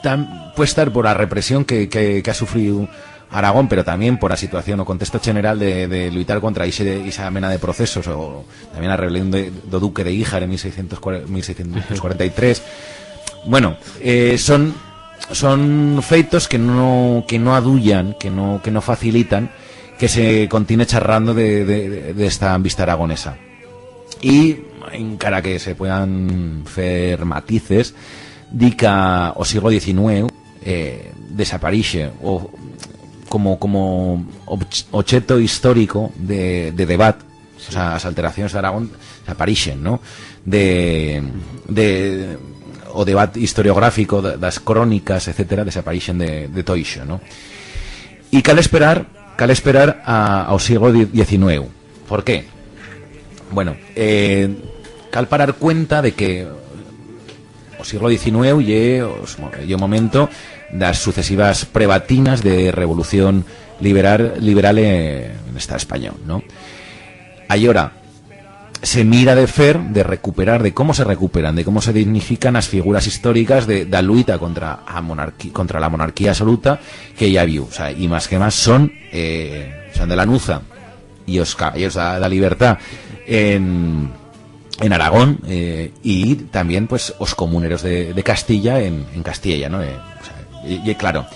tam-, puede estar por a represión que, que, que ha sufriu Aragón, pero tamién por a situación, o contexto general de, de luitar contra ixe, ixa mena de procesos, o tamién a rebelión de, do duque de Híjar en mil seiscientos cuarenta, mil seiscientos cuarenta y tres. Bueno, eh, son, son feitos que no, que no aduyan, que no, que no facilitan que se continue charrando de, de, de, d'esta envista aragonesa. Y, encara que se puedan fer matices, dica o sieglo diecinueu, eh, desaparixe o como, como ob-, obxeto historico de, de debat, o sea, as alteracions d'Aragón desaparixen, no? De, de, o debat historiográfico, de, das crónicas, etcetera, desaparixen de, de tot ixo, no? Y cal esperar, cal esperar a, ao sieglo di-, diecinueu. Por qué? Bueno, eh, cal parar cuenta de que o sieglo diecinueu ye, os mo-, ye o momento das sucesivas prebatinas de revolución liberal, liberal en Estado español, no? Allora, se mira de fer, de recuperar, de cómo se recuperan, de cómo se dignifican as figuras históricas de, da luita contra a monarqui-, contra la monarquía absoluta que ya habiu. O sea, y más que más son, eh, Juan de Lanuza y os Caballeros da, da Libertad en, en Aragón, eh, y tamién, pues, os comuneros de, de Castilla en, en Castilla, no? Eh, o sea, y, y claro,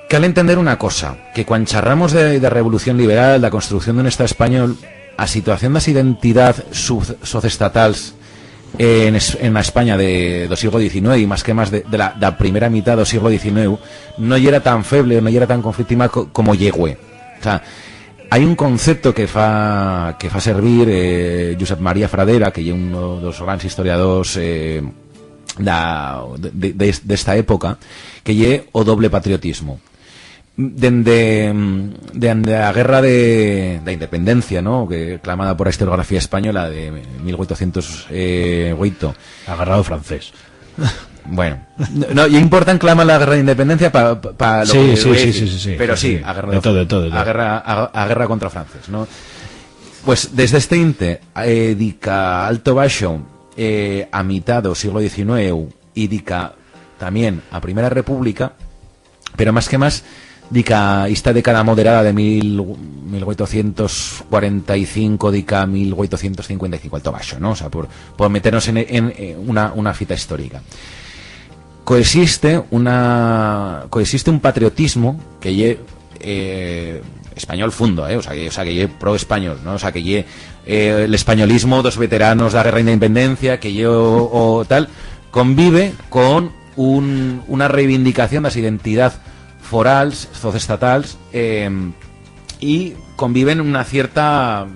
cal entender una cosa, que cuan charramos de, de revolución liberal, da construcción d'un Estado español, a situación das identidad su-, socestatals en es-, en a España de, do sieglo diecinueu, y más que más de, de la, da primera mitat do sieglo diecinueu, no yera tan feble, no yera tan conflictiva co-, como ye hue. O sea, hai un concepto que fa, que fa servir, eh, Josep María Fradera, que ye uno dos grans historiadors, eh, da, de, de, d'esta época, que ye o doble patriotismo. Dende, dende a guerra de, de independencia, no? Que, clamada por a historiografía española de mil ochocientos oito. A guerra d'o francés. Bueno, no, no, ye important clamar la guerra de independencia pa, pa, pa lo Sí, que sí, voy a sí, decir. Sí, sí, sí, Pero sí, sí, sí. A guerra De de, todo, de todo, de a todo. Guerra, a, a guerra contra o francés, no? Pues desde este inte, eh, dica alto baixo, eh, a mitat do sieglo diecinueu, y dica tamién a Primera República, pero más que más, dica ista década moderada de mil, mil ochocientos cuarenta y cinco, dica mil ochocientos cincuenta y cinco, alto baixo, no? O sea, por, por meternos en, en, eh, una, una fita historica. Coexiste una, coexiste un patriotismo que ye, eh, español fundo, eh? O sea, que, o sea, que ye pro-español, no? O sea, que ye, eh, l'espanyolismo dos veteranos da guerra d'independencia, que ye o, o tal, convive con un, una reivindicación das identidad forals, socestatals, eh, y conviven una cierta,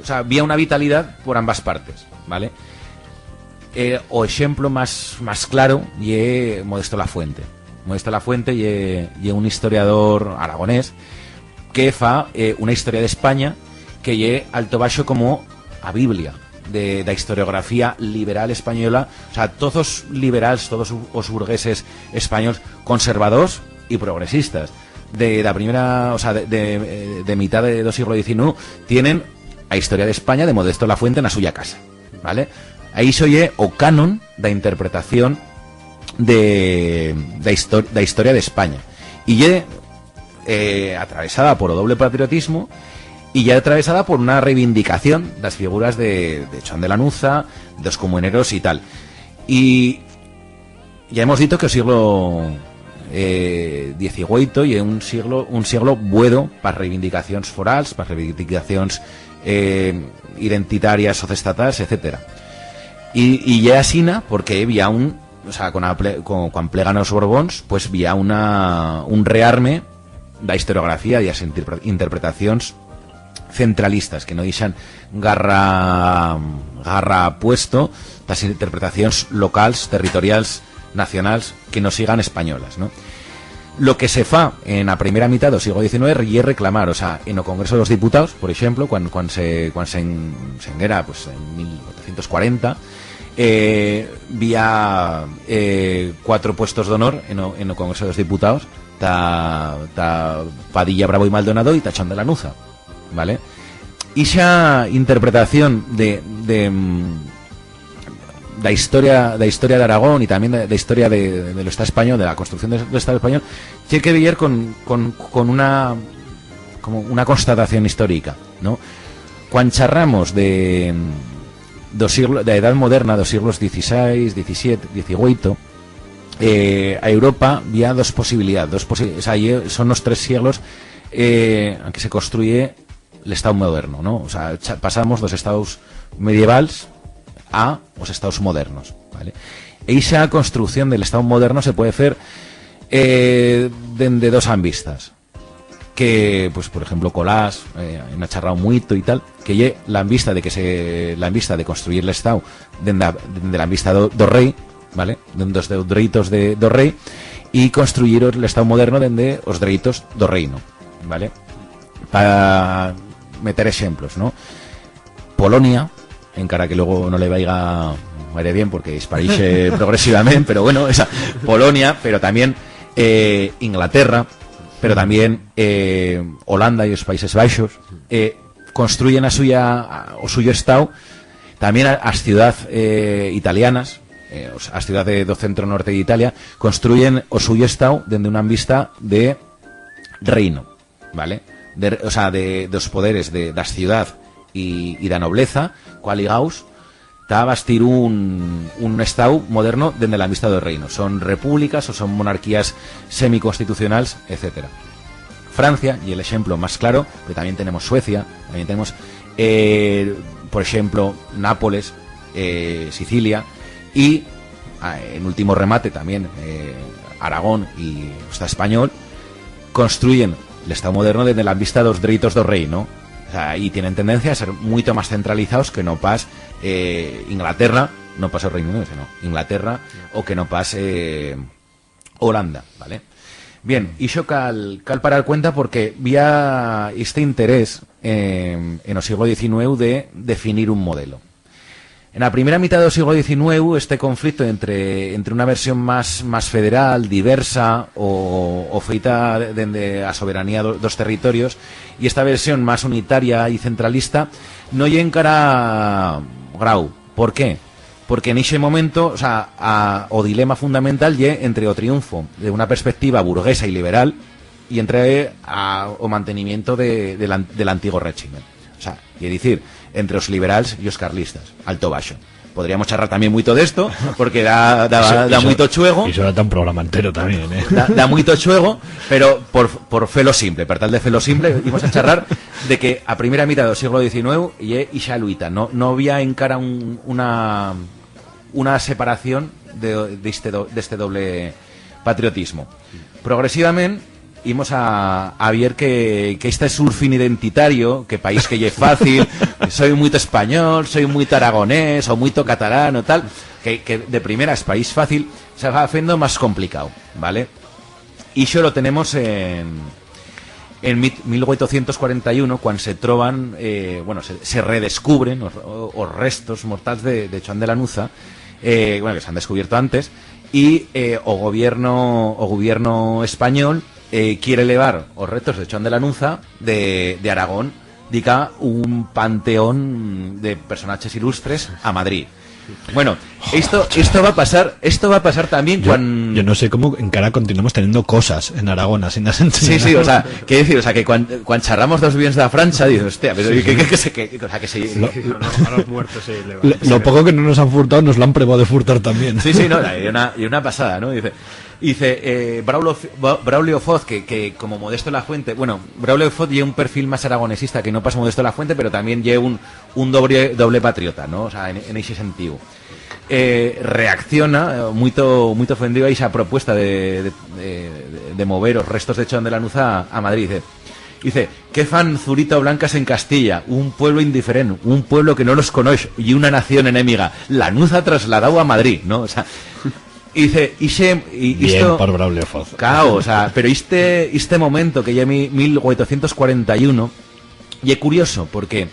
o sea, vía una vitalidad por ambas partes, ¿vale? Eh, o exemplo más, más claro ye Modesto Lafuente. Modesto Lafuente ye, ye un historiador aragonés que fa, eh, una historia d'España que ye alto baixo como a Biblia de, da historiografía liberal española. O sea, toz os liberals, toz os, os burgueses españols, conservadors y progresistas, de, da primera, o sea, de, de, eh, de mitat de, do sieglo diecinueu, tienen a historia d'España de Modesto Lafuente na suya casa, ¿vale? Aí ixo ye o canon da interpretación de, da histo-, da historia d'España. Y ye, eh, atravesada por o doble patriotismo y ye atravesada por una reivindicación das figuras de, de Juan de Lanuza, dos comuneros y tal. Y ya hemos dito que o sieglo, eh, diecioito ye un sieglo, un sieglo bueno pa reivindicacions forals, pa reivindicacions, eh, identitarias, socestatals, etcetera. Y, y ye asina porque bi ha un, o sea, con a ple-, con, cuan plegan os Borbons, pues bi ha una, un rearme da historiografía y as interpre-, interpretacions centralistas, que no dixan garra, garra puesto das interpretacions locals, territorials, nacionals, que no sigan españolas, no? Lo que se fa en a primera mitat d'o sieglo diecinueve ye reclamar, o sea, en o Congreso d'os Diputaus, por exemplo, cuan, cuan se, cuan se en-, se enguera, pues, en mil cuatrocientos cuarenta, eh, bi ha, eh, cuatro puestos d'honor en o, en o Congreso d'os Diputaus, ta, ta Padilla, Bravo y Maldonado y ta Chon de Lanuza, ¿vale? Ixa interpretación de, de, mm, d'a historia, d'a historia d'Aragón y tamién de, d'a historia de, de, de l'Estat español, de la construcción de, de l'Estat español, tiene que veyer con, con, con una, como una constatación historica, ¿no? Cuan charramos de, d'o sieglo, d'a Edat Moderna, d'os sieglos dieciséis, diecisiete, dieciocho, eh, a Europa bi ha dos posibilidads, dos posi-, o sea, ye, son os tres sieglos, eh, en que se construye l'Estau moderno, ¿no? O sea, cha-, pasamos d'os estaus medievals a os estaus modernos, ¿vale? E ixa construcción de l'Estau moderno se puede fer, eh, dende dos ambistas. Que, pues, por ejemplo, Colás, eh, en ha charrau muito y tal, que ye l'ambista de que se, l'ambista de construir l'Estau dende a, dende l'ambista d'o, d'o rei, ¿vale? Dende os dreitos de, d'o rei, y construir l'Estau moderno dende os dreitos d'o reino, ¿vale? Pa meter exemplos, ¿no? Polonia, encara que luego no le vaiga, vaiga bien porque esparixe progresivament, pero bueno, esa, Polonia, pero tamién, eh, Inglaterra, pero tamién, eh, Holanda y os Países Baixos, eh, construyen a suya, a, o suyo estau, tamién a, as ciudad, eh, italianas, eh, os, as ciudad de, do centro norte d'Italia, construyen o suyo estau dende una ambista de reino, ¿vale? De, o sea, de, dos poderes de, das ciudad y, y da nobleza, cualigaus, ta bastir un, un estau moderno dende l'ambista d'o reino. Son repúblicas o son monarquías semiconstitucionals, etcétera. Francia, y el exemplo más claro, pero tamién tenemos Suecia, tamién tenemos, eh, por exemplo, Nápoles, eh, Sicilia, y, a, en último remate tamién, eh, Aragón y o Estau español, construyen l'Estau moderno dende l'ambista d'os dreitos d'o reino. O sea, y tienen tendencia a ser muito más centralizaus que no pas, eh, Inglaterra, no pas o Reino Unido, sino Inglaterra, o que no pas, eh, Holanda, ¿vale? Bien, ixo cal, cal parar cuenta porque bi ha este interés, eh, en o sieglo diecinueu de definir un modelo. En a primera mitat d'o sieglo diecinueu, este conflicto entre, entre una versión más, más federal, diversa, o, o feita dende a soberanía do, dos territorios, y esta versión más unitaria y centralista, no ye encara grau. Por qué? Porque en ixe momento, o sea, a, o dilema fundamental ye entre o triunfo de una perspectiva burguesa y liberal y entre a, o mantenimiento de, de l'an-, de l'antigo régimen. O sea, ye dicir, entre os liberals y os carlistas, alto baixo. Podríamos charrar tamién muito d'esto, porque da, da, da muito chuego. Ixo, ixo da ta un programa entero tamién, eh? Da, da muito chuego, pero por, por fer-lo simple, per tal de fer-lo simple, imos a charrar de que a primera mitat d'o sieglo diecinueu ye ixa luita, no, no había encara un, una, una separación de, d'este do-, d'este doble patriotismo. Progresivament, imos a, a vier que, que este surfing identitario, que país que ye fácil, que soi muito español, soi muito aragonés, o muito catalán, o tal, que, que de primeras país fácil, se va fendo más complicau, ¿vale? Ixo lo tenemos en, en mit-, mil ochocientos cuarenta y uno, cuan se troban, eh, bueno, se, se redescubren os, o, os restos mortals de, de Chuan de Lanuza, eh, bueno, que s'han descubierto antes, y, eh, o gobierno, o gobierno español, eh, quiere levar os restos de Chuan de Lanuza de, de Aragón, dica un panteón de personaches ilustres a Madrid. Bueno, esto, esto va a pasar, esto va a pasar también. Yo, cuan yo no sé cómo encara continuamos teniendo cosas en Aragón, así nos han enseñado. Sí, sí, o sea, quiero decir, o sea, que cuan, cuan charramos d'os biens d'a Francha, dices, "Hostia, pero sí, ¿qué, sí, qué, qué se, qué, o sea, que se"? Sí, lo, sí, sí, no, no, a los muertos, sí, le va, lo, sí, lo poco que no nos han furtado, nos lo han probado de furtar también. Sí, sí, no, y una, y una pasada, ¿no? Dice, dice, eh, Braulio Fi-, Ba-, Braulio Foz, que, que como Modesto Lafuente, bueno, Braulio Foz ye un perfil más aragonesista que no pas Modesto Lafuente, pero tamién ye un, un doble, doble patriota, ¿no? O sea, en, en ixe sentido. Eh, reacciona, eh, muito, muito ofendiu a ixa propuesta de, de, de, de mover os restos de Chuan de Lanuza a, a Madrid. Dice, dice, "¿Qué fan Zurita o Blancas en Castilla? Un pueblo indiferent, un pueblo que no los conoix y una nación enemiga. Lanuza trasladau a Madrid", ¿no? O sea, Y dice, ixe, y Bien isto, por Braulio Foz. Claro, o sea, pero este, este momento que ya mi-, mil ochocientos cuarenta y uno, y es curioso, porque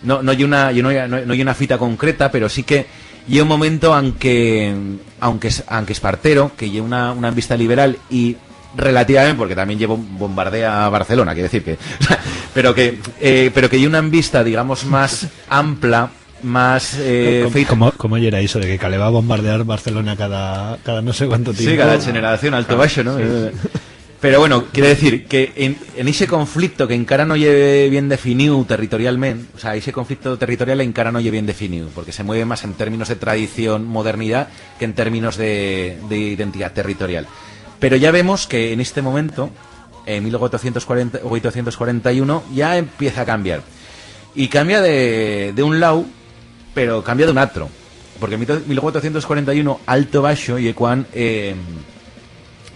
no, no hay una, no hay, no hay una fita concreta, pero sí que hay un momento, aunque, aunque es, aunque espartero, que hay una, una vista liberal y relativamente, porque también llevo bombardea a Barcelona, quiero decir que, pero que, eh, pero que hay una vista, digamos, más ampla, más, eh, ¿Cómo, feit- cómo, cómo yera eso de que caleba bombardear Barcelona cada, cada no sé cuánto tiempo? Sí, cada generación, alto, baixo, ¿no? Sí, sí. Pero bueno, quiero decir que en, en ese conflicto que encara no lleve bien definido territorialmente, o sea, ese conflicto territorial encara no lleve bien definido, porque se mueve más en términos de tradición, modernidad, que en términos de, de identidad territorial. Pero ya vemos que en este momento, en mil ochocientos cuarenta, ochocientos cuarenta y uno, ya empieza a cambiar. Y cambia de, de un lado, pero cambia de un otro. Porque en mil ochocientos cuarenta y uno, alto baixo, y cuan, eh,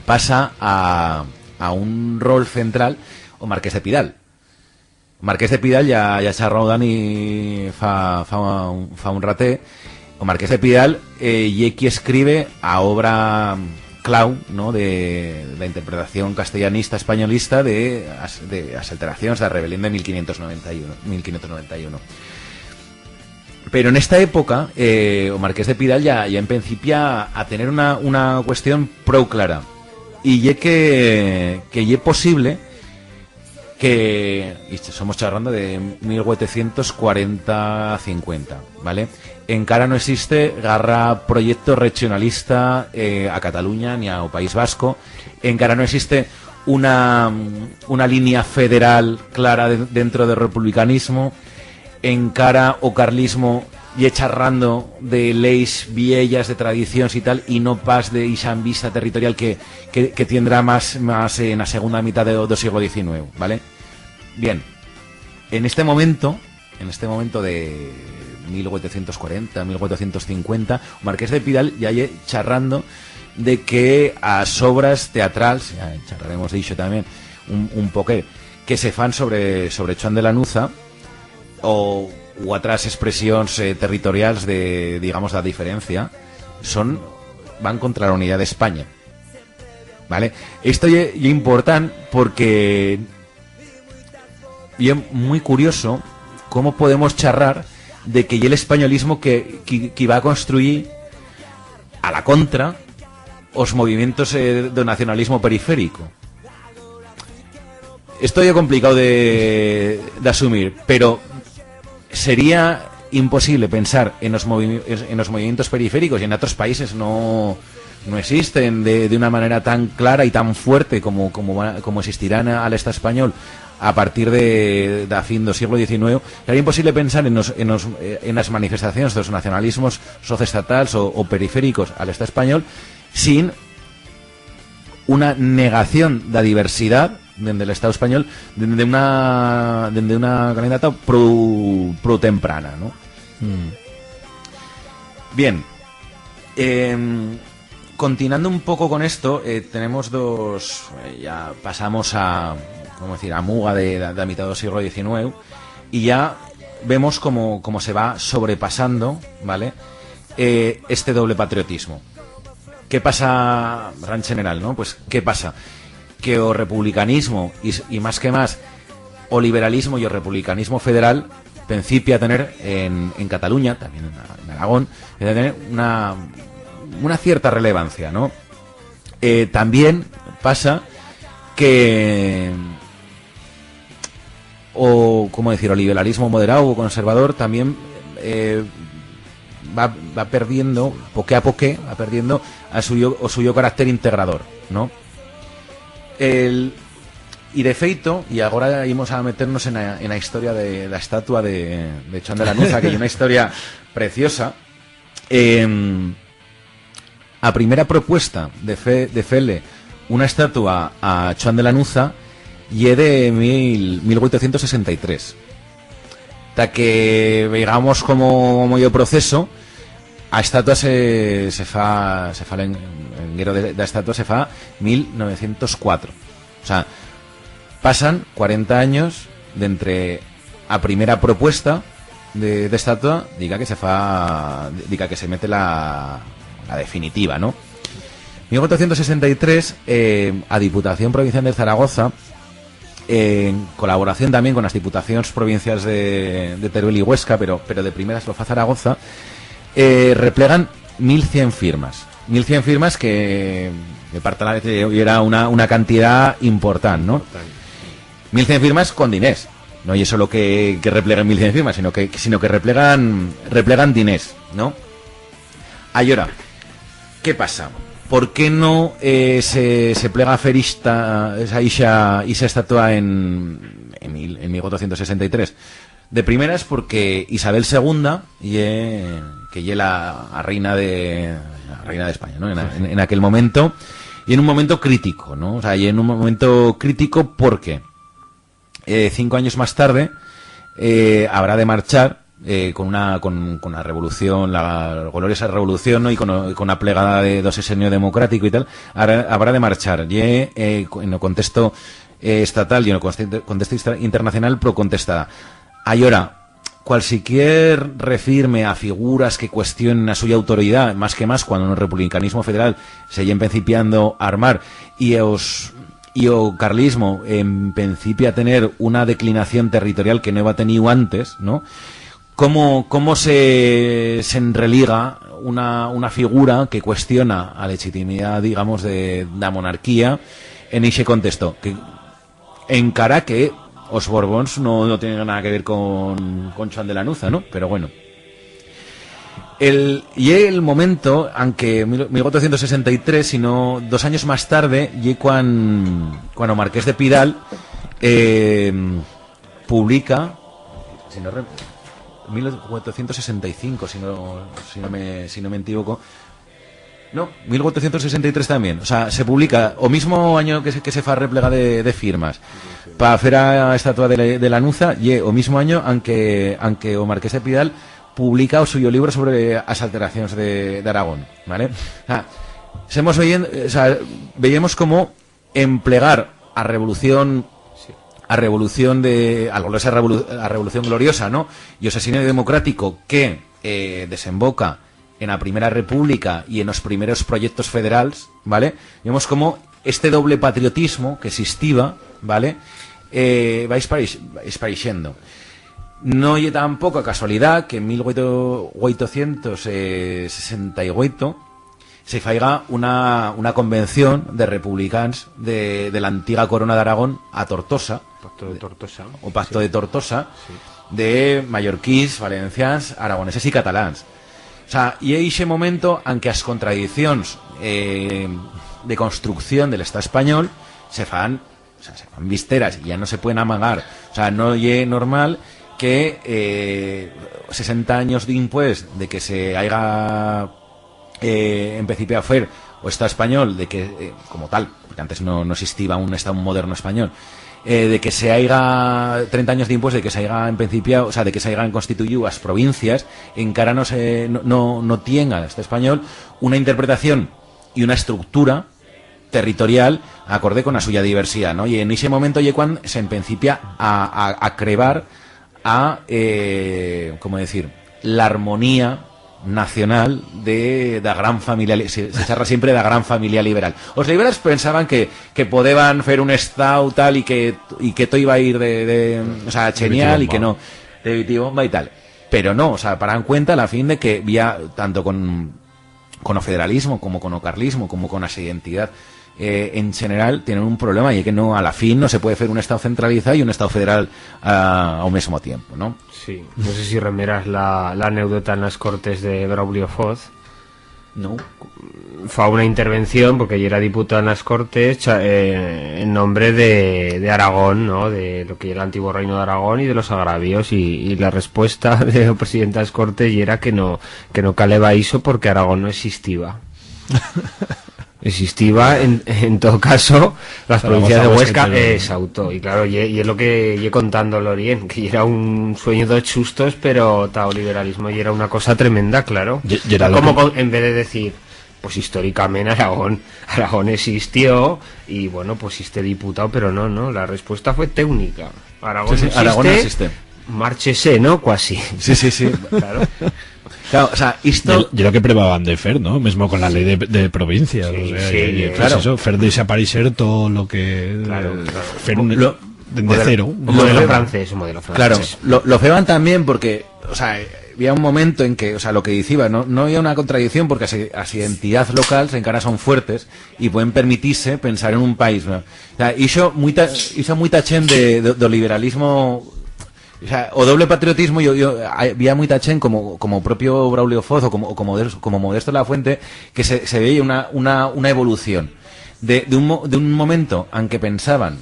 pasa a, a un rol central o Marqués de Pidal. Marqués de Pidal, ya, ya charró Dani fa, fa, un- fa un raté, o Marqués de Pidal, eh, ye qui escribe a obra clau, ¿no? De, de la interpretación castellanista, españolista de as, de as alteracions de la rebelión de mil quinientos noventa y uno, mil quinientos noventa y uno. Pero en esta época, eh, o Marqués de Pidal ya, ya en principia a tener una, una cuestión prou clara. Y ye que, que ye posible que, y somos charrando de mil ochocientos cuarenta cincuenta, ¿vale? Encara no existe garra proyecto regionalista, eh, a Cataluña ni a o País Vasco. Encara no existe una, una línea federal clara de- dentro del republicanismo. Encara o carlismo ye charrando de leis viellas, de tradicions y tal, y no pas de ixa vista territorial que, que, que tendrá más, más en la segunda mitad de, del siglo diecinueve, ¿vale? Bien, en este momento, en este momento de mil ochocientos cuarenta, mil ochocientos cincuenta, o Marqués de Pidal ya ye charrando de que as obras teatrals, ya charraremos de iso también un, un poquet, que se fan sobre, sobre Chuan de Lanuza, o, u otras expresions, eh, territorials de, digamos, la diferencia, son, van contra la unidad de España. ¿Vale? Esto ye, ye important porque ye muy curioso cómo podemos charrar de que ye el españolismo que, que, que va a construir a la contra os movimientos, eh, do nacionalismo periférico. Esto ye complicado de, de asumir, pero sería imposible pensar en os movi-, en os movimientos periféricos y en otros países no, no existen de, de una manera tan clara y tan fuerte como, como va, como existirán a, al Estado español a partir de, de a fin del siglo diecinueve. Sería imposible pensar en os, en os, eh, en las manifestaciones de los nacionalismos socioestatals o, o periféricos al Estado español sin una negación de la diversidad dende el Estado español, dende una, dende una calendata pro, pro temprana, ¿no? Mm. Bien. Em, continuando un poco con esto, eh, tenemos dos, eh, ya pasamos a, ¿cómo decir?, a muga de, de, de a mitad del siglo diecinueve, y ya vemos cómo, cómo se va sobrepasando, ¿vale? Eh, este doble patriotismo. ¿Qué pasa, en general, no? Pues, ¿qué pasa? Que o republicanismo, y, y más que más, o liberalismo y o republicanismo federal, principia a tener en, en Cataluña, también en, en Aragón, empieza a tener una, una cierta relevancia, ¿no? Eh, también pasa que o, ¿cómo decir?, o liberalismo moderado o conservador también, eh, va, va perdiendo, poque a poque, va perdiendo a suyo, o suyo carácter integrador, ¿no? El, y de feito, y agora imos a meternos en a, en a historia de, de la estatua de, de Chuan de Lanuza, que ye una historia preciosa. Em, A primera propuesta de fe-, de fer-le una estatua a Chuan de Lanuza ye de mil, mil ochocientos sesenta y tres. Ta que veigamos cómo, cómo ye o proceso, a estatua se, se fa, se fa l'en-, l'enguero de, de a estatua se fa mil novecientos cuatro. O sea, pasan cuarenta anyos d'entre a primera propuesta de, de estatua, diga que se fa, diga que se mete la, la definitiva, ¿no? Mil cuatrocientos sesenta y tres, eh, a Diputación Provincial de Zaragoza, eh, en colaboración también con las diputacions provincials de, de Teruel y Huesca, pero, pero de primeras lo fa Zaragoza, eh, replegan mil cien firmas. Mil cien firmas que, que per tal vez, eh, era una, una cantidad important, no? Mil cien firmas con diners. No ye solo que, que repleguen mil cien firmas, sino que, sino que replegan, replegan diners, no? Allora, qué pasa? Por qué no, eh, se, se plega a fer ista, esa, ixa, ixa estatua en, en mil, en mil cuatrocientos sesenta y tres? De primeras, porque Isabel segunda, ye, que ye la, la reina de, la reina de España, no? En, a-, en, en aquel momento, y en un momento crítico, no? O sea, y en un momento crítico porque, eh, cinco anyos mas tarde, eh, habrá de marchar, eh, con una, con, con la revolución, la gloriosa revolución, no? Y con, con una plegada de, d'o sexenio democratico y tal, habrá, habrá de marchar. Ye, eh, co-, en o contexto, eh, estatal y en o conste-, contexto insta-, internacional, pro contestada. Allora, cualsiquier refirme a figuras que cuestionen a suya autoridat, mas que mas cuando en o republicanismo federal se ye empencipiando a armar y os, y o carlismo empencipia a tener una declinación territorial que no heba teniu antes, no? Cómo, cómo se, se enreliga una, una figura que cuestiona a legitimidad, digamos, de, d'a monarquía en ixe contexto? Que, encara que os Borbons no, no tienen nada que ver con, con Chuan de Lanuza, no? Pero bueno. El, ye el momento, anque mil, mil cuatrocientos sesenta y tres, sino dos anyos mas tarde, ye cuan, cuan o marqués de Pidal, eh, publica, si no re-, mil cuatrocientos sesenta y cinco, si no, si no me, si no me equivoco, no, mil cuatrocientos sesenta y tres también. O sea, se publica o mismo anyo que se, que se fa replega de, de firmas pa fer a estatua de, de Lanuza, ye o mismo anyo anque, anque o marqués de Pidal publica o suyo libro sobre as alteracions de, d'Aragón, vale? O sea, semos veyen-, o sea, veyemos como emplegar a revolución, a revolución de, a gloriosa revolu-, a revolución gloriosa, no? Y o sexenio democratico que, eh, desemboca en a Primera República y en os primeros proyectos federals, vale? Vemos como este doble patriotismo que existiba, vale? Eh, va espareix-, espareixendo. No ye tampoco casualidad que en mil ochocientos sesenta y ocho se faiga una, una convención de republicans de, de l'antiga Corona d'Aragón a Tortosa. Pacto de Tortosa. O Pacto de Tortosa, sí, de mallorquins, valencians, aragoneses y catalans. O sea, y ixe momento, anque as contradiccions, eh, de construcción de l'Estat espanyol se fan, o sea, se fan visteras y ya no se pueden amagar. O sea, no ye normal que, eh, sesenta anyos dimpués de que se haiga, eh, empencipiau a fer o Estau espanyol, de que, eh, como tal, porque antes no, no existiba un Estau moderno espanyol, eh, de que se haiga, trenta anyos dimpués de que se haiga empencipiau, o sea, de que se haigan constituiu as provincias, encara no se, no, no, no tienga este espanyol una interpretación y una estructura territorial acorde con a suya diversidad, no? Y en ixe momento ye cuan se empencipia a, a, a crebar a, eh, cómo decir, l'armonía nacional de, d'a gran familia li-, se, se charra siempre d'a gran familia liberal. Os liberals pensaban que, que podeban fer un estau tal y que, y que todo iba a ir de, de, o sea, genial y que no, de bitibomba y tal. Pero no, o sea, paran cuenta a la fin de que vía, tanto con, con o federalismo, como con o carlismo, como con esa identidad, eh, en general, tienen un problema, y es que no, a la fin no se puede fer un estau centralizau y un estau federal a, ao mesmo tiempo, no? Sí, no sé si remeras la, la anécdota en las Cortes de Braulio Foz. No. Fa una intervención, porque yera diputau en las Cortes, cha-, eh, en nombre de, de Aragón, no? De lo que yera el antiguo Reino de Aragón y de los agravios, y, y la respuesta de o presidente de las Cortes yera que no, que no caleba ixo porque Aragón no existiba. Existiba, en, en todo caso, las provincias de Huesca, Huesca y Teruel. Exacto. Y claro, ye, ye lo que ye contando Lorien, que yera un sueño d'os chustos, pero ta o liberalismo yera una cosa tremenda, claro. Ye-, yera lo como que con-, en vez de decir, pues históricamente Aragón, Aragón existió y, bueno, pues este diputado, pero no, no, la respuesta fue técnica. Aragón, sí, sí, no existe, Aragón no existe. Márchese, ¿no? Cuasi. Sí, sí, sí. Claro. Claro, o sea, isto... Ye, ye lo que prebaban de fer, no? Mesmo con la ley de, de provincias, sí, o sea, sí, y, y, pues claro, eso, fer desapareixer todo lo que, claro, claro, fer un, lo, dende cero, un modelo francés, un modelo francés. Claro, lo, lo feban también porque, o sea, había un momento en que, o sea, lo que diciba, no, no había una contradicción porque as, as identidades locales encara son fuertes y pueden permitirse pensar en un país, ¿no? O sea, ixo muita, ixo muita chent de, de, do liberalismo, o sea, o doble patriotismo, yo, yo, había muita chent como, como propio Braulio Foz o como, o como, Modesto, como Modesto Lafuente, que se, se veía una, una, una evolución de, de un, de un momento en que pensaban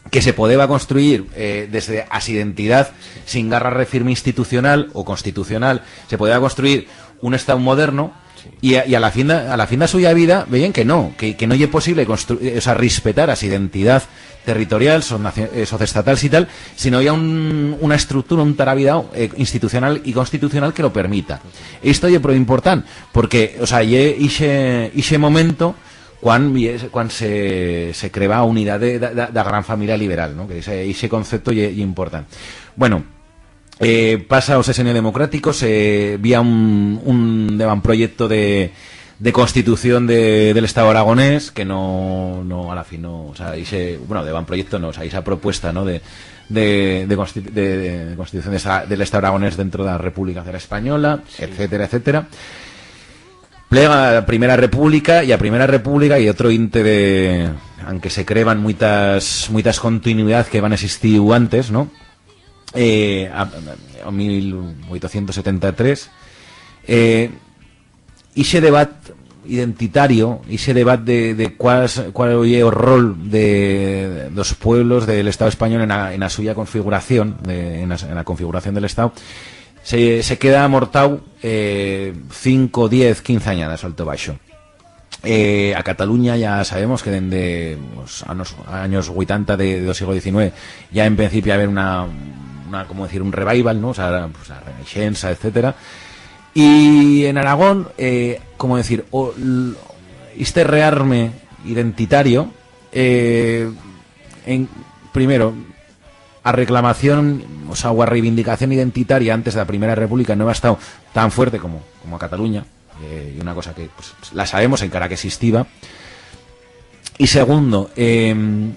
que se podeba construir, eh, desde as identidad sin garra refirme institucional o constitucional, se podeba construir un Estado moderno, y a, y a la fin de, a la fin de suya vida veían que no, que, que no ye posible constru-, eh, o sea, respetar as identidad territorial, so-, nacio-, eh, socioestatals y tal, si no había un, una estructura, un tarabidao, eh, institucional y constitucional que lo permita. Esto ye pro important, porque, o sea, ye ixe, ixe momento cuan, cuan se, se creba a unidad de, de, de, de gran familia liberal, no? Que ixe, ixe concepto ye, ye important. Bueno, eh, pasa o sesenio democrático, se vía un, un devanproyecto de, de constitución de, del Estado aragonés, que no, no, a la fin no, o sea, ixe, bueno, devanproyecto no, o sea, ixa propuesta, no? De, de, de consti-, de, de constitución de esa, del Estado aragonés dentro de la República de la Española, sí, etcétera, etcétera. Plega a Primera República, y a Primera República y otro inte de, aunque se creban muitas, muitas continuidad que van a existir antes, no? Eh, a, a mil ochocientos setenta y tres, eh, ixe debat identitario, ixe debat de, de cuál, cuál ye o rol de, dos pueblos del Estado español en a, en a suya configuración, de, en a, en a configuración del Estado, se, se queda amortau, eh, cinco, diez, quince añadas, alto baixo. Eh, a Cataluña ya sabemos que dende os anos, anyos huitanta de, do sieglo diecinueve ya en principio a haber una, una, como decir, un revival, no? O sea, pues, a renaixensa, etcétera. Y en Aragón, eh, como decir, o, l-, este rearme identitario, eh, en, primero, a reclamación, o sea, o a reivindicación identitaria antes de la Primera República no heba estado tan fuerte como, como a Cataluña, eh, y una cosa que, pues, la sabemos encara que existiba. Y segundo, em,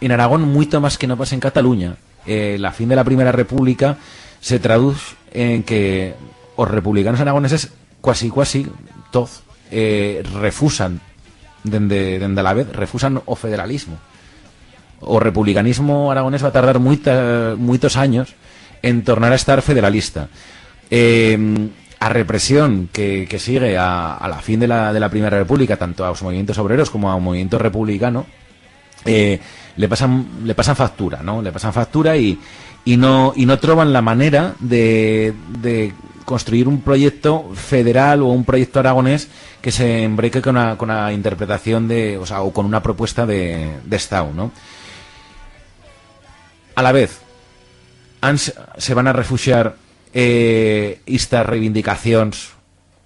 en Aragón, muito más que no pasa en Cataluña, eh, la fin de la Primera República se traduz en que os republicanos aragoneses cuasi, cuasi, toz, eh, refusan dende, dende Alavez, refusan o federalismo. O republicanismo aragonés va tardar muita, muitos anyos en tornar a estar federalista. Eh, a represión que, que sigue a, a la fin de la, de la Primera República, tanto aos movimientos obreros como ao movimiento republicano, eh, le pasan, le pasan factura, no? Le pasan factura y, y no, y no troban la manera de, de construir un proyecto federal o un proyecto aragonés que se embreque con a, con a interpretación de, o sea, o con una propuesta de, de Estado, no? Alavez, han, se van a refugiar, eh, estas reivindicacions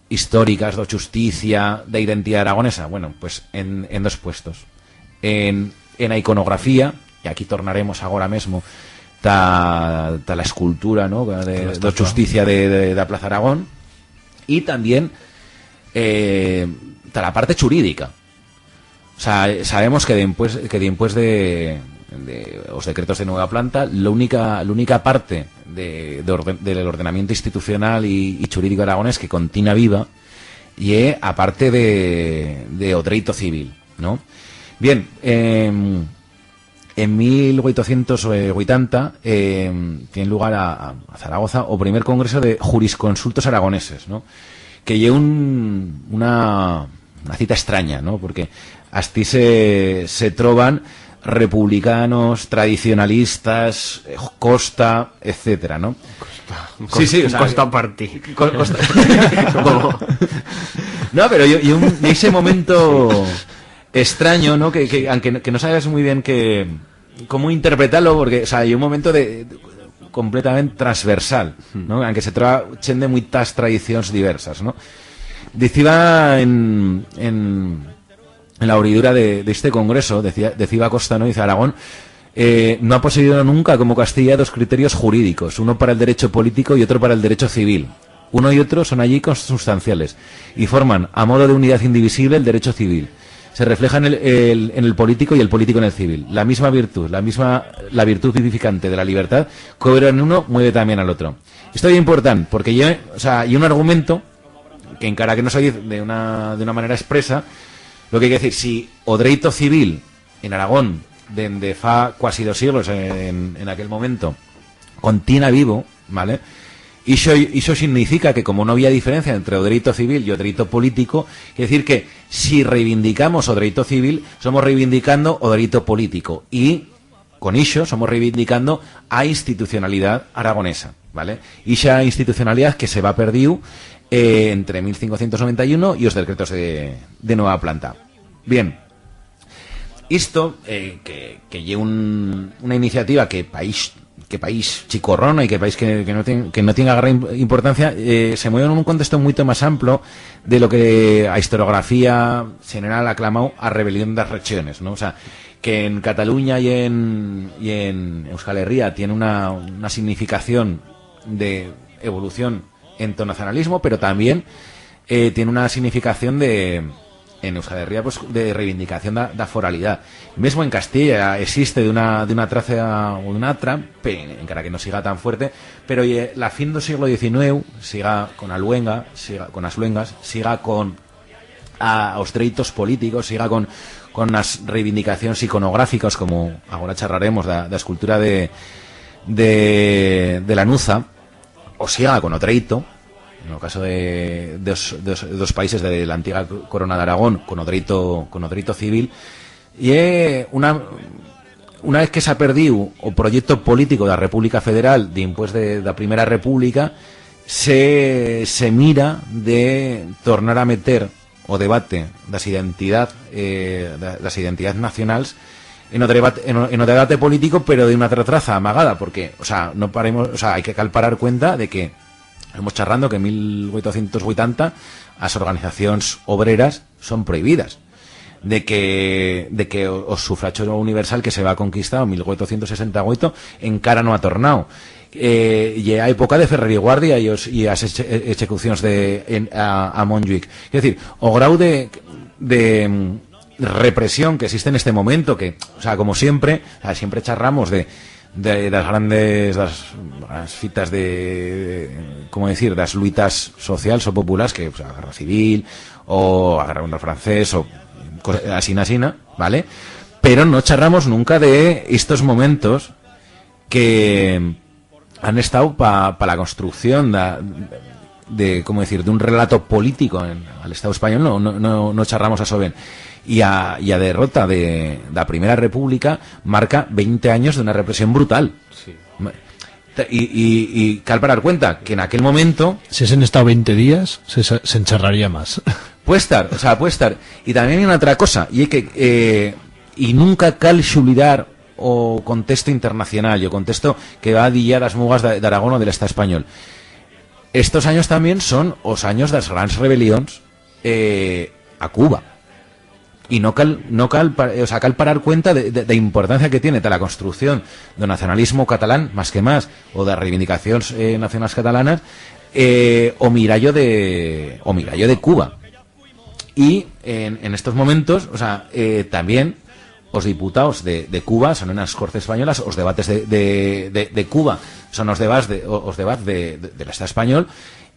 historicas, do chusticia, da identidad aragonesa? Bueno, pues en, en dos puestos. En, en a iconografía, y aquí tornaremos agora mesmo ta, ta la escultura, no? De, do chusticia de, de, da Plaza Aragón, y también, eh, ta la parte churídica. O sea, sabemos que dimpués, que dimpués de, de os decretos de nueva planta, l'única, l'única parte de, de orden, del ordenamiento institucional y, y churídico aragonés que contina viva ye a parte de, de o dreito civil, no? Bien, em, en mil ochocientos huitanta, em, tiene lugar a, a Zaragoza o primer congreso de jurisconsultos aragoneses, no? Que ye un, una, una cita estranya, no? Porque astí se, se troban republicanos, tradicionalistas, eh, Costa, etcétera, no? Costa, sí, sí, o sea, Costa Party. Co-, Costa. No, pero yo, yo un, ese momento extraño, no? Que, que, aunque, que no sabes muy bien que, cómo interpretarlo, porque, o sea, hay un momento de, completamente transversal, no? Aunque se troba chent de muitas tradicions diversas, no? Diciba en, en, en la abridura de, de este congreso, decía, diciba Costa, no? Dice, Aragón, eh, no ha poseído nunca como Castilla dos criterios jurídicos, uno para el derecho político y otro para el derecho civil. Uno y otro son allí consustanciales y forman, a modo de unidad indivisible, el derecho civil. Se refleja en el, el- en el político y el político en el civil. La misma virtud, la misma, la virtud vivificante de la libertad, que obra en uno, mueve también al otro. Esto es importante porque yo, o sea, y un argumento que encara que no se dice de una, de una manera expresa, lo que hay que decir, si o dereito civil en Aragón, dende fa cuasi dos siglos en, en aquel momento, continúa vivo, ¿vale? Ixo, ixo significa que como no había diferencia entre o dereito civil y o dereito político, quiere decir que si reivindicamos o dereito civil, somos reivindicando o dereito político. Y con ixo somos reivindicando a institucionalidad aragonesa, ¿vale? Ixa institucionalidad que se va perdiu eh, entre mil cincuecientos noventa y uno y os decretos de, de nueva planta. Bien, isto, eh, que, que ye un, una iniciativa que país, que país chicorrona y que país que, que no tiene, que no tiene gran im- importancia, eh, se mueve en un contexto mucho más amplio de lo que a historiografía general ha clamado a rebelión de las regiones, ¿no? O sea, que en Cataluña y en, y en Euskal Herria tiene una, una significación de evolución en torno al nacionalismo, pero también eh, tiene una significación de, en Euskal Herria, pues, de reivindicación da, da foralidad. Mesmo en Castilla existe de una, de una traza o de una atra, pe- encara que no siga tan fuerte, pero ye, la fin del siglo diecinueve, siga con a luenga, siga con as luengas, siga con a, os dreitos políticos, siga con, con as reivindicacions iconográficas, como agora charraremos, da, da escultura de, de, de Lanuza, o siga con o treito, en el caso de, de os, de os, de os países de la antigua Corona de Aragón, con o treito, con o treito civil, y eh, una, una vez que s'ha perdiu o proyecto político da República Federal dimpués de, da Primera República, se, se mira de tornar a meter o debate das identidad, eh, da- das identidades nacionals en o debate, en o, en o debate político, pero de una otra traza amagada, porque, o sea, no paremos, o sea, hay que calparar cuenta de que hemos charrando que en mil ochocientos ochenta as organizacions obreras son prohibidas, de que, de que o, o sufragio universal que se va conquistar en mil ochocientos sesenta y ocho encara no ha tornado. Eh, y a época de Ferrer y Guardia y, os, y as eche- echecucions de, en, a, a Montjuic. Quiero decir, o grau de, de, mm, represión que existe en este momento, que, o sea, como siempre, o sea, siempre charramos de, de, das grandes, das, das fitas de, de, ¿cómo decir?, das luitas sociales o populares, que, o sea, a guerra civil, o a guerra contra el francés, o cos- asina, asina, ¿vale? Pero no charramos nunca de estos momentos que han estado pa, pa la construcción da, de, ¿cómo decir?, d'un relato político en, al Estado español, no, no, no, no charramos a soben. Y a, y a derrota de, da Primera República marca veinte años de una represión brutal. Sí. Ma- Y, y, y cal parar cuenta que en aquel momento Si se han estado veinte días, se, se encharraría más. Puede estar, o sea, puede estar. Y también hay una otra cosa, y es que, eh, y nunca cal xublidar o contexto internacional, y o contexto que va dillá das mugas de, de Aragón o del Estado español. Estos años también son os años das grans rebelións, eh, a Cuba. Y no cal, no cal, pa- o sea, cal parar cuenta de, de, de importancia que tiene ta la construcción do nacionalismo catalán, más que más, o de reivindicacions eh, nacionales catalanas, eh, o mirallo de, o mirallo de Cuba. Y en, en estos momentos, o sea, eh, también os diputados de, de Cuba son en las Cortes Españolas, os debates de, de, de, de Cuba son os debats de, o- os debats de, de, del Estado español,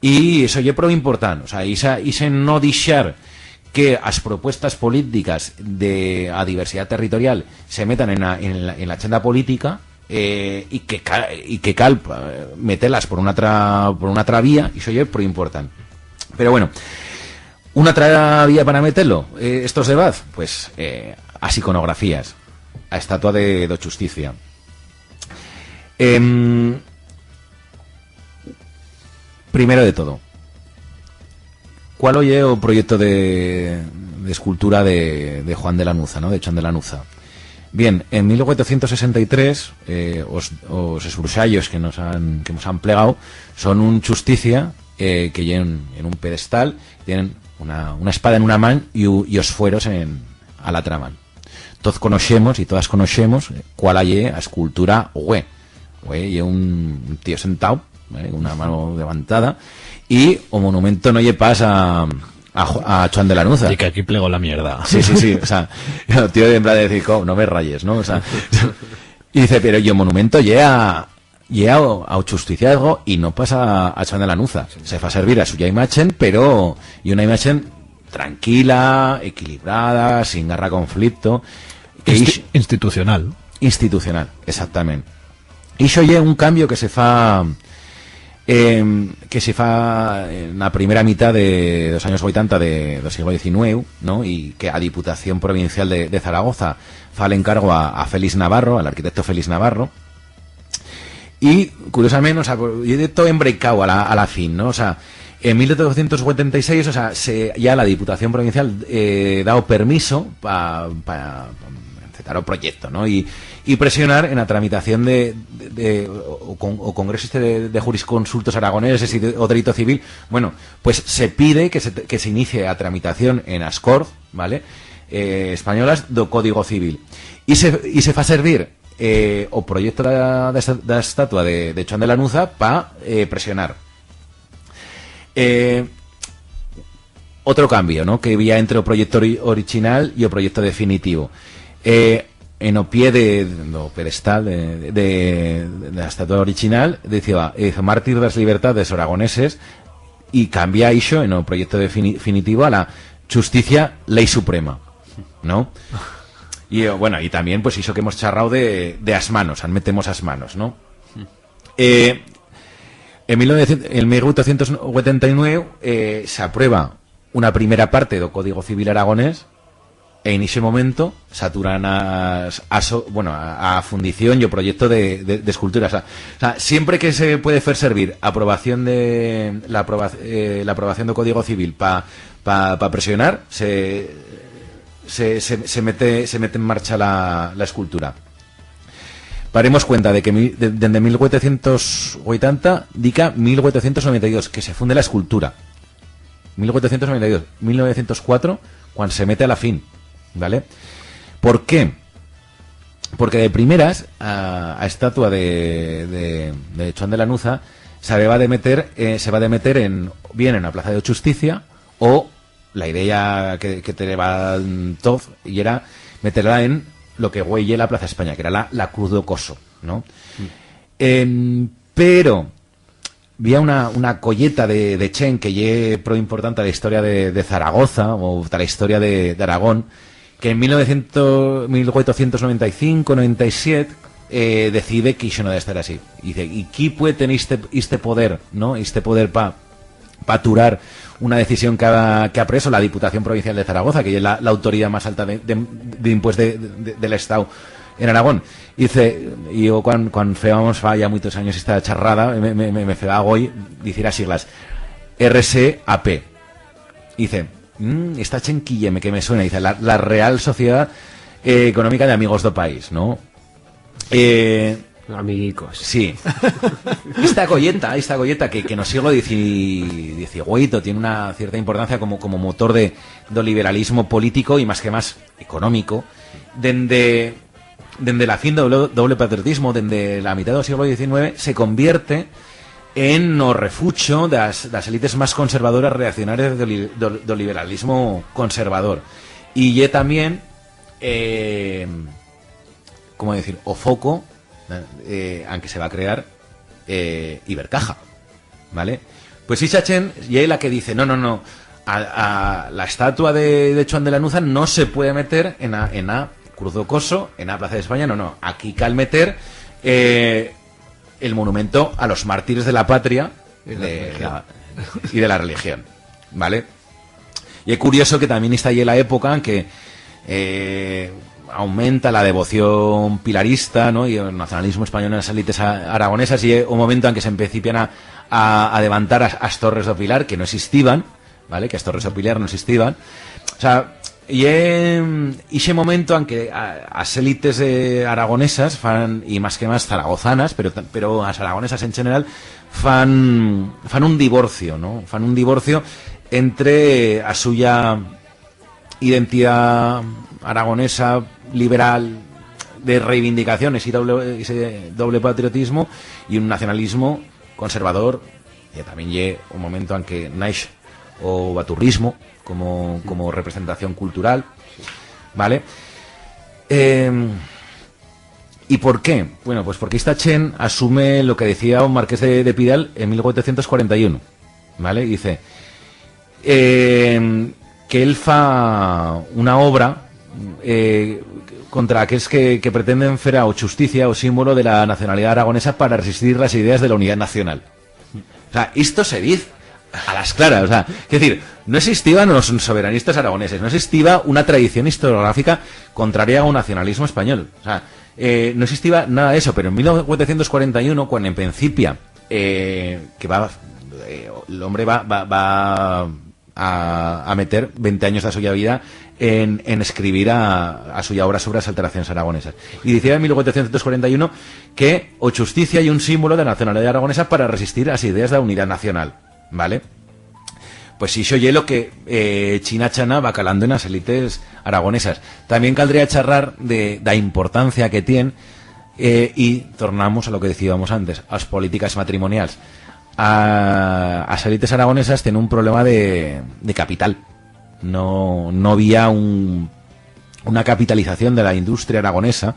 y eso ye prou important, o sea, ixa, ixe no dixar que as propuestas políticas de a diversidad territorial se metan en la, en la, en la agenda política, eh, y que cal, y que cal eh, metelas por una atra, por una atra vía, y eso ye prou important. Pero bueno, una atra vía para meterlo, eh, estos debats, pues, eh, as iconografías, a estatua de, de Justicia. Em, primero de todo, ¿cuál ye o proyecto de, de escultura de, de Juan de Lanuza, ¿no? De Juan de Lanuza. Bien, en mil ochocientos sesenta y tres, eh, os, os esbruxallos que nos han, que nos han plegau son un Justicia, eh, que ye en, en un pedestal, tienen una, una espada en una man y, u- y os fueros en, a la otra man. Toz conoixemos y todas conoixemos, eh, cuál ye a escultura, güe. Güe, ye un, un tío sentau, eh, una mano levantada, y o monumento no ye pas a, a Jo-, a Chuan de Lanuza. Y que aquí plego la mierda. Sí, sí, sí, o sea, el tío en plan de decir, "Co, no me rayes", ¿no? O sea, y dice, "Pero y o monumento ye a, ye a o, a o chusticiazgo y no pas a, a Chuan de Lanuza." Se fa servir a suya imachen, pero y una imachen tranquila, equilibrada, sin garra conflicto. Que Insti-, ish-, institucional. Institucional, exactamente. Ixo ye un cambio que se fa, em, que se fa en la primera mitad de, de los anyos oitanta de, del sieglo diecinueu, no? Y que a Diputación Provincial de, de Zaragoza fa l'encargo a, a Félix Navarro, al arquitecto Félix Navarro. Y, curiosament, o sea, ye de tot embreicau a la, a la fin, no? O sea, en mil ochocientos setenta y seis, o sea, se, ya la Diputación Provincial, eh, da o permiso pa, pa, pa encetar o proyecto, no? Y, y presionar en la tramitación de, de, de o, o con-, o congreso este de, de jurisconsultos aragoneses y de, o dereito civil, bueno, pues se pide que se, que se inicie a tramitación en as Corts, vale? Eh, españolas do Código Civil. Y se, y se fa servir, eh, o proyecto da, da esta-, da estatua de, de Chuan de Lanuza pa, eh, presionar. Eh, otro cambio, no? Que había entre o proyecto ori-, original y o proyecto definitivo. Eh, en o pie de, do pedestal de, de, de la estatua original, decía, eh, "Mártir das libertades aragoneses", y cambia ixo en o proyecto defini-, definitivo a la "Justicia, ley suprema", no? Y, eh, bueno, y también, pues, ixo que hemos charrao de, de as manos, an metemos as manos, no? Eh, en mil novecientos, en mil ochocientos ochenta y nueve, eh, se aprueba una primera parte do Código Civil aragonés, e en ixe momento s'aturan as, a so-, bueno, a, a fundición y o proyecto de, de, de esculturas. O sea, o sea, siempre que se puede fer servir aprobación de, la aproba-, eh, la aprobación do Código Civil pa, pa, pa presionar, se, se, se, se mete, se mete en marcha la, la escultura. Paremos cuenta de que mi-, de, dende mil ochocientos ochenta dica mil ochocientos noventa y dos, que se funde la escultura. Mil ochocientos noventa y dos, mil novecientos cuatro, cuan se mete a la fin, vale? Por qué? Porque de primeras, a, a estatua de, de, de Chuan de Lanuza se va de meter, eh, se va de meter en, bien en la Plaza de Justicia, o la idea que, que te va toz, y era meter-la en lo que güei ye la Plaza España, que era la, la Cruz do Coso, no? Em, pero, había una, una colleta de, de chent que ye pro importante a la historia de, de Zaragoza, o ta la historia de, de Aragón, que en mil novecientos, mil ochocientos noventa y cinco, noventa y siete, eh, decide que ixo no debe estar así. Y dice, "Y qui puede tener iste, iste poder, no? Iste poder pa, pa aturar una decisión que ha, que ha preso la Diputación Provincial de Zaragoza, que ye la, la autoridad más alta de, de, de impuestos de, de, del Estado en Aragón". Dice, y yo cuan, cuan febamos fa ya muitos anyos esta charrada, me, me, me, me feba goi dicir as siglas, R S A P. Dice, "Mm, esta chent qui ye, me, que me suena", dice, "la, la Real Sociedad, eh, Económica de Amigos do País", no? Eh, Amiguicos. Sí. Esta colleta, esta colleta que, que no sieglo dieci-, diecioito tiene una cierta importancia como, como motor de, do liberalismo político y más que más económico, dende, dende la fin do doble, doble patriotismo, dende la mitat do sieglo diecinueve, se convierte en o refucho das, das élites más conservadoras reaccionarias do li-, do, do liberalismo conservador. Y ye también, eh, ¿cómo decir?, o foco, eh, anque se va a crear, eh, Ibercaja, ¿vale? Pues ixa chent ye la que dice, "No, no, no, a, a la estatua de, de Chuan de Lanuza no se puede meter en a, en a Cruz do Coso, en a Plaza de España, no, no, aquí cal meter, eh, el monumento a los mártires de la patria y de la religión, ¿vale?". Y es curioso que también esta ye la época en que, eh, aumenta la devoción pilarista, ¿no?, y el nacionalismo español en las élites a-, aragonesas, y o momento en que se empecipian a, a, a levantar as, as Torres do Pilar, que no existiban, ¿vale? Que as Torres do Pilar no existiban. O sea, y en ixe momento en que a, as élites, eh, aragonesas fan, y más que más zaragozanas, pero ta-, pero as aragonesas en general, fan, fan un divorcio, ¿no? Fan un divorcio entre a suya identidad aragonesa, liberal, de reivindicación, ese doble, ese doble patriotismo, y un nacionalismo conservador, y también ye un momento en que naixe o baturrismo como, como representación cultural, ¿vale? Em, ¿Y por qué? Bueno, pues porque esta chent asume lo que decía un marqués de, de Pidal en mil cuatrocientos cuarenta y uno, ¿vale? Dice, eh, que él fa una obra, eh, contra aquellos que, que pretenden fer a o chusticia o símbolo de la nacionalidad aragonesa para resistir las ideas de la unidad nacional. O sea, esto se dice a las claras. O sea, es decir, no existían los soberanistas aragoneses, no existía una tradición historiográfica contraria a un nacionalismo español. O sea, eh, no existía nada de eso, pero en mil cuatrocientos cuarenta y uno, cuando en principio, eh, que va, eh, el hombre va, va, va a, a meter veinte años de la suya vida en, en escribir a, a suya obra sobre las alteraciones aragonesas. Y decía en mil cuatrocientos cuarenta y uno que o chusticia y un símbolo de la nacionalidad aragonesa para resistir a las ideas de la unidad nacional, ¿vale? Pues ixo ye lo que, eh, china chana va calando en las élites aragonesas. También caldría charrar de, de la importancia que tiene, eh, y tornamos a lo que decíamos antes, a las políticas matrimoniales. A, las élites aragonesas tienen un problema de, de capital. No, no había un, una capitalización de la industria aragonesa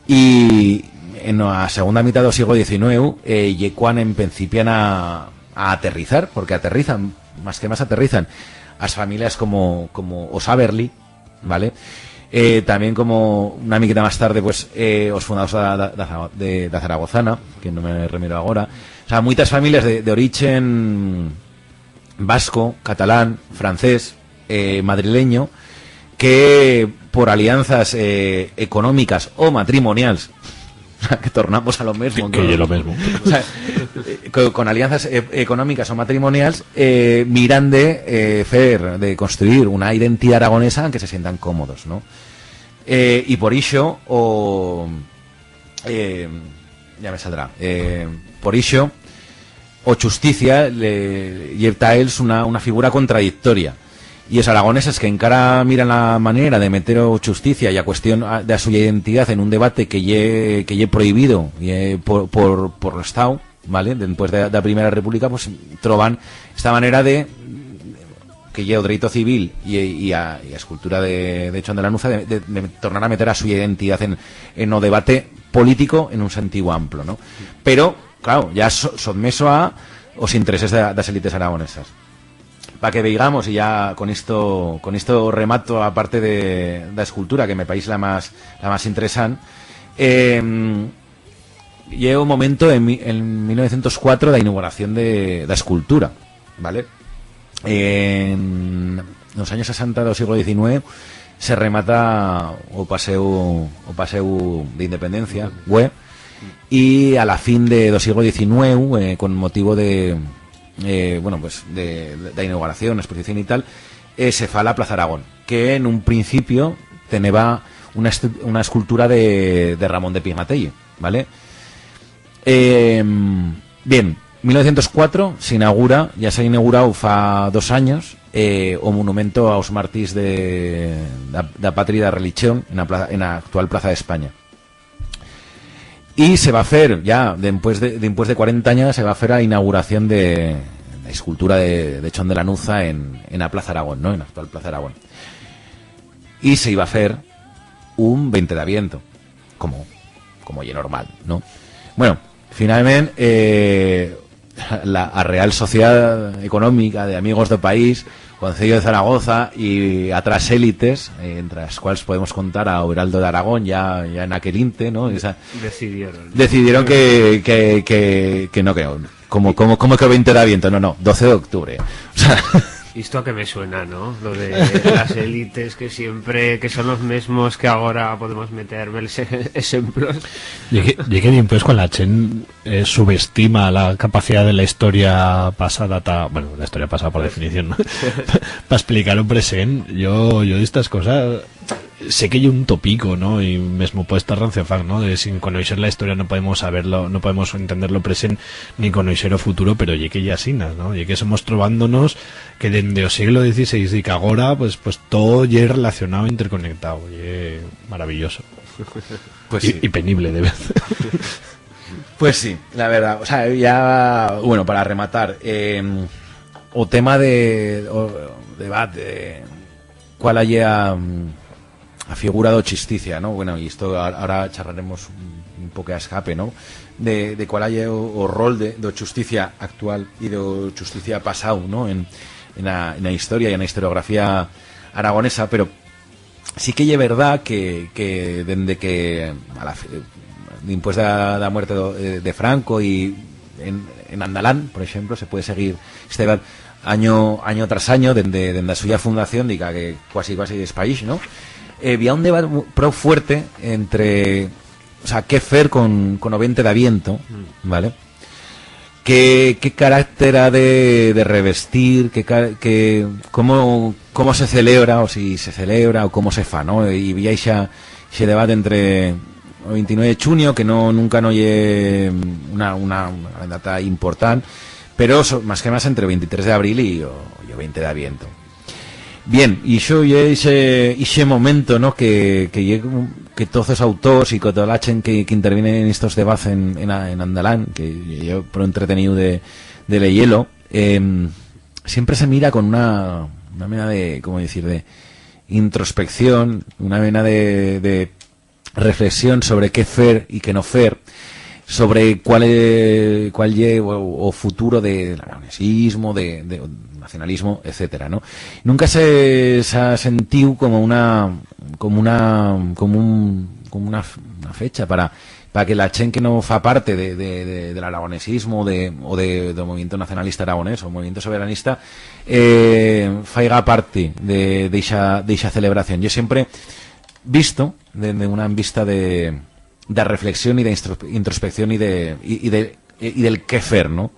y en la segunda mitad del siglo diecinueve, eh, ye cuan en principian a, a aterrizar, porque aterrizan, más que más aterrizan, las familias como, como os Aberli, ¿vale? Eh, también como una miqueta más tarde, pues, eh, os fundados de, de, de, de Zaragozana, que no me remiro agora. O sea, muitas familias de, de origen vasco, catalán, francés, eh, madrileño, que por alianzas, eh, economicas o matrimonials, que tornamos a lo mismo, que, ¿no? Que ye lo mismo. O sea, eh, co-, con alianzas, eh, economicas o matrimonials, eh, miran de, eh, fer, de construir una identidad aragonesa en que se sientan cómodos, ¿no? Eh, y por ixo, o, eh, ya me saldrá. Eh, por ixo, o chusticia, le, ye ta ells una, una figura contradictoria. Y es aragoneses que encara miran la manera de meter o chusticia y a cuestión a, de a suya identidad en un debate que ye, que ye prohibido, ye por, por, por l'Estau, ¿vale? Después de, de la Primera República, pues, troban esta manera de que ye o dereito civil y, y a, y a escultura de, de Chon de Lanuza de, de, de tornar a meter a suya identidad en, en o debate político en un sentido amplio, ¿no? Pero, claro, ya so-, sotmeso a os intereses de, de las élites aragonesas. Pa que veigamos, y ya con esto, con esto remato a parte de, de escultura, que me país la más, la más interesante, eh, llega un momento en, mi-, en mil novecientos cuatro de la inauguración de, de escultura, ¿vale? En los años sesenta del siglo diecinueve se remata o paseo, o paseo de independencia, güe, y a la fin de, del siglo diecinueve, eh, con motivo de, eh, bueno, pues de, de, de inauguración, exposición y tal, eh, se fa la Plaza Aragón, que en un principio teneba una estu-, una escultura de, de Ramón de Pignatelli, ¿vale? Eh, bien, mil novecientos cuatro se inaugura, ya se ha inaugurado fa dos años, eh, o monumento a os martirs de, da, da patria y da religión en la pla-, en la actual Plaza de España. Y se va a fer, ya, después de, después de cuarenta años, se va a fer la inauguración de, de la escultura de, de Chon de Lanuza en, en la Plaza Aragón, ¿no? En la actual Plaza Aragón. Y se iba a fer un veinte de Adviento, como, como ye normal, ¿no? Bueno, finalmente, eh, la, a Real Sociedad Económica de Amigos do País, Concello de Zaragoza y otras élites, eh, entre las cuales podemos contar a Oberaldo de Aragón, ya, ya en aquel inte, ¿no? Esa, decidieron, ¿no? Decidieron que, que, que, que no, que no. Como, como, como que veinte de Adviento, no, no, doce de octubre. O sea, esto a que me suena, ¿no? Lo de las élites que siempre, que son los mismos que ahora podemos meter mil ejemplos. Ye que, ye que después cuando la chent, eh, subestima la capacidad de la historia pasada, ta, bueno, la historia pasada por definición, ¿no? Pa explicar un present, yo, yo de estas cosas sé que ye un topico, ¿no? Y mesmo puede estar ranciofag, ¿no? De sin conoixer la historia no podemos saberlo, no podemos entender lo present ni conoixer o futuro, pero ye que ye asina, ¿no? Ye que somos trobándonos que dende o siglo dieciséis y que agora, pues, pues todo ye relacionado, interconectado, ye maravilloso. Pues y, sí. Y penible, de vez. Pues sí, la verdad. O sea, ya, bueno, para rematar, eh, o tema de, o, debat de cuál ye a, a figura d'o chusticia, no? Bueno, y esto a-, ahora charraremos un, un poco a escape, no? De, de cuál ye o, o rol de, d'o chusticia actual y d'o chusticia pasau, no? En, en a, en a historia y en a historiografía aragonesa, pero sí que ye verdat que, que dende que, a la fe-, dimpués da, da muerte do, de, de Franco y en, en andalán, por eixemplo, se puede seguir este debat anyo, anyo tras anyo, dende, dende a suya fundación, diga que cuasi, cuasi despaix, no? Eh, bi ha un debat mu-, prou fuerte entre, o sea, qué fer con, con o vente d'Aviento, vale? Qué, qué caracter ha de, de revestir, qué ca-, qué, cómo, cómo se celebra, o si se celebra, o cómo se fa, no? Y bi ha ixa, ixe debat entre o ventinueve de chunio, que no, nunca no ye una, una, una data important, pero so-, más que más entre o ventitrés d'abril y o, y o vente d'Aviento. Bien, y ixo ye ixe, ixe momento, no? Que, que ye como que toz os autors y que toda la chent que, que interviene en estos debats en, en a-, en andalán, que ye prou entreteniu de, de leyelo, em, siempre se mira con una, una mena de, ¿cómo decir?, de introspección, una mena de, de reflexión sobre qué fer y qué no fer, sobre cuál e-, cuál ye o, o futuro de, del aragonesismo, de, de, o nacionalismo, etcétera, no? Nunca se, s'ha sentiu como una, como una, como un, como una f-, una fecha para, para que la chent que no fa parte de, de, de, del aragonesismo de, o de, del movimiento nacionalista aragonés o movimiento soberanista, eh, faiga parte de, de ixa, de ixa celebración. Yo siempre visto dende una vista de, de reflexión y de instro-, introspección y de, y, y de, y del qué fer, no?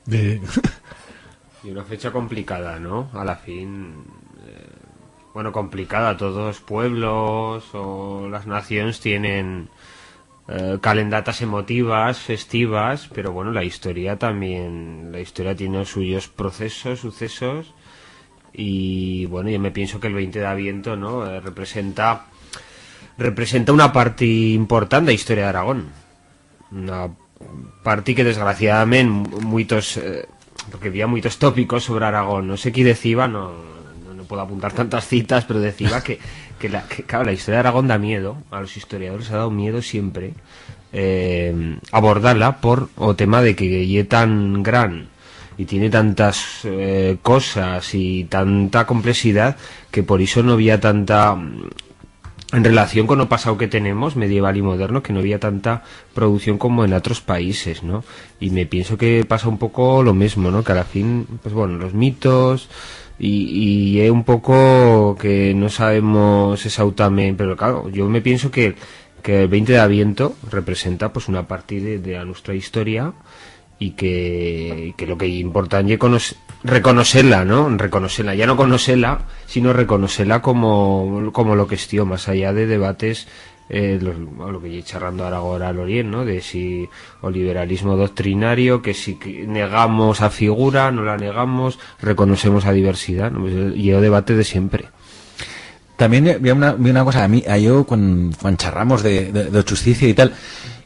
De... Y una fecha complicada, ¿no? A la fin, eh, bueno, complicada. Todos los pueblos o las nacions tienen, eh, calen datas emotivas, festivas, pero bueno, la historia también, la historia tiene los suyos procesos, sucesos, y bueno, yo me pienso que el vente d'Aviento, ¿no? Eh, representa, representa una parte importante de la historia de Aragón. Una parte que desgraciadamente mu-, muitos, eh, porque había muitos tópicos sobre Aragón, no sé qué decía, no, no, no puedo apuntar tantas citas, pero decía que, que la, que, claro, la historia de Aragón da miedo, a los historiadores ha dado miedo siempre, eh, abordarla por o tema de que ye tan gran y tiene tantas, eh, cosas y tanta complejidad que por eso no había tanta, mm, en relación con o pasau que tenemos, medieval y moderno, que no había tanta producción como en otros países, ¿no? Y me pienso que pasa un poco lo mismo, ¿no? Que a la fin, pues bueno, los mitos, y, y ye un poco que no sabemos exactamente, pero claro, yo me pienso que, que el vente d'Aviento representa, pues, una parte de, de la nuestra historia, y que, que lo que ye important ye conoce-, reconocer-la, ¿no? Reconocer-la, ya no conocer-la, sino reconocer-la como, como lo que estió, más allá de debates, eh, lo, lo que ye charrando ahora, ahora al Orient, ¿no? De si o liberalismo doctrinario, que si que negamos a figura, no la negamos, reconocemos a diversidad, ¿no? Pues, eh, ye o debate de siempre. También había una, había una cosa, a mí, a yo, cuan, cuan charramos de, de, de chusticia y tal,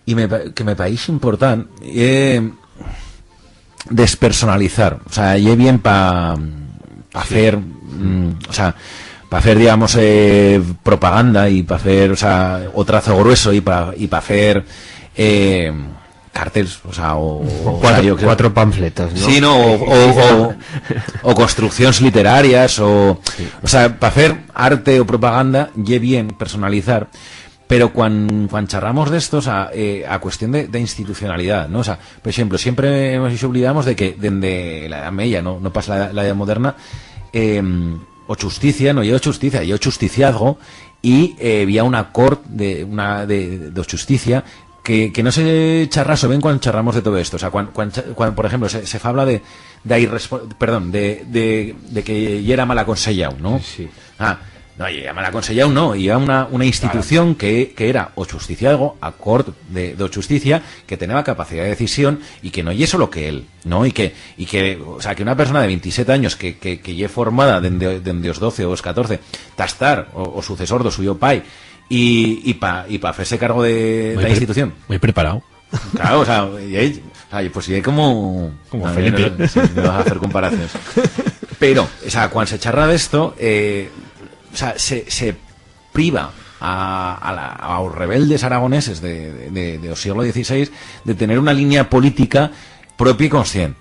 y me pa-, que me paeix important, eh, despersonalizar. O sea, ye bien pa, pa fer, mm, o sea, pa fer, digamos, eh, propaganda y pa fer, o sea, o trazo grueso y pa, y pa fer, eh, cartels, o sea, o, o, o sea, cuatro, yo creo, cuatro panfletos, ¿no? Sí, no, o, o, o, o construccions literarias, o, o sea, pa fer arte o propaganda, ye bien personalizar, pero cuan, cuan charramos d'esto, o sea, eh, a cuestión de, de institucionalidad, ¿no? O sea, por eixemplo, siempre nos oblidamos de que dende la Edat Meya, no, no pas la, la Edat Moderna, em, o chusticia, no ye o chusticia, ye o chusticiazgo, y, eh, había una cort de, una de, de chusticia que, que no se charra so ben cuan charramos de todo esto. O sea, cuan, cuan cha-, cuan, por ejemplo, se, se fabla de, de irrespo-, perdón, de, de, de que yera mal aconsellado, ¿no? Sí, sí. Ah, no, yera mal aconsellado, no, yera una, una institución que, que era o chusticiazgo, a cort de, de chusticia, que teneba capacidad de decisión y que no ye solo que él, ¿no? Y que, y que, o sea, que una persona de ventiset anyos que, que, que ye formada dende, dende os doce o os catorce, ta estar o, o sucesor d'o suyo pai, Y, y pa, y pa fer-se cargo de, de la institución. Muy preparado. Claro, o sea, y ahí, o sea, pues y ahí como... Como no, Felipe. No, no, sí, no vas a hacer comparaciones. Pero, o sea, cuando se charra de esto, eh, o sea, se, se priva a, a, la, a os rebeldes aragoneses de, de, de, de o sieglo dieciséis de tener una línea política propia y conscient.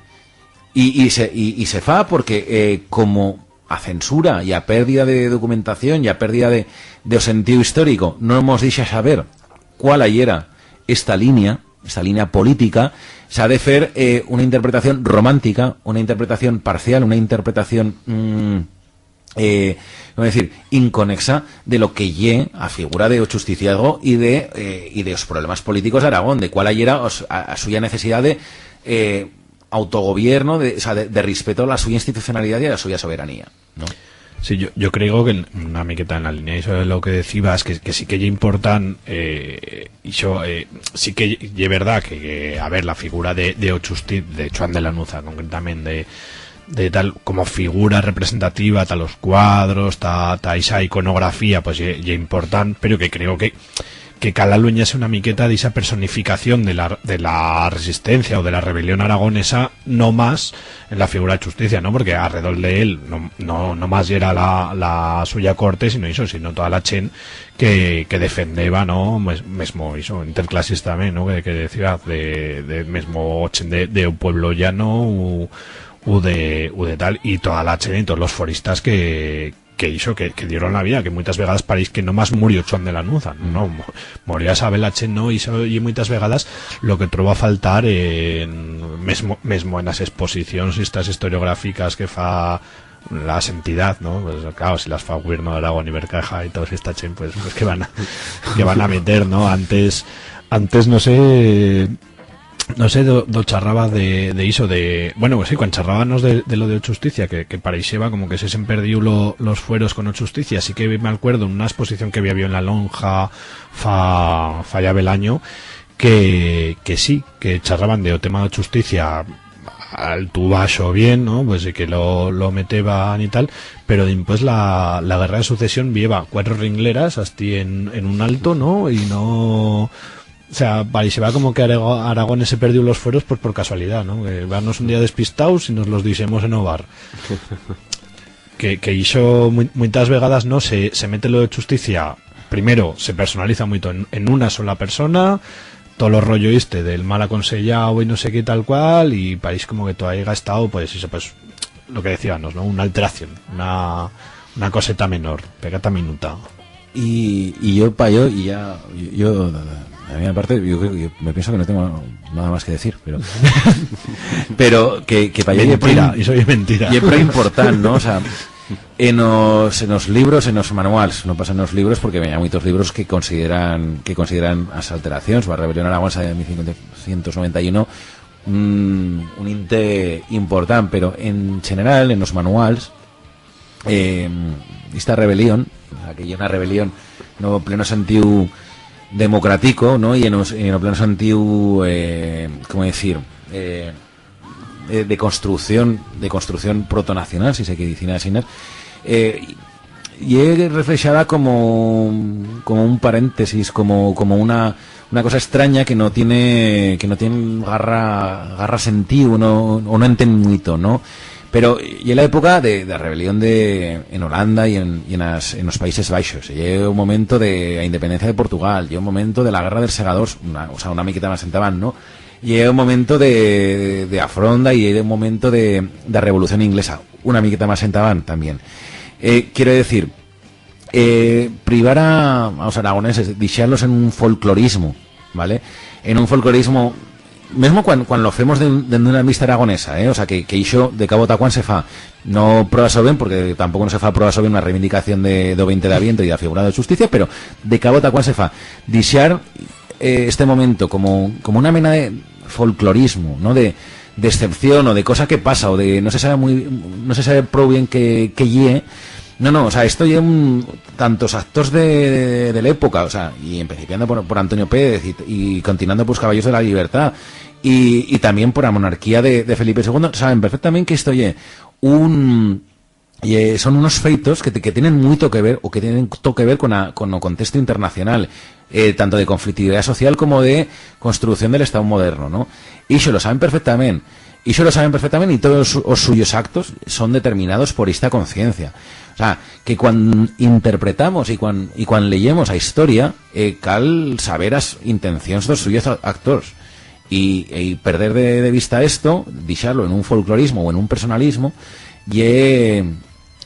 Y, y se, y, y se fa porque, eh, como a censura y a pérdida de documentación y a pérdida de, de o sentiu historico, no hemos dicho saber cuál yera esta línea, esta línea política, s'ha de fer, eh, una interpretación romantica, una interpretación parcial, una interpretación, mm, eh, cómo decir, inconexa de lo que ye a figura de o chusticiazgo y de, eh, y de os problemas políticos de Aragón, de cuál yera os, a, a suya necesidad de, eh, autogobierno, de, o sea, de, de respeto a la suya institucionalidad y a la suya soberanía, ¿no? Sí, yo, yo creo que una miqueta en la línea eso de lo que decibas, que, que sí que ye important, eh, y yo, eh, sí que ye verdad que, que, a ver, la figura de, de o chusti-, de Chuan de Lanuza, concretamente, de, de tal, como figura representativa, ta los cuadros, ta, ta ixa iconografía, pues, ye, ye important, pero que creo que, que cal aluenyar-se una miqueta d'ixa personificación de la, de la resistencia o de la rebelión aragonesa, no más en la figura de Chusticia, ¿no? Porque arredol de él no, no, no más yera la, la suya corte, sino ixo, sino toda la chent que, que defendeba, ¿no? Mes-, mesmo ixo, interclasis también, ¿no? Que, que decía de, de mesmo chent de, de o pueblo llano u, u de, u de tal, y toda la chent y todos los foristas que, que ixo, que, que dieron la vida, que muitas vegadas pareix que no más murió Chuan de Lanuza, no, mo-, murió Isabel H., no, ixo, y muitas vegadas lo que trobo a faltar en, mesmo, mesmo en las exposicions y estas historiográficas que fa las entidad, ¿no? Pues, claro, si las fa Gobierno de Aragón y Vercaja y todos esta chent, pues, pues que van a, que van a meter, ¿no? Antes, antes no sé, no sé, do, do charraba de, de ixo, de, bueno, pues sí, cuando charrábanos de, de lo de Chusticia, que, que pareixeba como que se s'hen perdiu lo, los fueros con o Chusticia, sí que me acuerdo en una exposición que había habido en La Lonja fa, fa ya bel año, que, que sí, que charraban de o tema de Chusticia, alto, baixo, bien, ¿no? Pues de que lo, lo meteban y tal, pero dimpués la, la guerra de sucesión vieba cuatro ringleras, astí en, en un alto, ¿no? Y no, o sea, pareixeba como que Arago-, Aragones se perdiu los fueros, pues, por casualidad, ¿no? Que vernos un día despistaus y nos los deixemos en o bar. Que, que ixo mui-, muitas vegadas, ¿no? Se, se mete lo de Chusticia, primero, se personaliza muito en, en una sola persona, todo lo rollo este del mal aconsellado y no sé qué tal cual, y pareix como que todo haiga estado, pues, eso, pues, lo que decíbanos, ¿no? Una alteración, una, una coseta menor, pegata minuta. Y, y yo, pa yo, y ya, yo, yo, a mí aparte, yo, yo me pienso que no tengo nada más que decir, pero, pero que, que pa yo... Mentira, ye pro-, eso es mentira. Ye pro important, ¿no? O sea, en os, en os libros, en os manuals, no pasa en os libros porque hay muchos libros que consideran, que consideran as alteracions, la Rebelión Aragonesa de mil cientos noventa y uno, un, un inte important, pero en general, en os manuals, eh, esta rebelión, o sea, que ye una rebelión no pleno sentiu democratico, ¿no? Y en os, en o pleno sentiu, eh, ¿cómo decir? Eh, de, de construcción, de construcción protonacional, si se quiere decir así, ¿no? Eh, y ye reflexada como, como un paréntesis, como, como una, una cosa extraña que no tiene, que no tiene garra, garra sentiu, no, o no enten muito, ¿no? Pero ye la época de, de rebelión de, en Holanda y en, y en as, en os Países Baixos. Ye un momento de la independencia de Portugal, ye un momento de la guerra dels segadors, una, o sea, una miqueta más entaban, ¿no? Ye un momento de, de afronda y ye un momento de, de revolución inglesa, una miqueta más entaban también. Eh, quiero decir, eh, privar a, a os aragoneses, dixar-los en un folclorismo, ¿vale? En un folclorismo, mesmo cuan, cuan lo femos de, de una vista aragonesa, ¿eh? O sea, que, que ixo de cabo ta cuan se fa, no pro a soben, porque tampoco no se fa pro a soben una reivindicación de, do veinte de Aviento y de la figura de Chusticia, pero de cabo ta cuan se fa, dixar, eh, este momento como, como una mena de folclorismo, ¿no? De, de excepción o de cosa que pasa, o de no se sabe muy, no se sabe pro bien qué, qué ye. No, no, o sea, esto ye un, tantos actors de, de, de l'época, o sea, y en principiando por, por Antonio Pérez y, y continuando por os Caballos de la Libertad, y, y también por la monarquía de, de Felipe segundo, saben perfectamente que esto ye un, Y, eh, son unos feitos que, te- que tienen muito que ver, o que tienen to que ver con, a, con o contexto internacional, eh, tanto de conflictividad social como de construcción del Estado moderno, no? Ixo lo saben perfectament. Ixo lo saben perfectament y todos os su- os suyos actos son determinados por esta conciencia. O sea, que cuan interpretamos y cuan, y cuan leyemos a historia, eh, cal saber as intencions dos suyos a- actors. Y, y perder de, de vista esto, dixar-lo en un folclorismo o en un personalismo, ye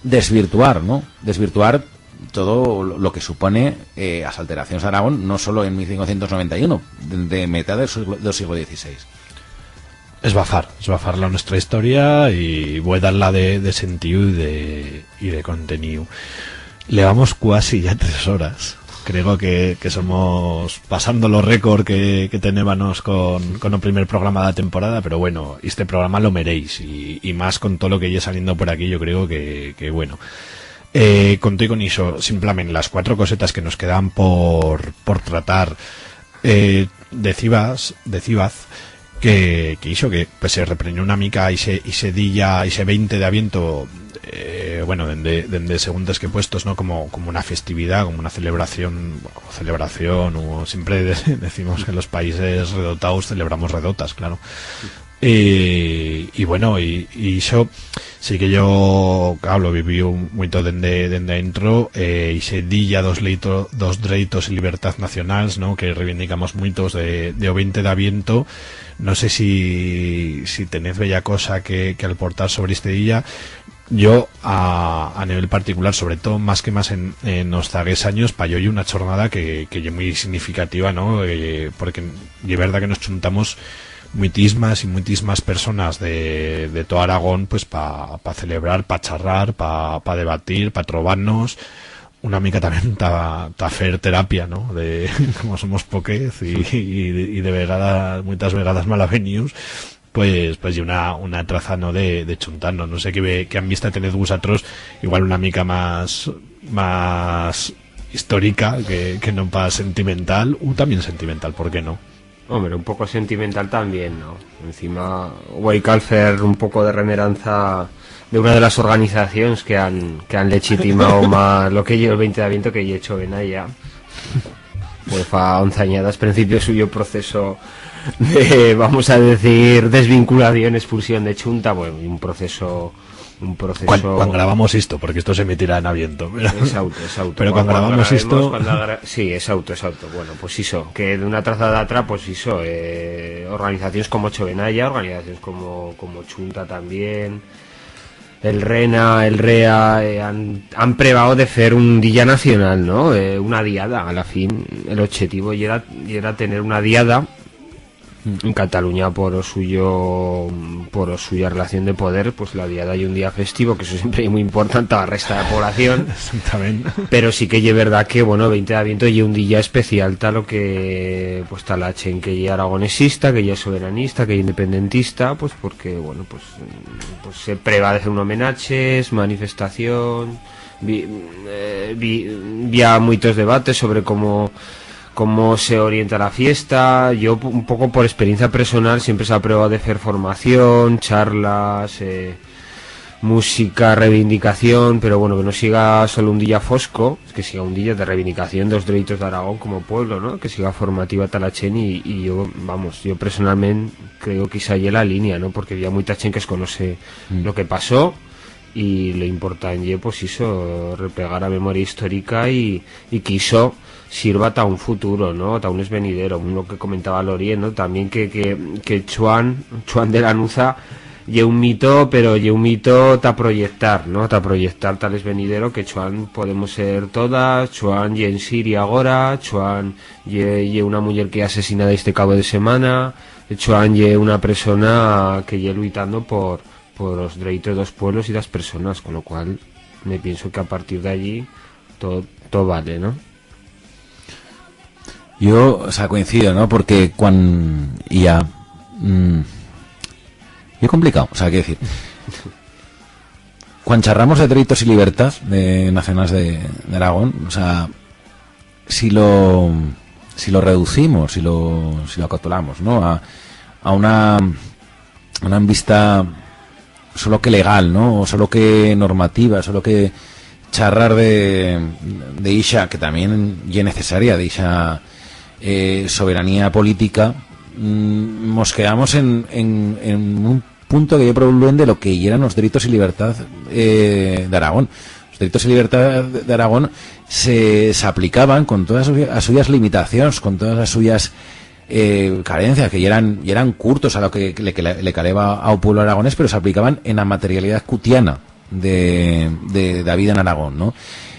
desvirtuar, no? Desvirtuar todo lo, lo que supone, eh, as alteracions d'Aragón, no solo en mil cincuentos noventa y uno, de, de metat del siglo, del siglo dieciséis. Esbafar, esbafar la nuestra historia y voi dar-la de, de sentiu y de, y de conteniu. Levamos cuasi ya tres horas. Creo que, que somos pasando lo récord que, que tenébanos con, con o primer programa de la temporada, pero bueno, este programa lo mereix y, y más con todo lo que ye saliendo por aquí, yo creo que, que bueno. Eh, con todo y con ixo, simplemente las cuatro cosetas que nos quedan por, por tratar. Eh, decibas, decibaz que, que ixo, que, pues, se reprendió una mica ixe, ixe día, ixe veinte de Aviento, eh, bueno, dende, dende seguntes que puestos, ¿no? Como, como una festividad, como una celebración, bueno, celebración, o siempre de- decimos que los países redotados celebramos redotas, claro. Y, y bueno, y, y ixo sí que yo, claro, lo viví un, muito dende, dende dentro, eh, ixe día dos leito-, dos dreitos y libertad nacionals, ¿no? Que reivindicamos muitos de, de o veinte de Aviento. No sé si, si tenez bella cosa que, que alportar sobre este día. Yo, a, a nivel particular, sobre todo, más que más en, en os zaguers anyos, pa yo ye una chornada que, que ye muy significativa, ¿no? Eh, porque ye verdad que nos chuntamos muitismas y muitismas personas de, de todo Aragón, pues, pa, pa celebrar, pa charrar, pa, pa debatir, pa trobar-nos, una mica también ta, ta fer terapia, ¿no? De, como somos poquez y, y, y de vegada, muitas vegadas malavenius, pues, pues, y una, una traza, ¿no? De, de chuntar-nos. No sé qué ve-, qué ambista tenez vusatros, igual una mica más, más historica, que, que no pa sentimental, u también sentimental, ¿por qué no? Hombre, un poco sentimental también, ¿no? Encima, güei, cal fer un poco de remeranza de una de las organizacions que han, que han legitimau más lo que ye el veinte de Aviento, que ye Chovena ya. Pues fa once anyadas, principio suyo proceso de, vamos a decir, desvinculación, expulsión de Chunta, bueno, un proceso, un proceso. Cuan, cuan gravamos isto, porque esto se emitirá en Aviento, pero... Exacto, exacto. Pero cuan, cuan gravamos esto, cuando gra-, sí, exacto, exacto. Bueno, pues iso, que de una traza a d'atra, pues iso, eh, organizacions como Chovena ya, organizacions como, como Chunta también, el RENA, el REA, eh, han, han prevau de fer un día nacional, ¿no? Eh, una diada, a la fin. El objetivo yera, yera tener una diada en Cataluña por o suyo, por o suya relación de poder, pues la diada ye un día festivo, que eso siempre ye muy importante a la resta de la población. Exactamente. Pero sí que ye verdad que, bueno, veinte de Aviento ye un día especial ta lo que, pues, ta la chent que ye aragonesista, que ye soberanista, que ye independentista, pues, porque, bueno, pues, pues, se preva de fer un homenaches, manifestación, bi-, eh, bi-, bi ha muitos debates sobre cómo, cómo se orienta la fiesta. Yo, un poco por experiencia personal, siempre s'ha probau de fer formación, charlas, eh, música, reivindicación, pero, bueno, que no siga solo un día fosco, que siga un día de reivindicación de los dereitos d'Aragón como pueblo, ¿no? Que siga formativa ta la chent y, y yo, vamos, yo personalmente creo que ixa ye la línea, ¿no? Porque había muita chent que desconoce lo que pasó y lo important ye, pues, iso, replegar a memoria historica y, y que iso sirva ta un futuro, ¿no? Ta un esvenidero, lo que comentaba Lorien, ¿no? También que, que, que Chuan, Chuan de Lanuza, ye un mito, pero ye un mito ta proyectar, ¿no? Ta proyectar ta l'esvenidero que Chuan podemos ser todas, Chuan ye en Siria agora, Chuan ye, ye una muller que ye asesinada este cabo de semana, Chuan ye una persona que ye luitando por, por os dereitos dos pueblos y das personas, con lo cual me pienso que a partir de allí todo, todo vale, ¿no? Yo, o sea, coincido, ¿no? Porque cuan, y ya, mm, ye complicau, o sea, quiero decir, cuan charramos de dereitos y libertad de nacionals de, de Aragón, o sea, si lo, si lo reducimos, si lo, si lo acotolamos, ¿no? A, a una, una ambista solo que legal, no? O solo que normativa, solo que charrar de, de ixa, que tamién ye necesaria, de ixa, eh, soberanía politica, mm, mos quedamos en, en, en un punto que ye prou luent de lo que yeran os dreitos y libertad, eh, d'Aragón. Os dreitos y libertad d'Aragón se, s'aplicaban con todas as suya-, as suyas limitacions, con todas as suyas, eh, carencias, que yeran, yeran curtos a lo que le, que le, le caleba ao pueblo aragonés, pero s'aplicaban en a materialidad cutiana de, de, d'a vida en Aragón, no?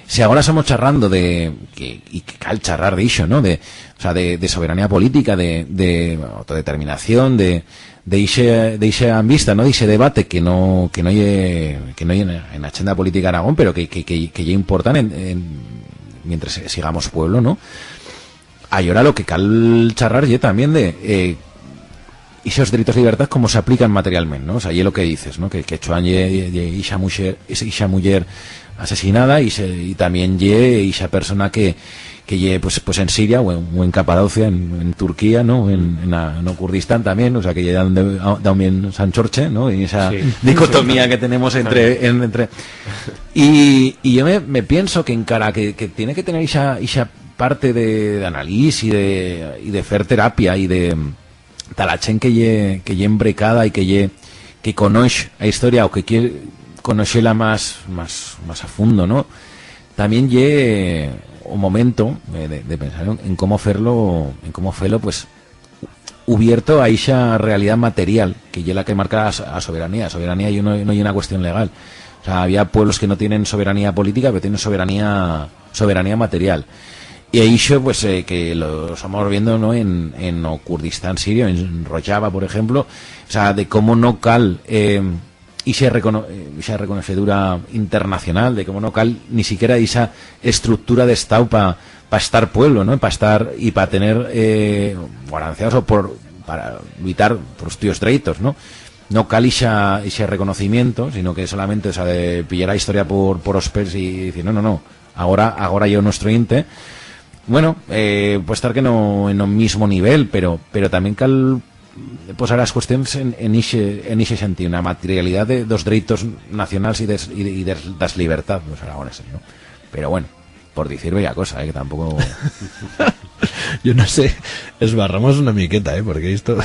Si agora somos charrando de, que, y que cal charrar de ixo, no? De, o sea, de, de soberanía politica, de, de autodeterminación, de, de ixe, de ixe ambista, no? De ixe debate que no, que no ye, que no ye en, en a achenda politica d'Aragón, pero que, que, que, que ye important en, en, mientras sigamos pueblo, no? Ayora lo que cal charrar ye tamién de, eh, ixos dreitos y libertad cómo s'aplican materialment, no? O sea, ye lo que dices, no? Que, que Chuan ye, ye, ye ixa muller, ixa muller asesinada y se, y tamién ye ixa persona que, que ye, pues, pues en Siria o en, o en Capadocia, en, en Turquía, no? En, en a, no Kurdistán tamién, o sea, que ye donde, a, donde Sanchorche, no? Y esa, sí, dicotomía que tenemos entre, en, entre, y, y yo me, me pienso que encara que, que tiene que tener ixa, ixa parte de, d'analís y de, y de fer terapia y de, ta la chent que ye, que ye embrecada y que ye, que conoix a historia o que quiere conoixer-la más, más, más a fundo, no? Tamién ye o momento, eh, de, de pensar en, en cómo fer-lo, en cómo fer-lo, pues, ubierto a ixa realidad material, que ye la que marca a so-, a soberanía. A soberanía ye no, no ye una cuestión legal. O sea, había pueblos que no tienen soberanía politica, pero tienen soberanía, soberanía material. Y ixo, pues, eh, que lo somos viendo, no? En, en o Kurdistán sirio, en Rojava, por ejemplo, o sea, de cómo no cal, eh, ixa recono-, eh, ixa reconoixedura internacional, de cómo no cal ni siquiera ixa estructura d'Estau pa, pa estar pueblo, no? Pa estar y pa tener, eh, guaranciados o por, para luitar por os tuyos dreitos, no? No cal ixa, ixe reconocimiento, sino que solamente, o sea, de pillar a historia por, por os pels y dicir, no, no, no, agora, agora ye o nuestro inte. Bueno, eh, puede estar que no en o mismo nivel, pero, pero tamién cal posar as cuestions en, en ixe, en ixe sentiu, en a materialidad de, dos dreitos nacionals y des, y, y des, das libertad, los aragoneses, no? Pero bueno, por dicir bella cosa, eh, que tampoco... Yo no sé, esbarramos una miqueta, eh, porque esto,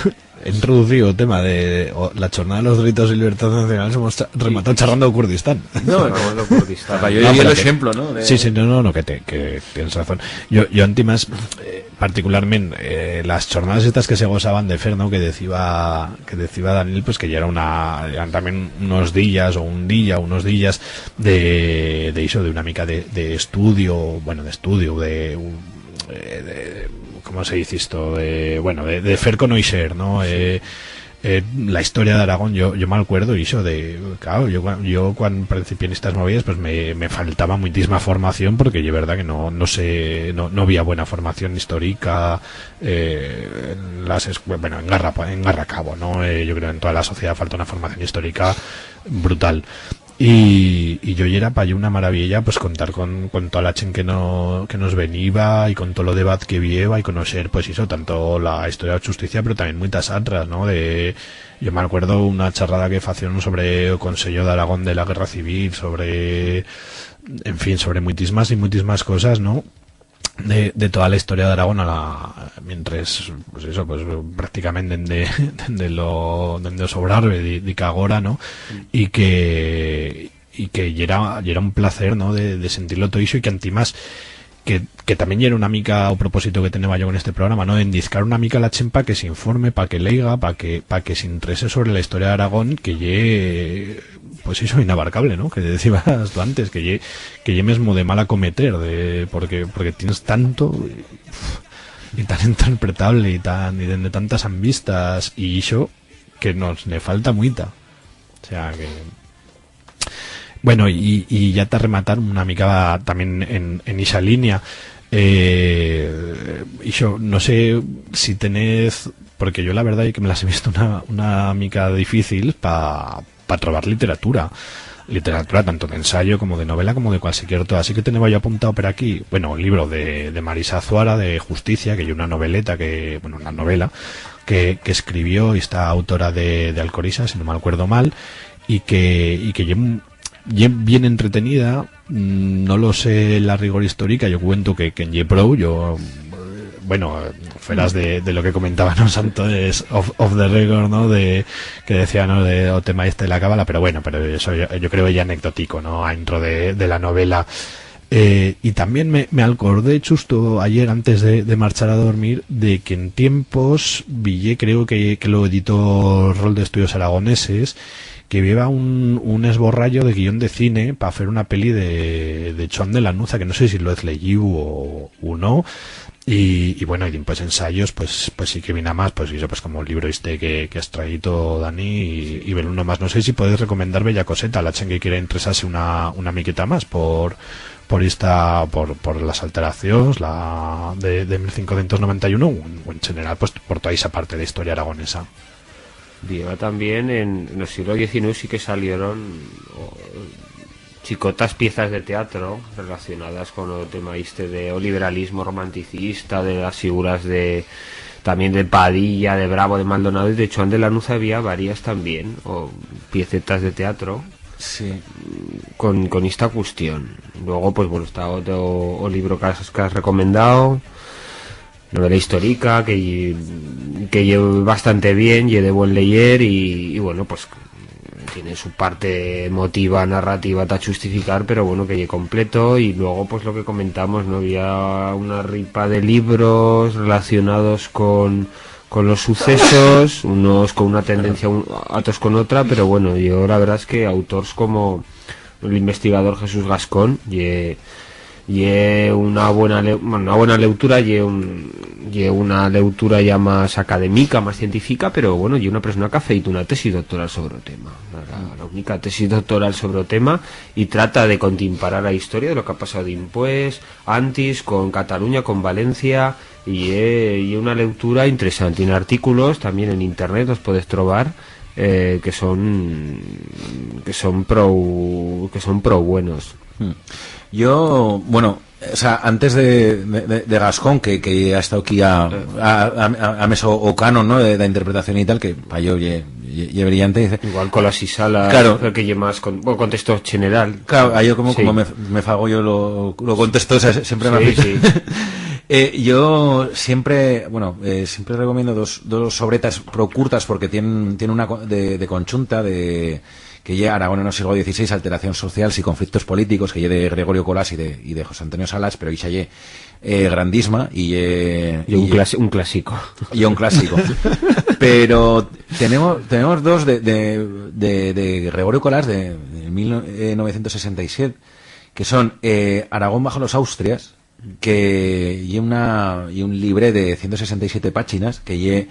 he introducido el tema de, o, la Chornada de los Dreitos y Libertades Nacionales, hemos cha-, rematado charrando de Kurdistán. No, no, no, Kurdistán. Pa yo... No, ye pero el que, ejemplo, no? De... Sí, sí, no, no, no, que te, que tienes razón. Yo, yo, antimás, eh, particularment, eh, las chornadas estas que se gozaban de fer, no? Que deciba, que deciba Daniel, pues que ya era una, eran también unos días, o un día, unos días de, de iso, de una mica de, de estudio, bueno, de estudio, de, eh, de, ¿cómo se dice esto? De, bueno, de, de fer conoixer, no? Sí. Eh, eh, la historia d'Aragón, yo, yo m'alcuerdo, ixo de, claro, yo cua-, yo cuan principié en estas movidas, pues me, me faltaba muitisma formación, porque ye verdad que no, no sé, no, no había buena formación histórica, eh, en las escue-, bueno, en Garra-, en Garracabo, ¿no? Eh, yo creo en toda la sociedad falta una formación histórica brutal. Y, y yo yera pa yo una maravilla, pues, contar con, con toda la chent que no, que nos veniba y con todo lo debat que hubieba y conoixer, pues, iso, tanto la historia de la justicia, pero también muitas atras, ¿no? De, yo me acuerdo una charrada que facieron sobre o Consello d'Aragón de la Guerra Civil, sobre, en fin, sobre muitismas y muitismas cosas, ¿no? De, de toda la historia d'Aragón a la, mientres, pues eso, pues prácticamente dende, dende lo, dende o Sobrarbe, di, dica agora, ¿no? Mm. Y que, y que yera, yera un placer, ¿no? De, de sentir-lo todo ixo y que antimás, que, que también yera una mica o propósito que teneba yo con este programa, ¿no? Endizcar una mica la chent pa que s'informe, pa que leiga, pa que, pa que s'interese sobre la historia d'Aragón, que ye, pues eso, inabarcable, ¿no? Que decías tú antes, que ye, que ye mesmo de mal acometer, de, porque, porque tienes tanto, y tan interpretable, y tan, y dende tantas ambistas, y ixo que nos ne falta muita. O sea que, bueno, y, y ya ta rematar una mica también en, en ixa línea, eh, ixo, no sé si tenez, porque yo la verdad ye que me las he visto una, una mica difícil pa, pa trobar literatura. Literatura tanto d'ensayo como de novela como de cualsiquier otra. Así que teneba yo apuntado per aquí, bueno, un libro de, de Marisa Azuara, de Justicia, que ye una noveleta que, bueno, una novela que, que escribió esta autora de, de Alcoriza, si no me acuerdo mal, y que, y que ye, ye bien entretenida. Mm, no lo sé la rigor histórica, yo cuento que, que en ye prou, yo, mm, bueno, fueras de, de lo que comentábamos antes, off, off the record, ¿no? De, que decía, ¿no? De, o tema este de la cábala, pero bueno, pero eso yo, yo creo ya anecdótico, ¿no? A intro de, de la novela. Eh, y también me, me alcordé chusto ayer antes de, de marchar a dormir de que en tiempos Villé, creo que, que lo editó Rol de Estudios Aragoneses, que había un, un esborrallo de guión de cine pa fer una peli de, de Chuan de Lanuza, que no sé si lo hez leyiu o, o no. Y, y bueno, y pues ensayos, pues, pues sí que vin a más, pues eso, pues como el libro este que, que has traído, Dani, y, y ver uno más. No sé si podéis recomendar bella coseta a la chent que quiera interesarse una, una miqueta más por, por esta, por, por las alteracions, la de, de mil cincuecientos noventa y uno, o en, o en general, pues por toda esa parte de historia aragonesa. Lleva también en, en el siglo diecinueve sí que salieron, o, chicotas piezas de teatro relacionadas con el tema este de o liberalismo romanticista, de las figuras de, también de Padilla, de Bravo, de Maldonado, y de Chuan de Lanuza había varias también, o piecetas de teatro. Sí. Con, con esta cuestión. Luego, pues bueno, está otro, o libro que has, que has recomendado, novela histórica, que ye, que ye bastante bien, ye de buen leyer y, y, bueno, pues tiene su parte emotiva, narrativa, ta justificar, pero bueno, que ye completo. Y luego, pues lo que comentamos, ¿no? Había una ripa de libros relacionados con, con los sucesos, unos con una tendencia, un, otros con otra, pero bueno, yo la verdad es que autors como el investigador Jesús Gascón, ye, ye una buena le-, bueno, una buena leutura, ye un, ye una leutura ya más academica, más científica, pero bueno, ye una persona que ha feito una tesis doctoral sobre o tema. La, la única tesis doctoral sobre o tema, y trata de contimparar a historia de lo que ha pasado dimpués, antis, con Cataluña, con Valencia, y ye, ye una leutura interesante. Tiene artículos también en internet, los puedes trobar, eh, que son, que son prou, que son prou buenos. Hmm. Yo, bueno, o sea, antes de, de, de, de Gascón, que, que ha estado aquí a, a, a, a, a meso o canon, ¿no? De, de interpretación y tal, que pa yo ye, ye, ye brillante, dice. Igual con las isalas, claro, creo que ye más con, bueno, contexto general. Claro, a yo como, sí, como me, me fago yo lo, lo contesto, o sea, siempre me... Sí, sí. Eh, yo siempre, bueno, eh, siempre recomiendo dos, dos obretas pro curtas porque tienen, tienen una co-, de, de conchunta de, que ye Aragón en o siglo dieciséis, alteracions socials y conflictos políticos, que ye de Gregorio Colás y de, y de José Antonio Salas, pero ixa ye, eh, grandisma y ye, y ye un, y ye clasi-, un clásico. Y un clásico. Pero tenemos, tenemos dos de, de, de, de Gregorio Colás de, de mil novecientos sesenta y siete, que son, eh, Aragón bajo los Austrias, que ye una, ye un libre de ciento sesenta y siete páginas, que ye,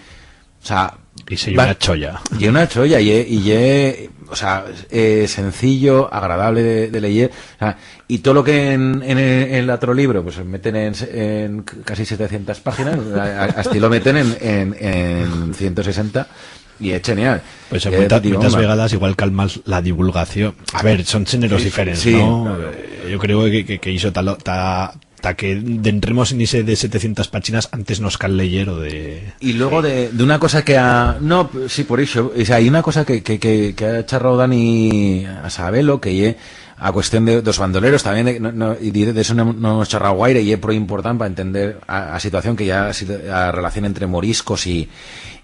o sea, y se ye va-, una cholla. Ye una cholla, ye, y ye, o sea, eh, sencillo, agradable de, de leyer, o sea, y todo lo que en, en, en el otro libro, pues, meten en, en casi setecientas páginas, a, a, así lo meten en, en, en ciento sesenta, y es genial. Pues en... Y es muitas, digo, muitas vegadas igual cal más la divulgación. A ver, son géneros, sí, diferentes, sí, ¿no? Claro. Eh, yo creo que, que, que iso ta, ta, ta que dentremos en ixe de setecientas páginas, antes nos cal leyer o de... Y luego de, de una cosa que ha, no, sí, por iso, o sea, hay una cosa que, que, que, que ha charrado Dani a sabelo, que ye a cuestión de, dos bandoleros, también de, no, no, y de, de eso no, no hemos charrado guaire, y ye pro important pa entender a, a situación que ya ha sido a relación entre moriscos y,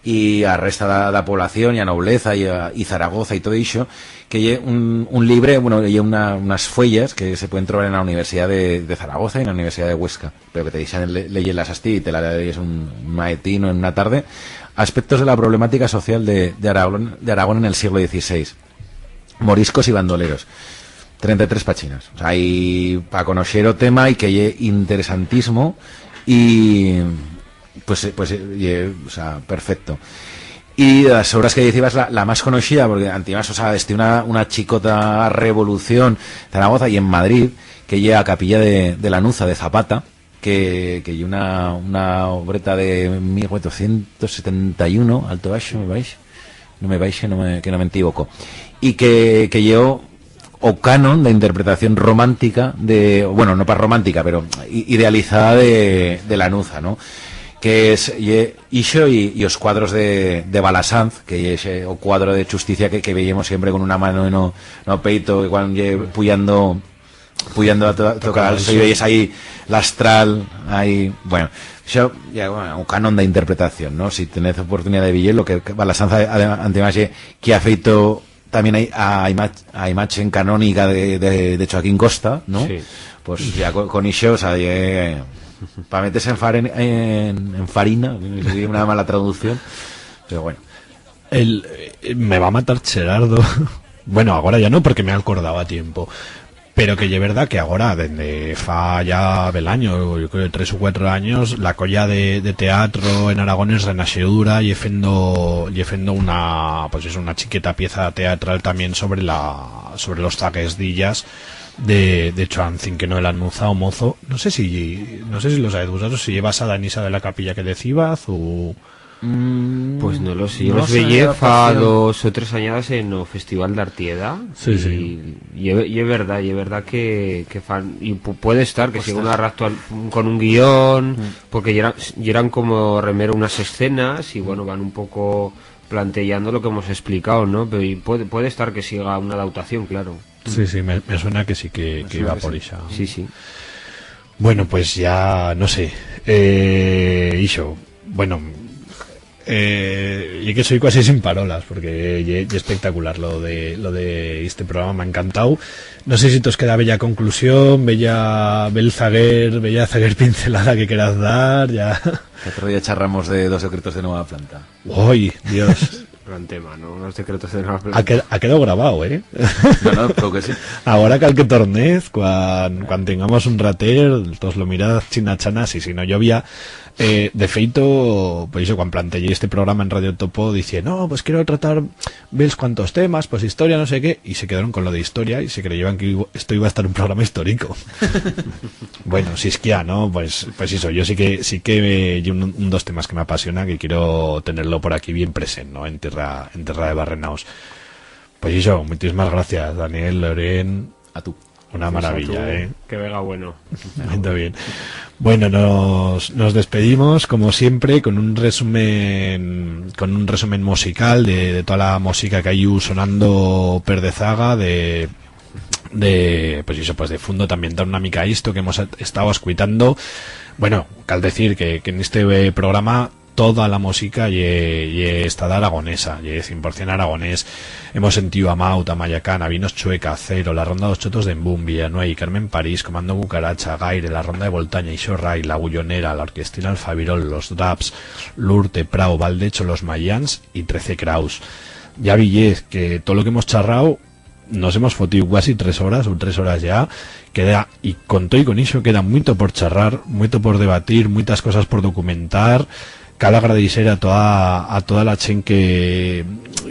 y a resta da, da población y a nobleza y a, y Zaragoza y todo iso, que ye un, un libre, bueno, ye una, unas fuellas que se pueden trobar en la Universidad de, de Zaragoza y en la Universidad de Huesca, pero que te deixan le-, leyer-las astí y te la leyes un, un maetín o en una tarde, aspectos de la problemática social de, de Aragón, de Aragón en el siglo dieciséis. Moriscos y bandoleros. Trenta y tres páginas. O sea, y pa conoixer o tema y que ye interesantismo y, pues, eh, pues, eh, ye, o sea, perfecto. Y de las obras que decías, la, la más conocida, porque antimás, o sea, este una, una chicota revolución en Zaragoza y en Madrid, que ye a Capilla de, de Lanuza, de Zapata, que, que ye una, una obreta de mil cuatrocientos setenta y uno, alto baixo, me vais, no me vais, que no me, que no me equivoco, y que, que llevó o canon de interpretación romántica de, bueno, no pa romántica, pero i-, idealizada de, de Lanuza, ¿no? Que es, ye ixo y, y os cuadros de, de Balasanz, que ye ixe, o cuadro de chusticia que, que veyemos siempre con una mano en o, en o peito, que cuan ye puyando, puyando a to-, tocar al suelo, y es ahí l'astral, ahí, bueno, ixo, ya, bueno, un canon de interpretación, ¿no? Si tenez oportunidad de veyer-lo, que, que Balasanz, ade-, además, ye, que ha feito también hay a imach-, a imagen canónica de, de, de Joaquín Costa, ¿no? Sí. Pues ya con, con ixo, o sea, ye, pa meterse en faren-, en, en farina, sería una mala traducción, pero bueno. El, eh, me va a matar Gerardo. Bueno, agora ya no, porque me he acordado a tiempo. Pero que ye verdat que agora, dende fa ya bel anyo, yo creo tres u cuatro anyos, la colla de, de teatro en Aragón es Renaixedura, ye fendo, ye fendo una, pues eso, una chiqueta pieza teatral tamién sobre la, sobre los zaguers d'illas de, de Chuan Cinqueno de Lannuza, o Mozo. No sé si, no sé si lo sabez vusatros, si ye basada en ixa de la capilla que decibaz, u... Mm, pues no lo sé, yo no los veyé fa dos o tres anyadas en o Festival d'Artieda. Sí, sí. Y ye, ye verdat, ye verdat que, que fan, y pu-, puede estar que siga una actual con un guión, porque yeran, yeran como remero unas escenas y, bueno, van un poco planteyando lo que hemos explicado, ¿no? Pero y puede, puede estar que siga una adaptación, claro. Sí, sí, me, me suena que sí que, que iba por ixa. Sí, sí. Bueno, pues ya, no sé. Eh, ixo, bueno, eh, ye que soi cuasi sin parolas, porque ye, ye espectacular lo de, lo de este programa, m'ha encantau. No sé si tos queda bella conclusión, bella, bel zaguer, bella zaguer pincelada que queraz dar, ya. Otro día charramos de Dos secretos de nova planta. Oi, Dios. Gran tema, ¿no? Los secretos de nova planta. Ha qued-, ha quedau grabau, eh? No, no, creo que sí. Agora cal que tornez, cuan, cuan tengamos un rater, tos lo miraz china chana, sí, sí, no, yo había, eh, de feito, pues eso, cuan planteyé este programa en Radio Topo, dicié, "No, pues quiero tratar bels cuantos temas, pues historia, no sé qué", y se quedaron con lo de historia, y se creyeban que iba, esto iba a estar un programa histórico. Bueno, si es que ya, ¿no? Pues, pues eso, yo sí que, sí que, eh, ye un, un dos temas que m'apasiona, que quiero tener-lo por aquí bien present, ¿no? En tierra, en tierra de barrenaus. Pues eso, muitismas gracias, Daniel, Loren. A tu. Una maravilla, ¿eh? Que vega bueno. Muy bien. Bueno, nos, nos despedimos, como siempre, con un resumen, con un resumen musical de, de toda la música que ha iu sonando per dezaga, de, de, pues eso, pues de fundo también dar una mica a esto que hemos estado escuitando. Bueno, cal decir que, que en este, eh, programa toda la música ye, ye estada aragonesa, ye cien por cien aragonés. Hemos sentiu a Maut, a Mayacán, a Vinos Chueca, a Cero, la Ronda d'os Chotos d'Embún, Villanuey, Carmen París, Comando Cucaracha, Gaire, la Ronda de Voltaña, Ixo Rai, la Gullonera, la Orquestina Alfabirol, los Draps, Lurte, Prau, Valdecho, los Mayans y Trece Craus. Ya viyez que todo lo que hemos charrau nos hemos fotiu cuasi tres horas, u tres horas ya, queda, y con todo y con ixo queda muito por charrar, muito por debatir, muitas cosas por documentar. Cal agradecer a toda, a toda la chent que,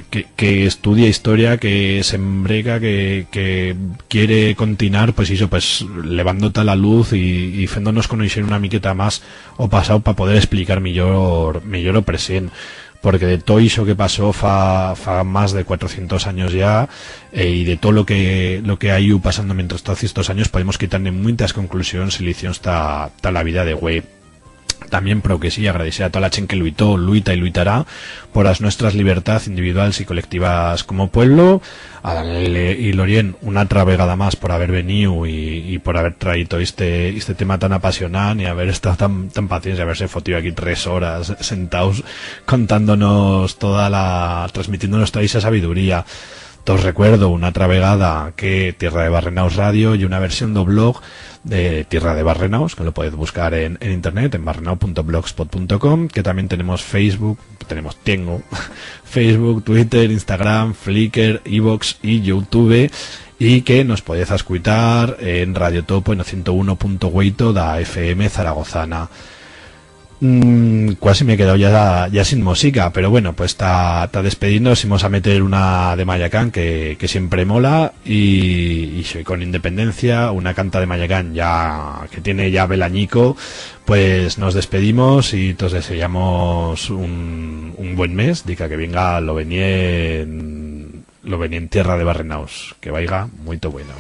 que, que estudia historia, que s'embrega, que, que quiere continuar, pues ixo, pues levando-ta la luz y, y fendo-nos conoixer una miqueta mas o pasau pa poder explicar millor, millor o present. Porque de todo ixo que pasó fa, fa mas de cuatrocientos anyos ya, eh, y de todo lo que, lo que ha iu pasando mientras todos estos anyos, podemos quitar-ne muitas conclusions y licions ta, ta la vida de hue. Tamién, prou que sí, agradecer a toda la chent que luitó, luita y luitará por as nuestras libertaz individuals y colectivas como pueblo. A Daniel y Lorien, una atra vegada mas por haber veniu y, y por haber traito este, este tema tan apasionant y haber estau tan, tan pacients y haberse fotiu aquí tres horas sentaus contándonos toda la, transmitiéndonos toda ixa sabiduría. Tos recuerdo una atra vegada que Tierra de Barrenaus Radio ye una versión d'o blog de Tierra de Barrenaus, que lo podez buscar en, en internet, en barrenau punto blogspot punto com, que tamién tenemos Facebook, tenemos, tiengo, Facebook, Twitter, Instagram, Flickr, iVoox y YouTube, y que nos podez escuitar en Radio Topo en o ciento uno punto ueito d'a F M zaragozana. Mm, cuasi m'he quedau ya, ya sin mosica, pero bueno, pues ta, ta despedir-nos imos a meter una de Mayacán que, que siempre mola, y, y ixo, con Independencia, una canta de Mayacán ya, que tiene ya bel anyico, pues nos despedimos y tos deseamos un, un buen mes, dica que vienga lo venient, lo venient Tierra de Barrenaus, que vaiga muito bueno.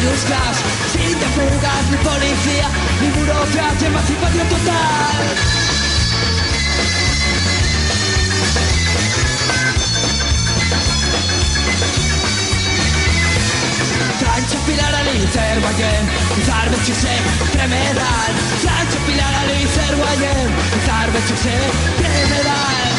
Los clash, sin de fugas, ni policía, ni burocracia, emancipación total. Francho Pilar ali zer guayen, zarbe txuse, tremeral. Francho Pilar ali zer guayen, zarbe txuse, tremeral.